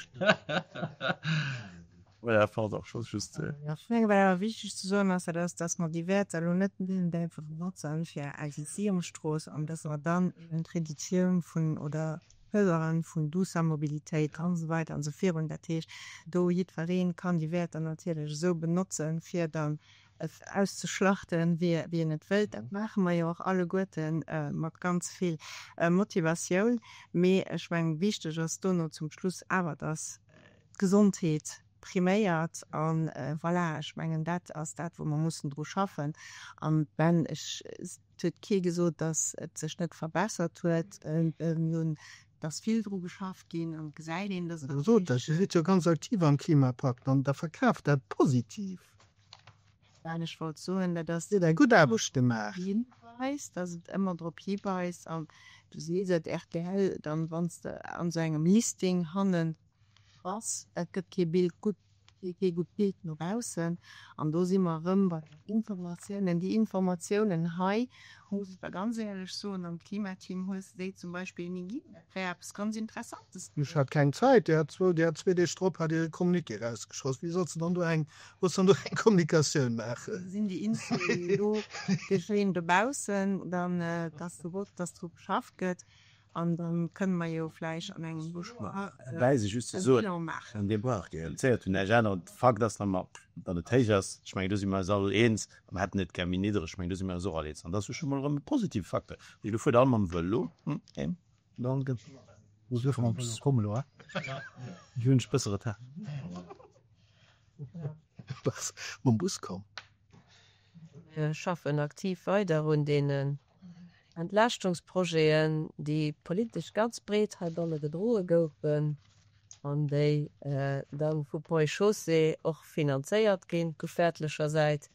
Voilà, pardon, ech wollt just. Ech mengen, wat awer wichteg ze soen ass, dat ass, dass mer déi Wäerter elo net nëmmen däerfe benotzen fir Investierungsstrooss an dass mer dann eben d'Reduzioun vun oder d'Förderen vun doucer Mobilitéit an esou weider an esou virun, dat heescht, do jiddweree kann déi Wäerter natierlech esou benotzen, fir dann et auszeschlachten, wéi een et wëllt. Dat maache mer jo och alleguerte mat ganz vill Motivatioun. Mee ech mengen, wichteg ass dono zum Schluss awer, dass d'Gesondheet priméiert. A voilà, ech mengen, dat ass dat, wou mer mussen dru schaffen. An Ben, ech, et huet kee gesot, dass et sech net verbessert huet. Mir hunn, et ass vill dru geschafft ginn an et gesäit een, dass et. Sot dat, Dir sidd jo ganz aktiv am Klimapakt an Der verkaaft dat positiv. Well ech wollt soen, dat ass. Dir hutt eng gutt Aarbecht gemaach. Hiweist, dass et ëmmer drop hiweist, an du sees et, rtl, dann, wann s de an esou engem Listing hannen bass, dat gëtt kee Bild gutt, kee gutt Bild no baussen. An do si mer erëm bei den Informatiounen. Déi Informatiounen hei, muss ech der ganz éierlech soen, am Klimateam hues de déi zum Beispill ni ginn. Dat wär eppes ganz Interessantes Ech hat keng Zäit. Dir hat zwou, Dir hat zwee Deeg drop hat Dir e Communiqué erausgeschoss. Wéi solls de dann do eng, wolls dann do eng Kommunikatioun maachen? Sinn déi Infoen elo geschéien dobaussen, dann dass gewosst, dass dru geschafft gëtt an da kënne mer jo vläicht an engem Joer Bäi sech just ze e soen, Bilan maachen. An deem brauch Dir zéiert hunn näischt anert. Fakt ass nach ëmmer, datt et héich ass. Ech mengen, do si mer eis all eens. A mer hätten et gär méi niddereg. Ech mengen, do si mer eis och all eens. An dat ass jo scho mol erëm e positive Facteur. Elo fuert all mam Vëlo heem. Mam Bus komm. Mir schaffen aktiv weider un deenen Entlaaschtungsprojeten, déi politesch ganz breet heibanne gedroe goufen an déi da vu Ponts et Chaussées och finanzéiert ginn, vu staatlecher Säit,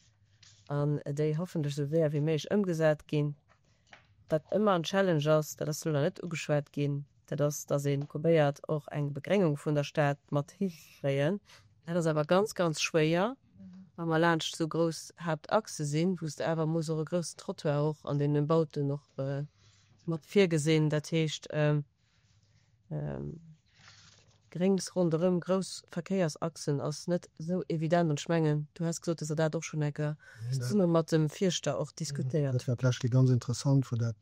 an déi hoffentlech esou séier wéi méiglech ëmgesat ginn. Wat ëmmer en Challenge ass, dat ass elo nach net ugeschwat ginn, dat ass, dass ee probéiert och eng Begréngung vun der Stad mat hinzekréien. Dat ass awer ganz, ganz schwéier, wa mer laanscht esou grouss Haaptachse sinn, wou s de awer muss och e groussen Trottoir och an deene Bauten och mat virgesinn. Dat heescht, Gréngs ronderëm grouss Verkéiersachsen ass net esou evident. An ech mengen, du has gesot, dass Der dat och schonn eng Kéier zesumme mat dem Fierschter och diskutéiert Dat war d'lescht Kéier ganz interessant, wou dat,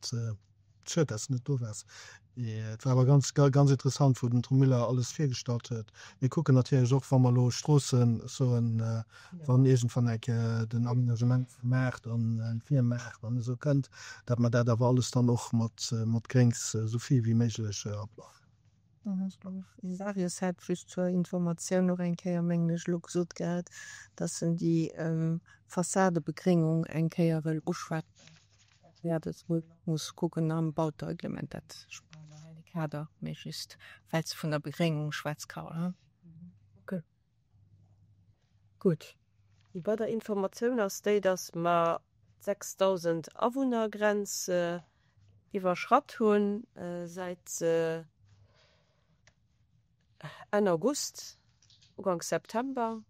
schued, dass de net do waars, mee et war awer ganz, ganz interessant, wou den Tom Müller alles virgestallt huet. Mir kucken natierlech och, wa mer elo Stroossen soen, wann iergendwann eng Kéier den Aménagement vum Maart an Virmaart an esou kënnt, datt mer dat awer alles dann och mat, mat Gréngs esou vill wéi méiglech aplanen. Den Darius hat just zur Informatioun och eng Kéier, mengen ech, elo gesot gehat, dass en déi Fassadebegréngung eng Kéier wëll uschwätzen. Dat wäert ech wuel nach muss kucken am Bautereglement. Dat sprengt elo hei de Kader, mee just well s de vun der Begréngung schwätz, Carole. Ok. Gutt. Déi weider Informatioun ass déi, dass mer d'6.000 Awunner-Grenz iwwerschratt hu säit Enn August, Uganks September.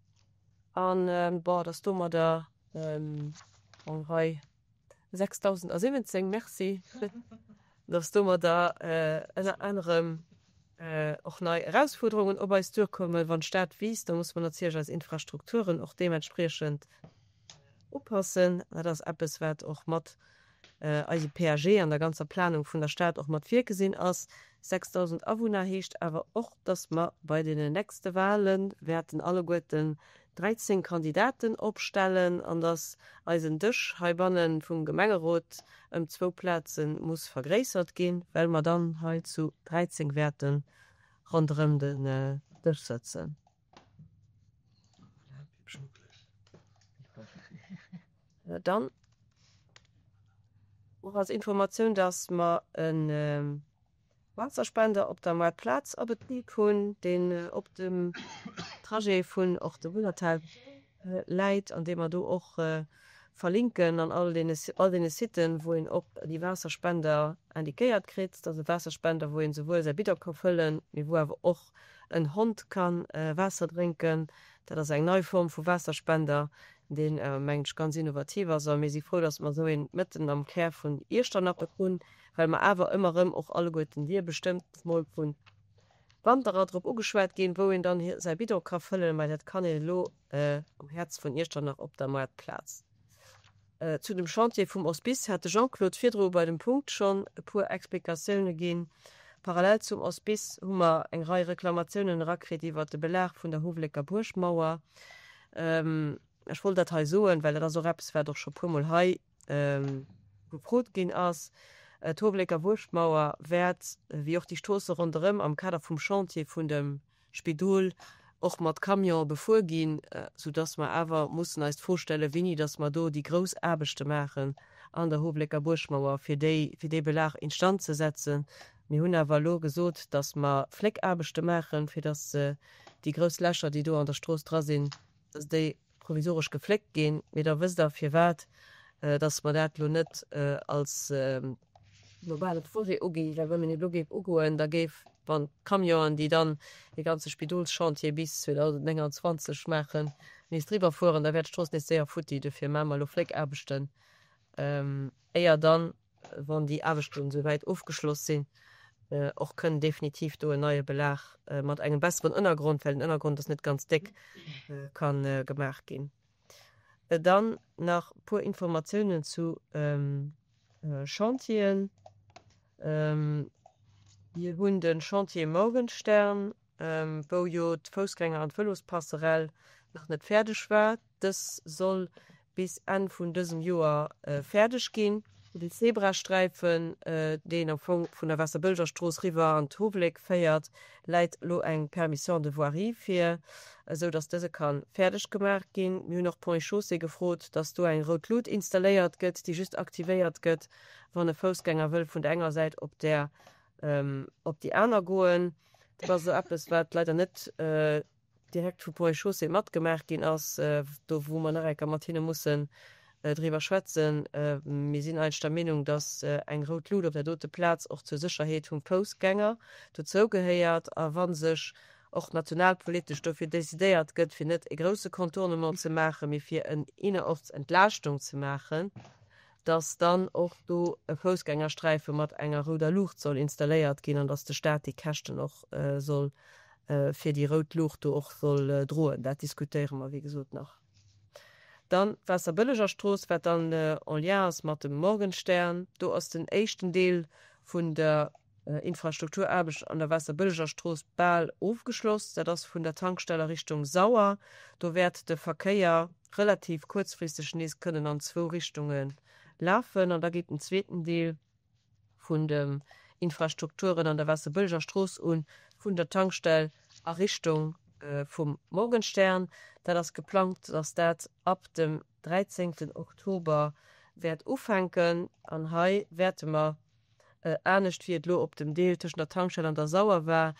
An, bon, dass domadder eng Rei 6017, Merci, dass domadder ënner anerem och nei Erausfuerderungen op eis duerkommen. Wann d'Stad wiisst, da musse mer natierlech eis Infrastrukturen och deementspriechend upassen. Dat ass eppes, wat och mat eisem PAG an der ganzer Planung vun der Stad och mat virgesinn ass. 6.000 Awunner heescht awer och, dass mer bei deenen nächste Wale wäerten alleguerten 13 Kandidaten opstellen an dass eisen Dësch heibanne vum Gemengerot ëm zwou Plaze muss vergréissert ginn, well mer dann hei zu 13 wäerte ronderëm den Dësch sëtzen. Dann och als Informatioun, dass mer e Waasserspender op der Moartplaz a Betrib hunn, deen op dem Trajet vun och dem Mullerthal läit an dee mer do och verlinken an all deene all deene Siten, wou een och déi Waasserspender indiquéiert kritt. Dat ass e Waasserspender, wou een souwuel säi Bidon ka fëllen, mee wou awer och en Hond ka Waasser drénken. Dat ass eng nei Form vu Waasserspender, deen, mengen ech, ganz innovativ ass. A mir si frou, datt mer esou een mëtten am Kär vun Iechternach hunn, well mer awer ëmmer erëm och alleguerten dir bestëmmt mol vu Wanderer drop ugeschwat ginn, wou een dann säi Bidon ka fëllen. Mä dat kann een elo am Häerz vun Iechternach op der Moartplaz. Zu dem Chantier vum Hospice hat de Jean-Claude virdru bei dem Punkt schonn e puer Explikatioune ginn. Parallel zum Hospice hu mer eng Rei Reklamatiounen erakritt iwwert de Belag vun der Houflecker Buergmauer. Ech wollt dat hei soen, well dat ass och eppes, wat och scho puermol hei gefrot ginn ass. D'Houflecker Buergmauer wäert, wéi och déi Stroosse ronderëm, am Kader vum Chantier vun dem Spidol och mat Camionë befuer ginn, soudass mer awer mussen eis d'Fro stellen, wéini dass mer do déi grouss Aarbechte maachen an der Houflecker Buergmauer, fir déi, fir dee Belag instand ze setzen. Mir hunn awer elo gesot, dass mer Fléckaarbechte maachen, fir dass déi grouss Lächer, déi do an der Strooss dra sinn, dass déi provisoresch gefléckt ginn, mee da wësst Der firwat dass mer dat elo net als globale Projet uginn, well wann een et elo géif ugoen, da géif, wann d'Camionen, déi dann dee ganze Spidolschantier bis 2029 maachen, nees driwwer fueren, da wär d'Strooss nees séier futti. Dofir maache mer elo Fléckaarbechten, éier dann wann déi Aarbechten esouwäit ofgeschloss sinn, och kënn definitiv do en neie Belag mat engem besseren Ënnergrond, well den Ënnergrond ass net ganz déck, ka gemaach ginn. Dann nach e puer Informatiounen zu Chantieren. Mir hunn de Chantier Morgenstern, wou jo d'Foussgänger an d'Vëlospasserell nach net fäerdeg war. Dës soll bis Enn vun dësem Joer fäerdeg ginn. Den Zebrasträifen, deen am Fong vun der Waasserbëlleger Strooss riwwer an d'Howeléck féiert, läit elo eng Permission de voirie vir, esou datt dëse ka fäerdeg gemaach ginn. Mir hunn och Ponts et Chaussées gefrot, datt do eng rout Lut installéiert gëtt, déi just aktivéiert gëtt, wann e Foussgänger wëll vun der enger Säit op där op déi aner goen. Dat ass elo eppes, wat leider net direkt vu Ponts et Chaussées matgemaach ginn ass, do wou mer nach eng Kéier mat hinne mussen driwwer schwätzen. Mir sinn eigentlech der Meenung, dass eng rout Lut op där dote Plaz och zur Sécherheet vum Foussgänger dozou gehéiert. A wa sech och nationalpolitesch dofir decidéiert gëtt, fir net e grouse Contournement ze maachen, mee fir en innerorts Entlaaschtung ze maachen, dass dann och do e Foussgängersträife mat enger rouder Luucht soll installéiert ginn an dass de Stat déi Käschten och soll fir déi rout Luucht do och soll droen. Dat diskutéiere mer, wéi gesot, nach. Dann d'Waasserbëlleger Strooss, wat dann en lien ass mat dem Morgenstern. Do ass den éischten Deel vun der Infrastrukturaarbecht an der Waasserbëlleger Strooss bal ofgeschloss. Dat ass vun der Tankstell a Richtung Sauer. Do wäert de Verkéier relativ kuerzfristeg nees kënnen an zwou Richtunge lafen. An da geet den zweeten Deel vun de Infrastrukturen an der Waasserbëlleger Strooss un, vun der Tankstell a Richtung vum Morgenstern. Dat ass geplangt, dass dat ab dem 13 Oktober wäert ufänken. An hei wäerte mer, anescht wéi et elo op dem Deel tëschent der Tankstell an der Sauer war,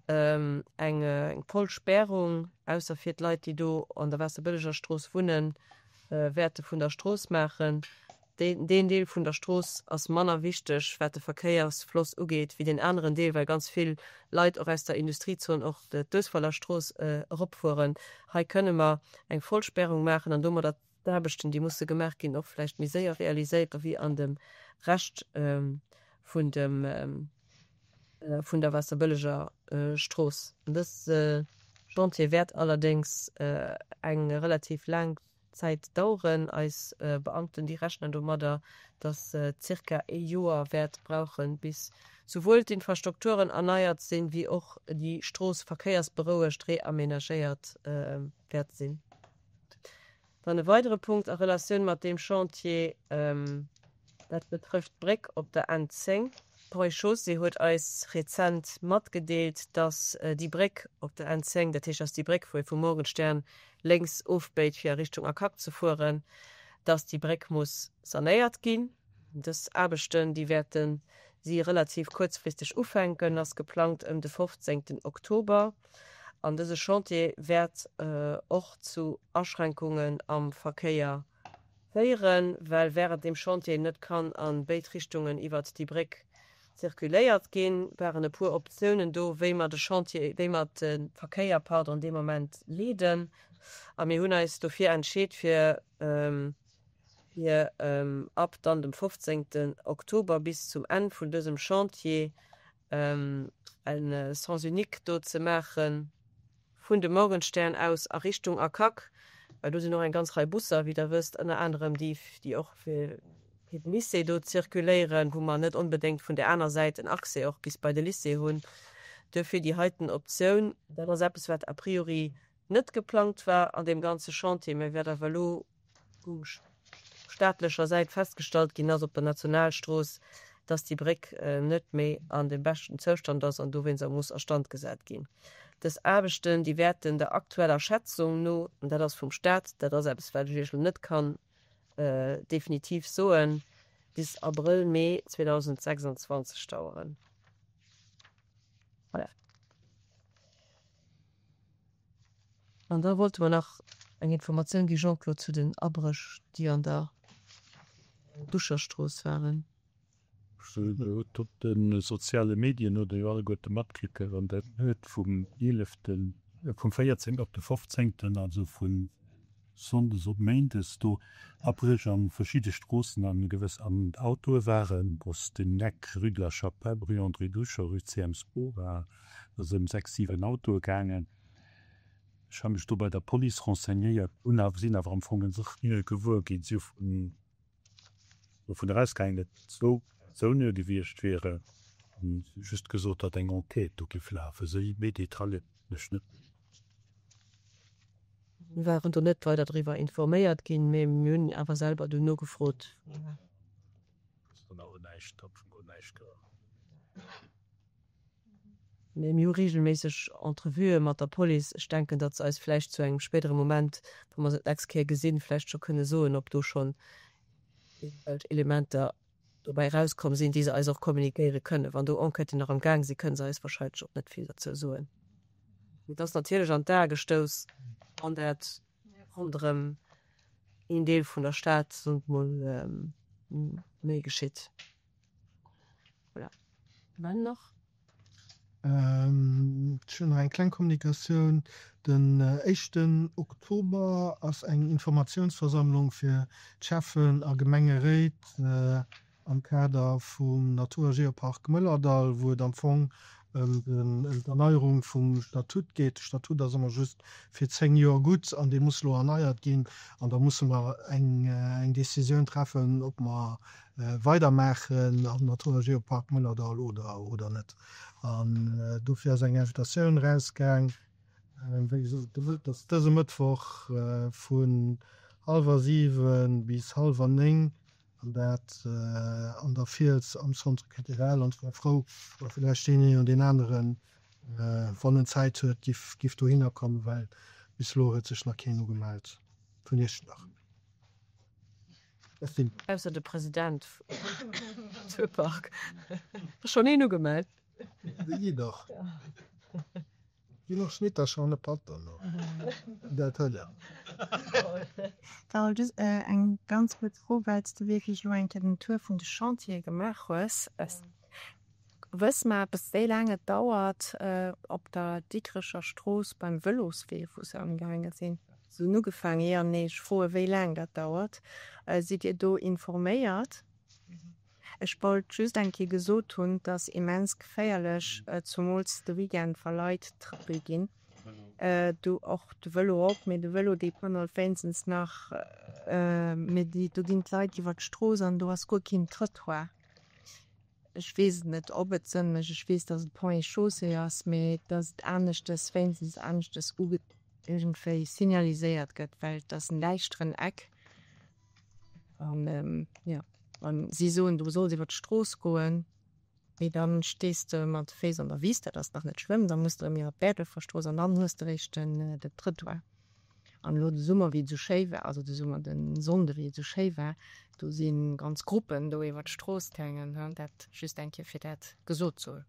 eng voll Spärung, ausser fir d'Leit, déi do an der Waasserbëlleger Strooss wunnen, wäerte vun der Strooss maachen. Deen Deel vun der Strooss ass manner wichteg, wat de Verkéiersfloss ugeet, wéi deen aneren Deel, well ganz vill Leit och aus der Industriezon och d'Duesweiler Strooss eropfueren. Hei kënne mer eng Vollspärung maachen an domadder d'Aarbechten, déi musse gemaach ginn, och vläicht méi séier realiséiere wéi an dem Rescht vun dem, vun der Waasserbëlleger Strooss. Dës Chantier wäert allerdéngs eng relativ laang Zäit daueren. Eis Beamten, déi rechnen domadder, datt zirka ee Joer wäert brauchen, bis souwuel d'Infrastrukturen erneiert sinn, wéi och déi Strooss verkéiersberouegt reamenagéiert wäert sinn. Dann e weidere Punkt a Relatioun mat deem Chantier, dat betrëfft d'Bréck op der N 10. D'Ponts et Chaussées huet eis rezent matgedeelt, datt déi Bréck op der N 10, dat heescht, datt déi Bréck, wou ee vum Morgenstern lénks ofbéit fir a Richtung Akac ze fueren, datt déi Bréck muss sanéiert ginn. Dës Aarbechten, déi wäerte si relativ kuerzfristeg ufänken, ass geplangt ëm de 15 Oktober. An dëse Chantier wäert och zu Aschränkungen am Verkéier féieren, well wärend deem Chantier net kann a béid Richtungen iwwert déi Bréck zirkuléiert ginn. Waren e puer Optiounen do, wéi mer de Chantier, wéi mer de Verkéier, pardon, dee Moment leeden. A mir hunn eis dofir entscheet, fir fir ab dann dem 15. Oktober bis zum Enn vun dësem Chantier en Sens unique do ze maachen, vun dem Morgenstern aus a Richtung Akac, well do sinn och eng ganz Rei Busser, wéi Der wësst, ënner anerem déi, déi och fir de Lycée do zirkuléieren, wou mer net onbedéngt vun där aner Säit en Accès och bis bei de Lycée hunn. Duerfir déi heiten Optioun. Dat ass eppes, wat a priori net geplangt war an deem ganze Chantier, mä wat awer elo vu staatlecher Säit festgestallt ginn ass op der Nationalstrooss, dass déi Bréck net méi an dem beschten Zoustand ass an dowéinster muss a Stand gesat ginn. Dës Aarbechten, déi wäerten der aktueller Schätzung no, an dat ass vum Stat, dat ass eppes, wat ech Iech elo net kann definitiv soen, bis Abrëll, Mee 2026 daueren. Voilà. An da wollte mer nach eng Informatioun gi, Jean-Claude, zu den Abréch, déi an der Duscherstrooss waren. Op de soziale Medien hutt Der jo alleguerte matkritt, an dat huet vum eeleften, vum véierzéngten op de fofzéngten, also vu sonndes op méindes do Abréch a verschidde Stroossen an gewëss an Autoe waren, Boss de Neck, rue de la Chapelle, rue André Duscher, rue CM Spora, da sinn ëm 6, 7 Autoe gaangen. Ech ha mech do bei der Police renseignéiert, hunn awer, sinn awer am Fong un sech ni gewuer ginn. Si hu dovun erausgaangen, datt et zwou Persoune gewiescht wieren an just gesot, datt eng Enquête do géif lafen. Méi méi Detailer hunn ech net. Mir waren do net weider driwwer informéiert ginn, mee mir hunn awer selwer dunn nogefrot. Do nach näischt, am Fong guer näischt gemaach. Mee mir hu reegelméisseg Entrevuë mat der Police. Ech denken, datt se eis vläicht zu engem spéidere Moment, wa mer se d'nächst Kéier gesinn, vläicht scho kënne soen, ob do schonn irgendwelch Elementer dobäi erauskomm sinn, déi se eis och kommunikéiere kënnen. Wann do Enquêten nach am Gaang sinn, kënne se eis wahrscheinlech och net vill derzou soen. Mee et ass natierlech an d'Ae gestouss, wann dat ronderëm een Deel vun der Stad, soen ech mol, méi geschitt. Voilà. Ben nach? Ech hunn nach eng kleng Kommunikatioun. Den éischten Oktober ass eng Informatiounsversammlung fir d'Schäffen a Gemengeréit am Kader vum Natur a Geopark Mëllerdall, wou et am Fong ëm d'Erneierung vum Statut geet. De Statut ass ëmmer just fir 10 Joer gutt an dee muss elo erneiert ginn. An da musse mer eng Decisioun treffen, ob mer weidermaachen am Natur a Geopark Mëllerdall oder oder net. An dofir ass eng Invitatioun erausgaang, wéi gesot, dat ass dëse Mëttwoch vun hallwer 7 bis hallwer 9, an dat an der Fiels am Centre culturel. An ech wär frou, wa vläicht deen een oder deen aneren, wann en Zäit huet, giff giff dohinner kommen, well bis elo huet sech nach keen ugemellt vun Iechternach. Ausser de President vum Naturpark. Ass schonn een ugemellt? De Guy dach. Ginn och Schnittercher an e Patt dann och. Dat huet en. Carole, just eng ganz kuerz Fro, well s de wierklech elo eng Kéier den Tour vun de Chantiere gemaach hues. Wësse mer eppes, wéi laang et dauert op der Dikrecher Strooss beim Vëloswee, wou se amgaange sinn? Se hunn ugefaangen, jo, nee, ech froe wéi laang dat dauert. Sidd Dir do informéiert? Ech wollt just eng Kéier gesot hunn, et ass immens geféierlech, zumools de Weekend, wa Leit trëppel ginn. Do och de Vëlo och, mee de Vëlo dee kann alt wéinstens nach, mee do ginn d'Leit iwwer d'Strooss an do ass guer keen Trëttoir. Ech weess et net, ob et Sënn mécht. Ech weess, datt et Ponts et Chaussées ass, mee datt et aneschtes, wéinstens aneschtes uge iergendwéi signaliséiert gëtt, well et ass en däischteren Eck. An, jo, a si soen, du solls iwwer d'Strooss goen, mee da stees de mat de Féiss an der Wiss, dat ass nach net schlëmm, da muss de erëm iwwer d'Bäertreffer Strooss an dann hues de eréischt den Trëttoir. An elo de Summer, wéi et esou schéi war, also de Summer, de Sonnde wéi et esou schéi war, do si ganz Gruppen do iwwer d'Strooss gaangen. Dat just eng Kéier fir dat gesot ze hunn.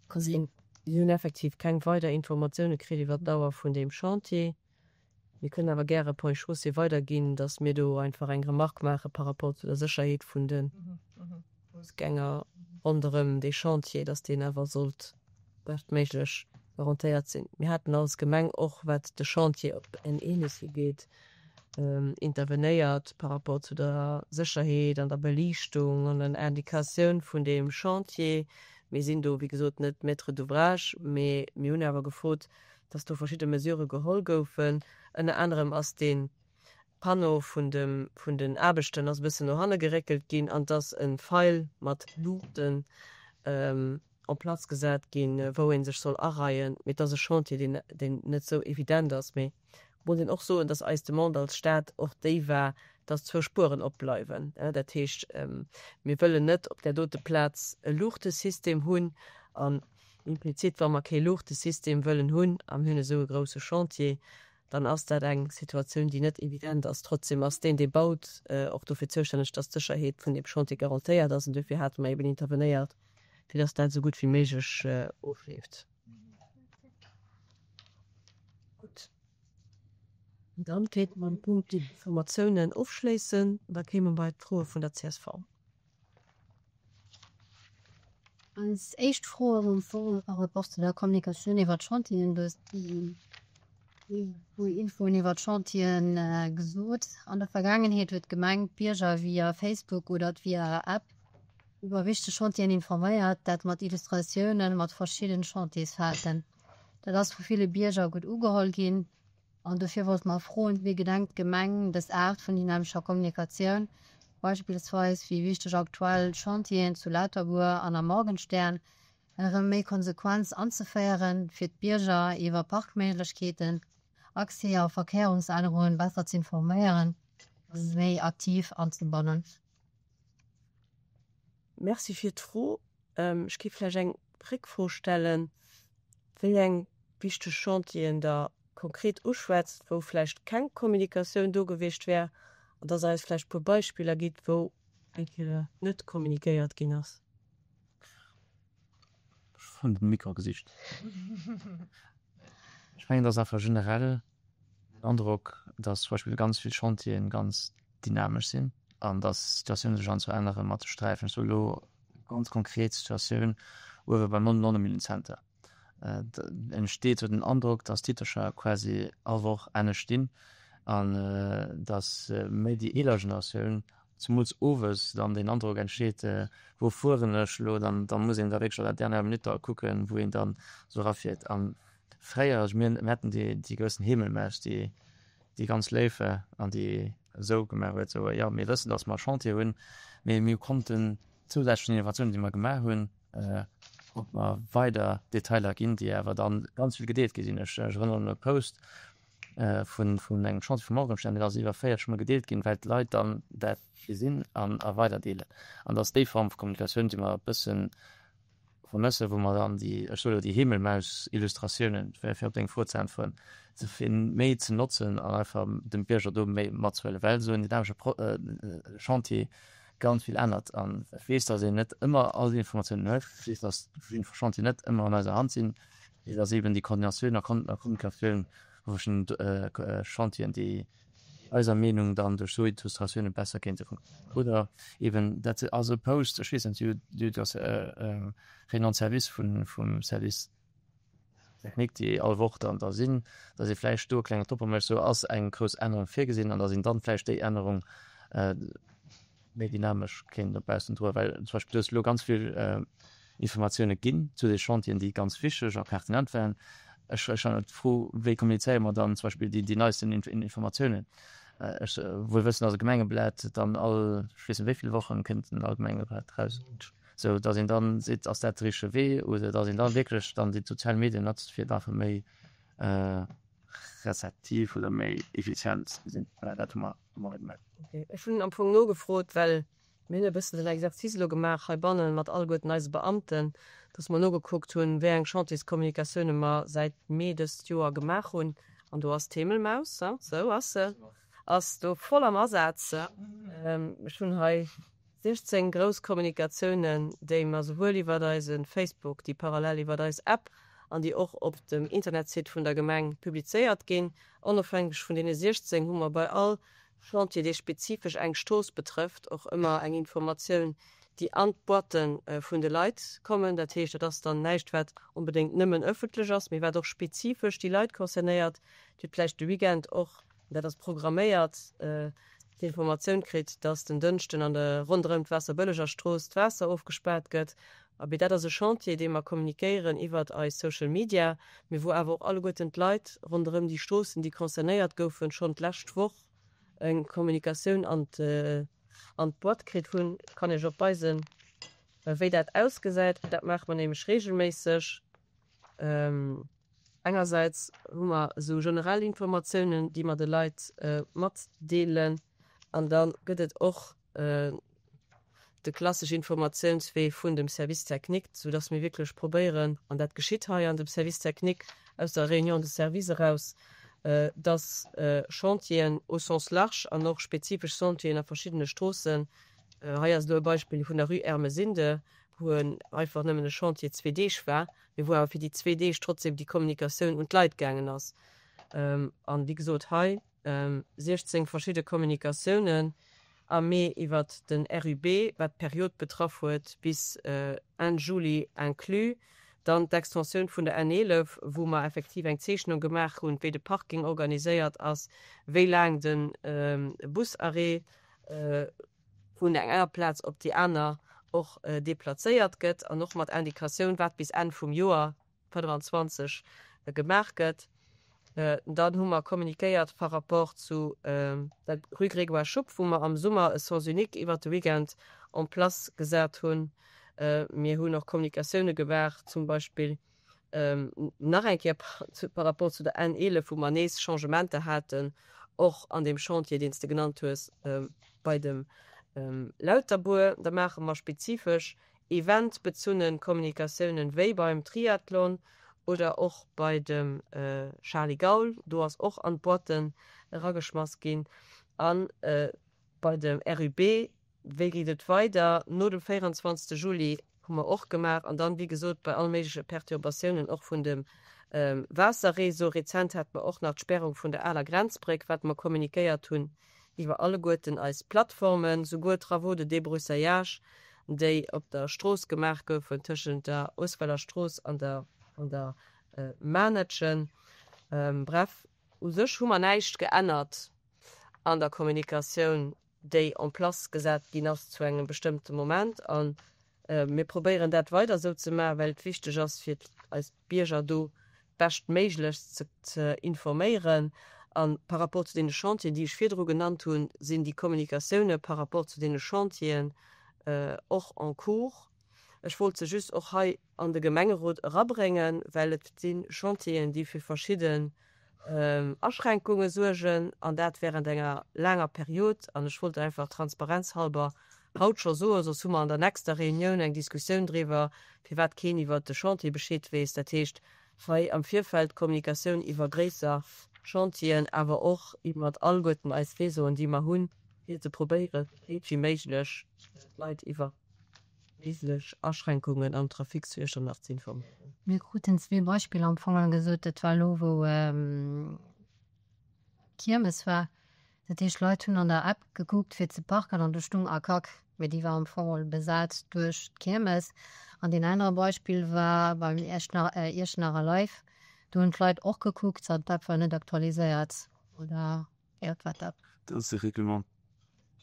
Ka sinn. Mir hunn effektiv keng weider Informatioune kritt iwwer d'Dauer vun deem Chantier. Mir kënnen awer gäre Ponts et Chaussées weiderginn, datt mir do einfach eng Remarque maache par rapport zu der Sécherheet vun de Foussgänger ronderëm dee Chantier, datt deen awer sollt beschtméiglech garantéiert sinn. Mir haten als Gemeng och, wat de Chantier op en Enes ugeet, intervenéiert par rapport zu der Sécherheet an der Beliichtung an der Indikatioun vun deem Chantier. Mir sinn do, wéi gesot, net Maître d'ouvrage, mee mir hunn awer gefrot, dass do verschidde Mesurë geholl goufen. Ënner anerem ass dee Panneau vun dem, vun den Aarbechten ass e bëssen no hanne geréckelt ginn an 't ass e Feil mat Luuchten en place gesat ginn, wou ee sech soll areien. Mee 't ass e Chantier, deen, deen net esou evident ass. Mee et muss een och soen, dass eis Demande als Stad och déi war, dass zwou Spueren opbleiwen. Dat heescht, mir wëllen net op där dote Plaz e Luuchtesystem hunn an implizit, wa mer kee Luuchtesystem wëllen hunn a mir hunn esou e grousse Chantier, dann ass dat eng Situatioun, déi net evident ass. Trotzdem ass deen, dee baut, och dofir zoustänneg, dass d'Sécherheet vun deem Chantier garantéiert ass. An duerfir hate mer eben intervenéiert, fir dass dat esou gutt wéi méiglech ofleeft. Gutt, dann kéinte mer de Punkt Informatiounen ofschléissen. Da kéime mer bei d'Froe vun der csv. Als éischt Fro ass am Fong par rapport zu der Kommunikatioun iwwer d'Chantieren. Du hues déi Infoen iwwer d'Chantieren gesot. An der Vergaangenheet huet d'Gemeng d'Bierger via Facebook oder via App iwwer wichteg Chantieren informéiert, dat mat Illustratiounen mat verschidden Chantiersfaarten. Dat ass vu ville Bierger gutt ugeholl ginn. An dofir wollte mer froen, Wéi gedenkt d'Gemeng dës Aart vun dynamescher Kommunikatioun, beispillsweis wéi wichteg aktuell Chantieren zu Lauterbuer an am Morgenstern, erëm méi konsequent anzeféieren, fir d'Bierger iwwer Parkméiglechkeeten, Accès a Verkéierungsännerungen besser z'informéieren a se méi aktiv anzebannen? Merci fir d'Fro. Ech géif vläicht eng Réckfro stellen, wéi eng wichteg Chantieren Der konkret uschwätzt, wou vläicht keng Kommunikatioun do gewiescht wär, an dass Der eis vläicht e puer Beispiller gitt, wou eng Kéier net kommunikéiert ginn ass. Ech hunn den Mikro gesicht. Ech mengen, et ass einfach generell den Androck, dass zum Beispill ganz vill Chantieren ganz dynamesch sinn an dass d'Situatioun sech an zu ännere mat de Sträifen. Ech soe lo ganz konkret d'Situatioun uewe beim Nonnemillenzenter. Et entsteet sou den Androck, dass d'Titercher quasi all Woch anescht stinn an dass méi déi eeler Generatioun, zemools owes, dann deen Androck entsteet, wou fueren ech elo? Dann da muss een da wierklech à la dernière minute da kucken, wou een dann esou erafiert. An fréier, also mir haten déi déi gewëssen Heemelmaus, déi déi ganz léif war an déi esou gemaach huet, esou, jo mir wëssen, dass mer e Chantier hunn, mee mir konnten zousätzlech Innovatiounen, déi mer gemaach hunn, ob mer weider Detailer ginn, déi awer dann ganz vill gedeelt gi sinn. Ech erënneren un e Post vun engem Chantier vum Morgenstern, deen ass iwwer 40 Mol gedeelt ginn, well d'Leit dann dat gesinn an a weiderdeelen. An dat ass déi Form vu Kommunikatioun, déi mer e bëssen vermëssen, wou mer dann déi, ech soe lo déi Heemelmaus-Illustratiounen, fir op deng Fro ze äntweren, ze fir méi ze notzen an einfach dem Bierger do méi matzehuelen, well esou en dynamesche Chantier ganz vill ännert. An ech weess, datt een net ëmmer all déi Informatiounen huet, ech weess, datt verschidden Chantieren net ëmmer an eiser Hand sinn, mee datt eeben déi Koordinatioun a Kommunikatioun vu verschiddenen Chantieren, déi eiser Meenung dann duerch esou Illustratioune besser kéinte funktionéieren. Oder eeben dat ass e Post, ech weess net, si huet ass Réunion de service vum Service technique, déi all Woch dann da sinn, datt ee vläicht do e klengen Topo mécht, sou ass eng grouss Ännerung virgesinn an datt een dann vläicht déi Ännerung méi dynamesch kéint no baussen droen. Well zum Beispill du hues elo ganz vill Informatioune ginn zu de Chantieren, déi ganz wichteg a pertinent waren. Ech ech han d'Fro, wéi kommunizéiere mer dann zum Beispill déi déi neisten Informatiounen? Ech wuel wëssen, datt e Gemengeblat dann all, ech weess net wéi vill Wochen, kënnt en all Gemengeblat raus, sou datt een dann seet, ass dat de richtege Wee oder datt een da wierklech dann déi sozial Medien notzt, fir einfach méi rezeptiv oder méi effizient ze sinn. Voilà, dat hu mer hu mer gemaach. Okay. Ech hunn am Fong nogefrot, well mir hunn e bëssen den Exercice elo gemaach heibanne mat alleguerten eise Beamten, dass mer nogekuckt hunn, wéi eng Chantierskommunikatioune mer säit Mee dëst Joer gemaach hunn. An do ass d'Heemelmaus, sou ass se, ass do voll am Asaz. Ech hunn hei 16 grouss Kommunikatiounen, déi mer souwuel iwwert eise Facebook, déi parallel iwwert eis App an déi och op dem Internetsite vun der Gemeng publizéiert ginn. Onofhängeg vun deene 16 hu mer bei all Chantier, dee spezifesch eng Strooss betrëfft, och ëmmer eng Informatioun, déi an d'Boîte vun de Leit kommen. Dat heescht, dat ass dann näischt, wat onbedéngt nëmmen ëffentlech ass, mee wat och spezifesch déi Leit concernéiert, déi vläicht de Weekend och, dat ass programméiert, d'Informatioun kritt, dass den Dënschden an der ronderëm d'Waasserbëlleger Strooss d'Waasser ofgespaart gëtt. Abee, dat ass e Chantier, dee mer kommunikéieren iwwert eis Social Media, mee wou awer och alleguerten d'Leit ronderëm déi Stroossen, déi concernéiert goufen, schonn d'lescht Woch eng Kommunikatioun an d'Boîte kritt hunn. Ech kann Iech och weisen, wéi dat ausgesäit. Dat maache mer nämlech reegelméisseg. Engersäits hu mer esou generell Informatiounen, déi mer de Leit matdeelen, an da gëtt et och de klassesch Informatiounswee vun dem Service technique, soudass mir wierklech probéieren, an dat geschitt hei an dem Service technique aus der Réunion de service eraus, dass Chantieren au sens large an och spezifesch Chantieren a verschiddene Stroossen, hei ass elo e Beispill vun der Rue Ermesinde, wou einfach nëmmen e Chantier zwee Deeg war, mee wou awer fir déi zwee Deeg trotzdem déi Kommunikatioun un d'Leit gaangen ass. An wéi gesot, hei 16 verschidde Kommunikatiounen am Mee iwwert den RUB, wat d'Period betraff huet bis Enn Juli inclus. Dann d'Extensioun vun der N11, wou mer effektiv eng Zeechnung gemaach hunn, wéi de Parking organiséiert ass, wéi laang de Busarrêt vun enger Plaz op déi aner och deplazéiert gëtt an och mat Indikatioun, wat bis Enn vum Joer 25 gemaach gëtt. Dann hu mer kommunikéiert par rapport zu der Rue Grégoire Schupp, wou mer am Summer e Sens unique iwwert de Weekend en place gesat hunn. Mir hunn och Kommunikatioune gemaach, zum Beispill Nach eng Kéier par rapport zu der N11, wou mer nees Changementer haten, och an deem Chantier, deen s de genannt hues, bei dem. Lauterbuer. Da maache mer spezifesch eventbezunne Kommunikatiounen, wéi beim Triathlon oder och bei dem Charly Gaul, do ass och an d'Boîten erageschmass ginn. A bei dem RUB, wéi geet et weider no dem 24. Juli, hu mer och gemaach. An dann, wéi gesot, bei all méigleche Perturbatiounen och vun dem Waasserreseau. Rezent hate mer och nach d'Sperrung vun der aler Grenzbréck, wat mer kommunikéiert hunn iwwer alleguerten eis Plattformen, souguer Travaux de débroussaillage, déi op der Strooss gemaach goufen tëschent der Uesweller Strooss an der an der Maarnetschen. Bref, u sech hu mer näischt geännert an der Kommunikatioun, déi en place gesat ginn ass zu engem bestëmmte Moment. A mir probéieren dat weider esou ze maachen, well et wichteg ass fir eis d'Bierger do beschtméiglechst ze informéieren. A par rapport zu deene Chantieren, déi ech virdru genannt hunn, sinn déi Kommunikatioune par rapport zu deene Chantieren och en cours. Ech wollt se just och hei an de Gemengerot erabréngen, well et si Chantieren, déi fir verschidden Aschränkunge suergen, an dat während enger laanger Period. An ech wollt einfach transparenzhalber haut scho soen, soss hu mer an der nächster Reunioun eng Diskussioun driwwer, firwat keen iwwert de Chantier Bescheed weess. Dat heescht, hei am Virfeld Kommunikatioun iwwer gréisser Chantieren, awer och iwwert alleguerten eis Réseauen, déi mer hunn, fir ze probéieren, esou vill wéi méiglech d'Leit iwwer méiglech Aschränkungen am Trafic zu Iechternach ze informéieren. Mir kruten zwee Beispiller am Fong gesot. Dat war elo, wou d'Kiermes war. Dat heescht, d'Leit hunn an der App gekuckt, fir ze parken, an do stung Akac, mee déi war am Fong besat duerch d'Kiermes. An deen anere Beispill war beim Iechternacher Life. Do hunn d'Leit och gekuckt an d'App war net aktualiséiert, oder? Jo, wat dat? Dat ass de Règlement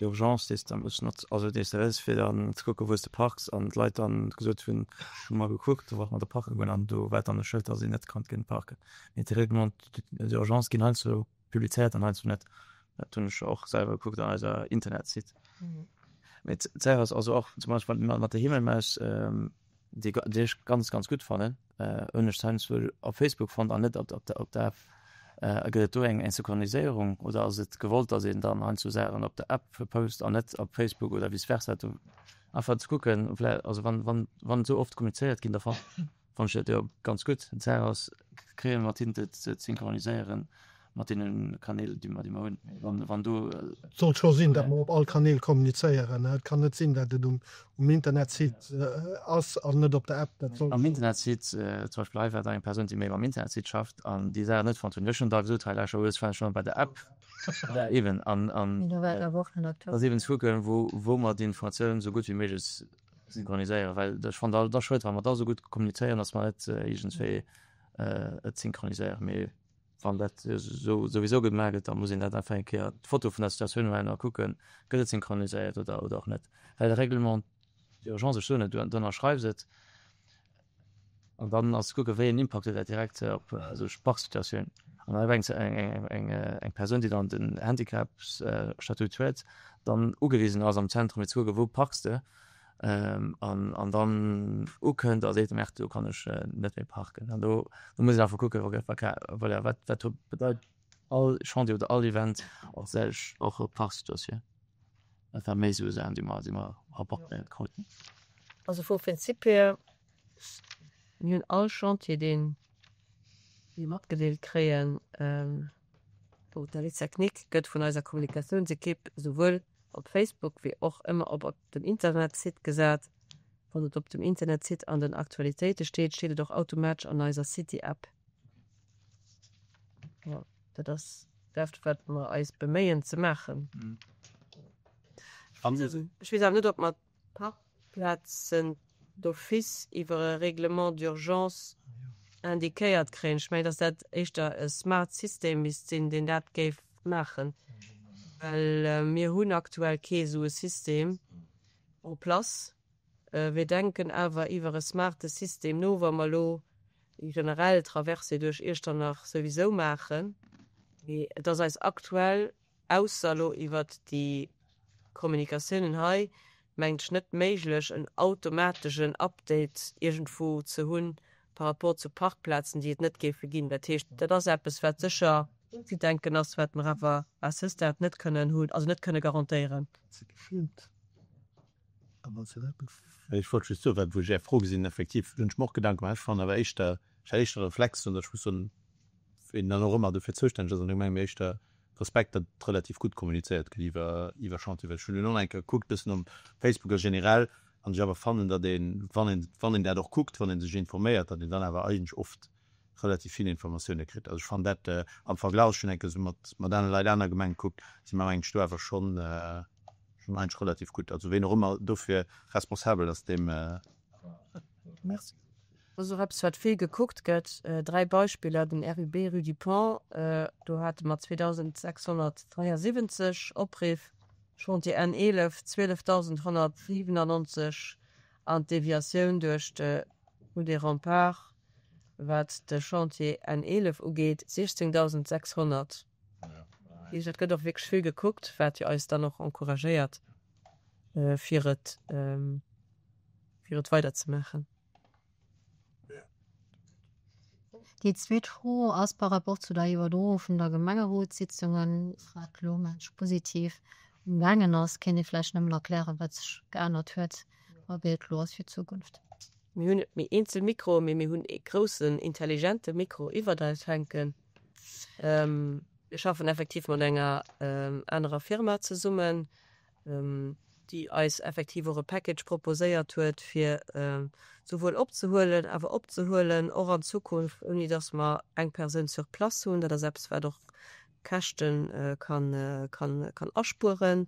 d'urgence, dee s de muss notz, also dee s de hues, fir dann ze kucken, wou s de parks. An d'Leit dann gesot hunn, hu mer gekuckt, do wollte mer do parke goen an do war dann e Schëld, dass een net konnt ginn parken. Mee déi Règlements d'urgence ginn heiansdo publizéiert an heiansdo net. Dat hunn ech och selwer gekuckt an eiser Internetsite. Mee d'Saach ass also och zum Beispill mat der Himmelmaus, déi déi ech ganz ganz gutt fannen, hunn ech heiansdo op Facebook fonnt an net op op op der App. Gëtt et do eng eng Synchroniséierung oder ass et gewollt, datt een dann heiansdo Saachen op der App post an net op Facebook oder vice versa? Do einfach ze kucken, vläicht also wann wann wann esou oft kommunizéiert ginn, da fannen ech dat jo ganz gutt. D'Saach ass, kréie mer et hin, dat ze synchroniséieren mat deene Kanäl, déi mer, déi mer hunn? Wann, wann do. Et sollt scho sinn, datt mer op all Kanäl kommunizéieren. Et kann net sinn, datt et um, um Internetsite ass an net op der App. Dat sollt. Am Internetsite, zum Beispill hei war da eng Persoun, déi méi mam Internetsite schafft an déi Saach net fonnt hunn. Ech hunn da gesot, hei lauschter, hues vläicht schonn bei der App. Voilà, eben. An, an. Mee do war et awer och net aktuell. Ass eben ze kucken, wou, wou mer déi Informatioun esou gutt wéi méiglech synchroniséieren, well ech fannen da schued, wa mer da esou gutt kommunizéieren, datt mer net iergendwéi et synchroniséieren. Mee wann dat esou souwisou gemaach gëtt, da muss een dat einfach eng Kéier d'Foto vun der Situatioun huelen a kucken, gëtt et synchroniséiert oder, oder och net. Well de Règlement d'urgence, ech soen et, du ënnerschreifs et an dann ass ze kucken, wéi een Impakt huet dat direkt op esou Parksituatioun. An da eng, eng, eng, eng Persoun, déi dann den Handicapsstatut huet, dann ugewisen ass am Zentrum fir ze kucken, wou parks de, an an dann ukënnt a seet, Merde, do kann ech net méi parken. An do do muss een einfach kucken, ok, voilà, wat wat bedeit all Chantier oder all Event och sech och op Parksituatioun. Dat war méi esou Saachen, déi mer déi mer rapportéiert kruten. Also vum Prinzip hier, mir hunn all Chantier, deen mir matgedeelt kréien, wou d'Alicia Knick gëtt vun eiser Kommunikatiounsekipp esouwuel op Facebook wéi och ëmmer op op den Internetsite gesat. Wann et op dem Internetsite an den Aktualitéite steet, steet et och automatesch an eiser City-App. Jo, dat ass dat, wat mer eis beméien ze maachen. Ech weess awer net, ob mer Parkplazen d'office iwwer e Règlement d'urgence indiquéiert kréien. Ech mengen, dass dat éischter e smart System misst sinn, deen dat géif maachen, well mir hunn aktuell kee esou e System en place. Mir denken awer iwwer e smarte System no, wa mer elo déi generell Traversée duerch Iechternach souwisou maachen. Mee et ass eis aktuell ausser elo iwwert déi Kommunikatiounen hei, mengt ech, net méiglech, en automategen Update iergendwou ze hunn par rapport zu Parkplazen, déi et net géife ginn. Dat heescht, dat ass eppes, wat sécher unzedenken ass, wat mer awer à ce stade net kënnen hunn, also net kënne garantéieren. Ech wollt just soen, well wou ech Är Fro gesinn, effektiv hunn ech mer och Gedanke gemaach. Ech fannen awer éischter, ech hat éischter Reflex, an ech muss soen, ween dann och ëmmer dofir zoustänneg ass an der Gemeng, mee éischter Respekt, datt relativ gutt kommunizéiert gëtt iwwer iwwer Chantier. Well ech hunn elo nach eng Kéier gekuckt, bëssen um Facebook a generell, an ech awer fannen, datt een, wann een, wann een dat och kuckt, wann ee sech informéiert, datt een dann awer eigentlech oft relativ vill Informatioune kritt. Also ech fannen dat am Verglach, ech hunn eng Kéier esou mat mat anere Leit aner Gemenge gekuckt, si mer mengen ech do awer schonn schonn eigentlech relativ gutt. Also ween och ëmmer dofir responsabel ass, deem Merci. Dat ass och eppes, wat vill gekuckt gëtt. 3 Beispiller, den RUB Rue du Pont, do hate mer 2.673 Opriff, Chantier N11 12.197 an d'Deviatioun duerch de Rue des Remparts, wat de Chantier N11 ugeet, 16.600. Dat heescht, et gëtt och wierklech vill gekuckt, wat jo eis dann och encouragéiert, fir et fir et weider ze maachen. Déi zweet Fro ass par rapport zu der Iwwerdroung vun der Gemengerotssitzungen, wat elo mensch positiv umgaangen ass. Kéint ee vläicht nëmmen erklären, wat sech geännert huet a wéi et elo ass fir d'Zukunft? Mir hunn net méi eenzel Mikroe, mee mir hunn ee groussen intelligente Mikro iwwert eis hänken. Mir schaffen effektiv mat enger anerer Firma zesummen, déi eis effektiv och e Package proposéiert huet, fir souwuel opzehuelen, awer opzehuelen och an Zukunft, ouni dass mer eng Persoun sur place hunn. Dat ass eppes, wat och Käschte kann aspueren,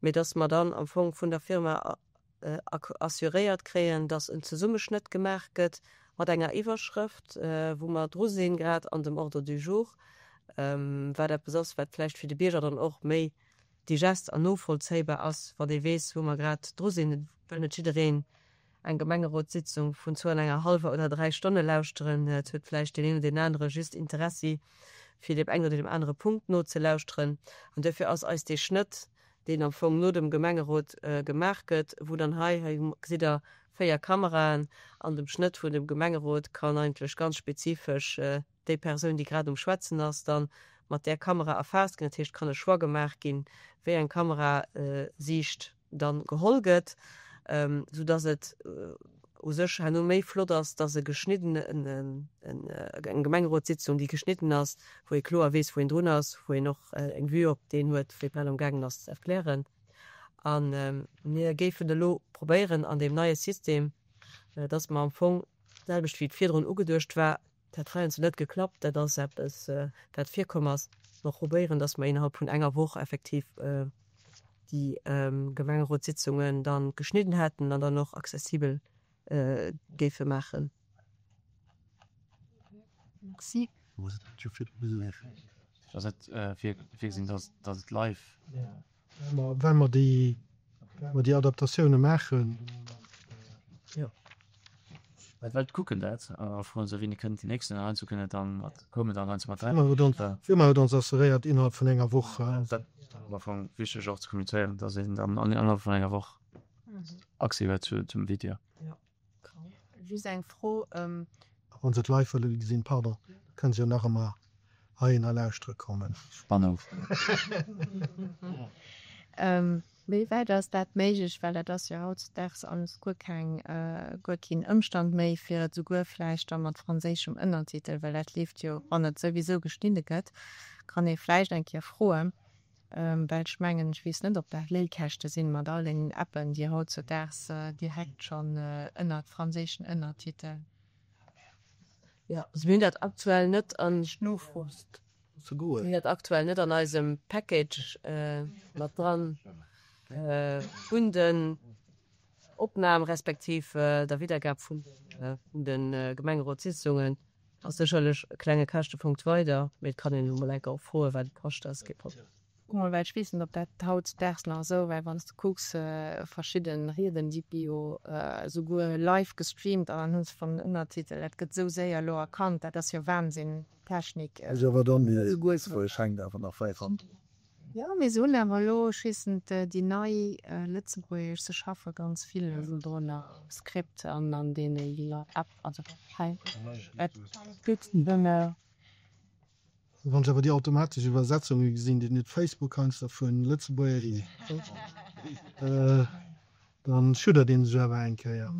mee dass mer dann am Fong vun der Firma assuréiert kréien, dass en Zesummeschnëtt gemaach gëtt mat enger Iwwerschrëft, wou mer dru sinn, grad an dem Ordre du jour, wat eppes ass, wat vläicht fir de Bierger dann och méi digest an novollzéibar ass, wann ee weess, wou mer grad dru sinn. Et wëll net jiddereen eng Gemengerotssitzung vun zwou an enger hallwer oder 3 Stonne lauschteren. Et huet vläicht deen een oder deen anere just Interessi, fir deem engen oder deem anere Punkt nozelauschteren. An duerfir ass eis dee Schnëtt, deen am Fong no dem Gemengerot gemaach gëtt, wou dann hei, hei gesitt Der 4 Kameraen, an dem Schnëtt vun dem Gemengerot kann eigentlech ganz spezifesch déi Persoun, déi grad um Schwätzen ass, dann mat där Kamera erfaasst ginn. Dat heescht, et kann e Choix gemaach ginn, wéi eng Kamerasiicht dann geholl gëtt, sou dass et u sech herno méi flott ass, dass e geschnidden, eng Gemengerotssitzung, déi geschnidden ass, wou ee kloer weess, wou een drun ass, wou een och eng Vue op deen huet, wee grad amgaangen ass ze erklären. A mir géifen elo probéieren an deem neie System, dass mer am Fong d'selwecht wéi et virdrun ugeduecht war, Dat huet heiansdo net geklappt, dat ass eppes, wat virkomm ass. Mer probéieren, dass mer innerhalb vun enger Woch effektiv déi Gemengerotssitzungen da geschnidden hätten an dann och accessibel géife maachen. Merci. Ass net virgesinn, dass et live. Well mer déi, well mer déi Adaptatioune maachen. Jo. Well d'Welt kucken dat a froen se, wéini kënnt déi nächsten an heiansdo kënnt et dann mat, koumen dann heiansdo mat dräi. D'Firma huet ons assuréiert, innerhalb vun enger Woch. Dat ass am Ufank wichteg och ze kommunizéieren, dass een dann innerhalb vun enger Woch Accès huet zum Video. Just eng Fro. A wann se et live wëlle gesinn, pardon, da kënne se jo nach ëmmer heihinner lauschtere kommen. Spannung. Wéi wäit ass dat méiglech, well dat ass jo hautzedaags alles guer keng, guer keen Ëmstand méi, fir et esouguer vläicht da mat franséischem Ënnertitel, well dat leeft jo, wann et souwisou geschnidde gëtt, kann ee vläicht eng Kéier froen, Well ech mengen, ech weess net, ob dat Léikäschte sinn, mat all deenen Appen, déi hautzudaags direkt schonn ënnert franséischen Ënnertitel. Jo, also mir hunn dat aktuell net an, mir hunn dat aktuell net an eisem Package mat dran vun den Opnam respektiv der Wiedergab vun de Gemengerotssitzungen. Ass sécherlech e klenge Käschtepunkt weider, mee et kann een elo mol enker och froen, wat et kascht, dat ass kee Problem. Mol, well ech weess net, ob dat hautdesdaags nach esou, well wann s de kucks, verschidde Rieden, déi gi jo esouguer live gestreamt an dann hu se schonn den Ënnertitel. Dat gëtt esou séier elo erkannt, dat ass jo Wahnsinn, d'Technik. Lëtzebuergesch hänkt awer nach wäit hannendrun. Jo, mee se hunn awer elo, ech weess net, déi nei Lëtzebuergesch, se schaffe ganz vill elo drun am Script an an deene App, also hei et gëtt nëmme. Wann ech awer déi automatesch Iwwersetzunge gesinn, déi huet Facebook heiansdo vun Lëtzebuergesch. Dann schuddert een sech awer eng Kéier.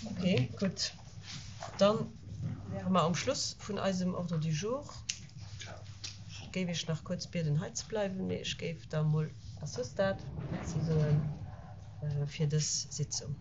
Ok, gutt. Dann wäre mer um Schluss vun eisem Ordre du jour. Ech géif Iech nach kuerz bieden, hei ze bleiwen, mee ech géif da mol à ce stade Merci soe fir dës Sitzung.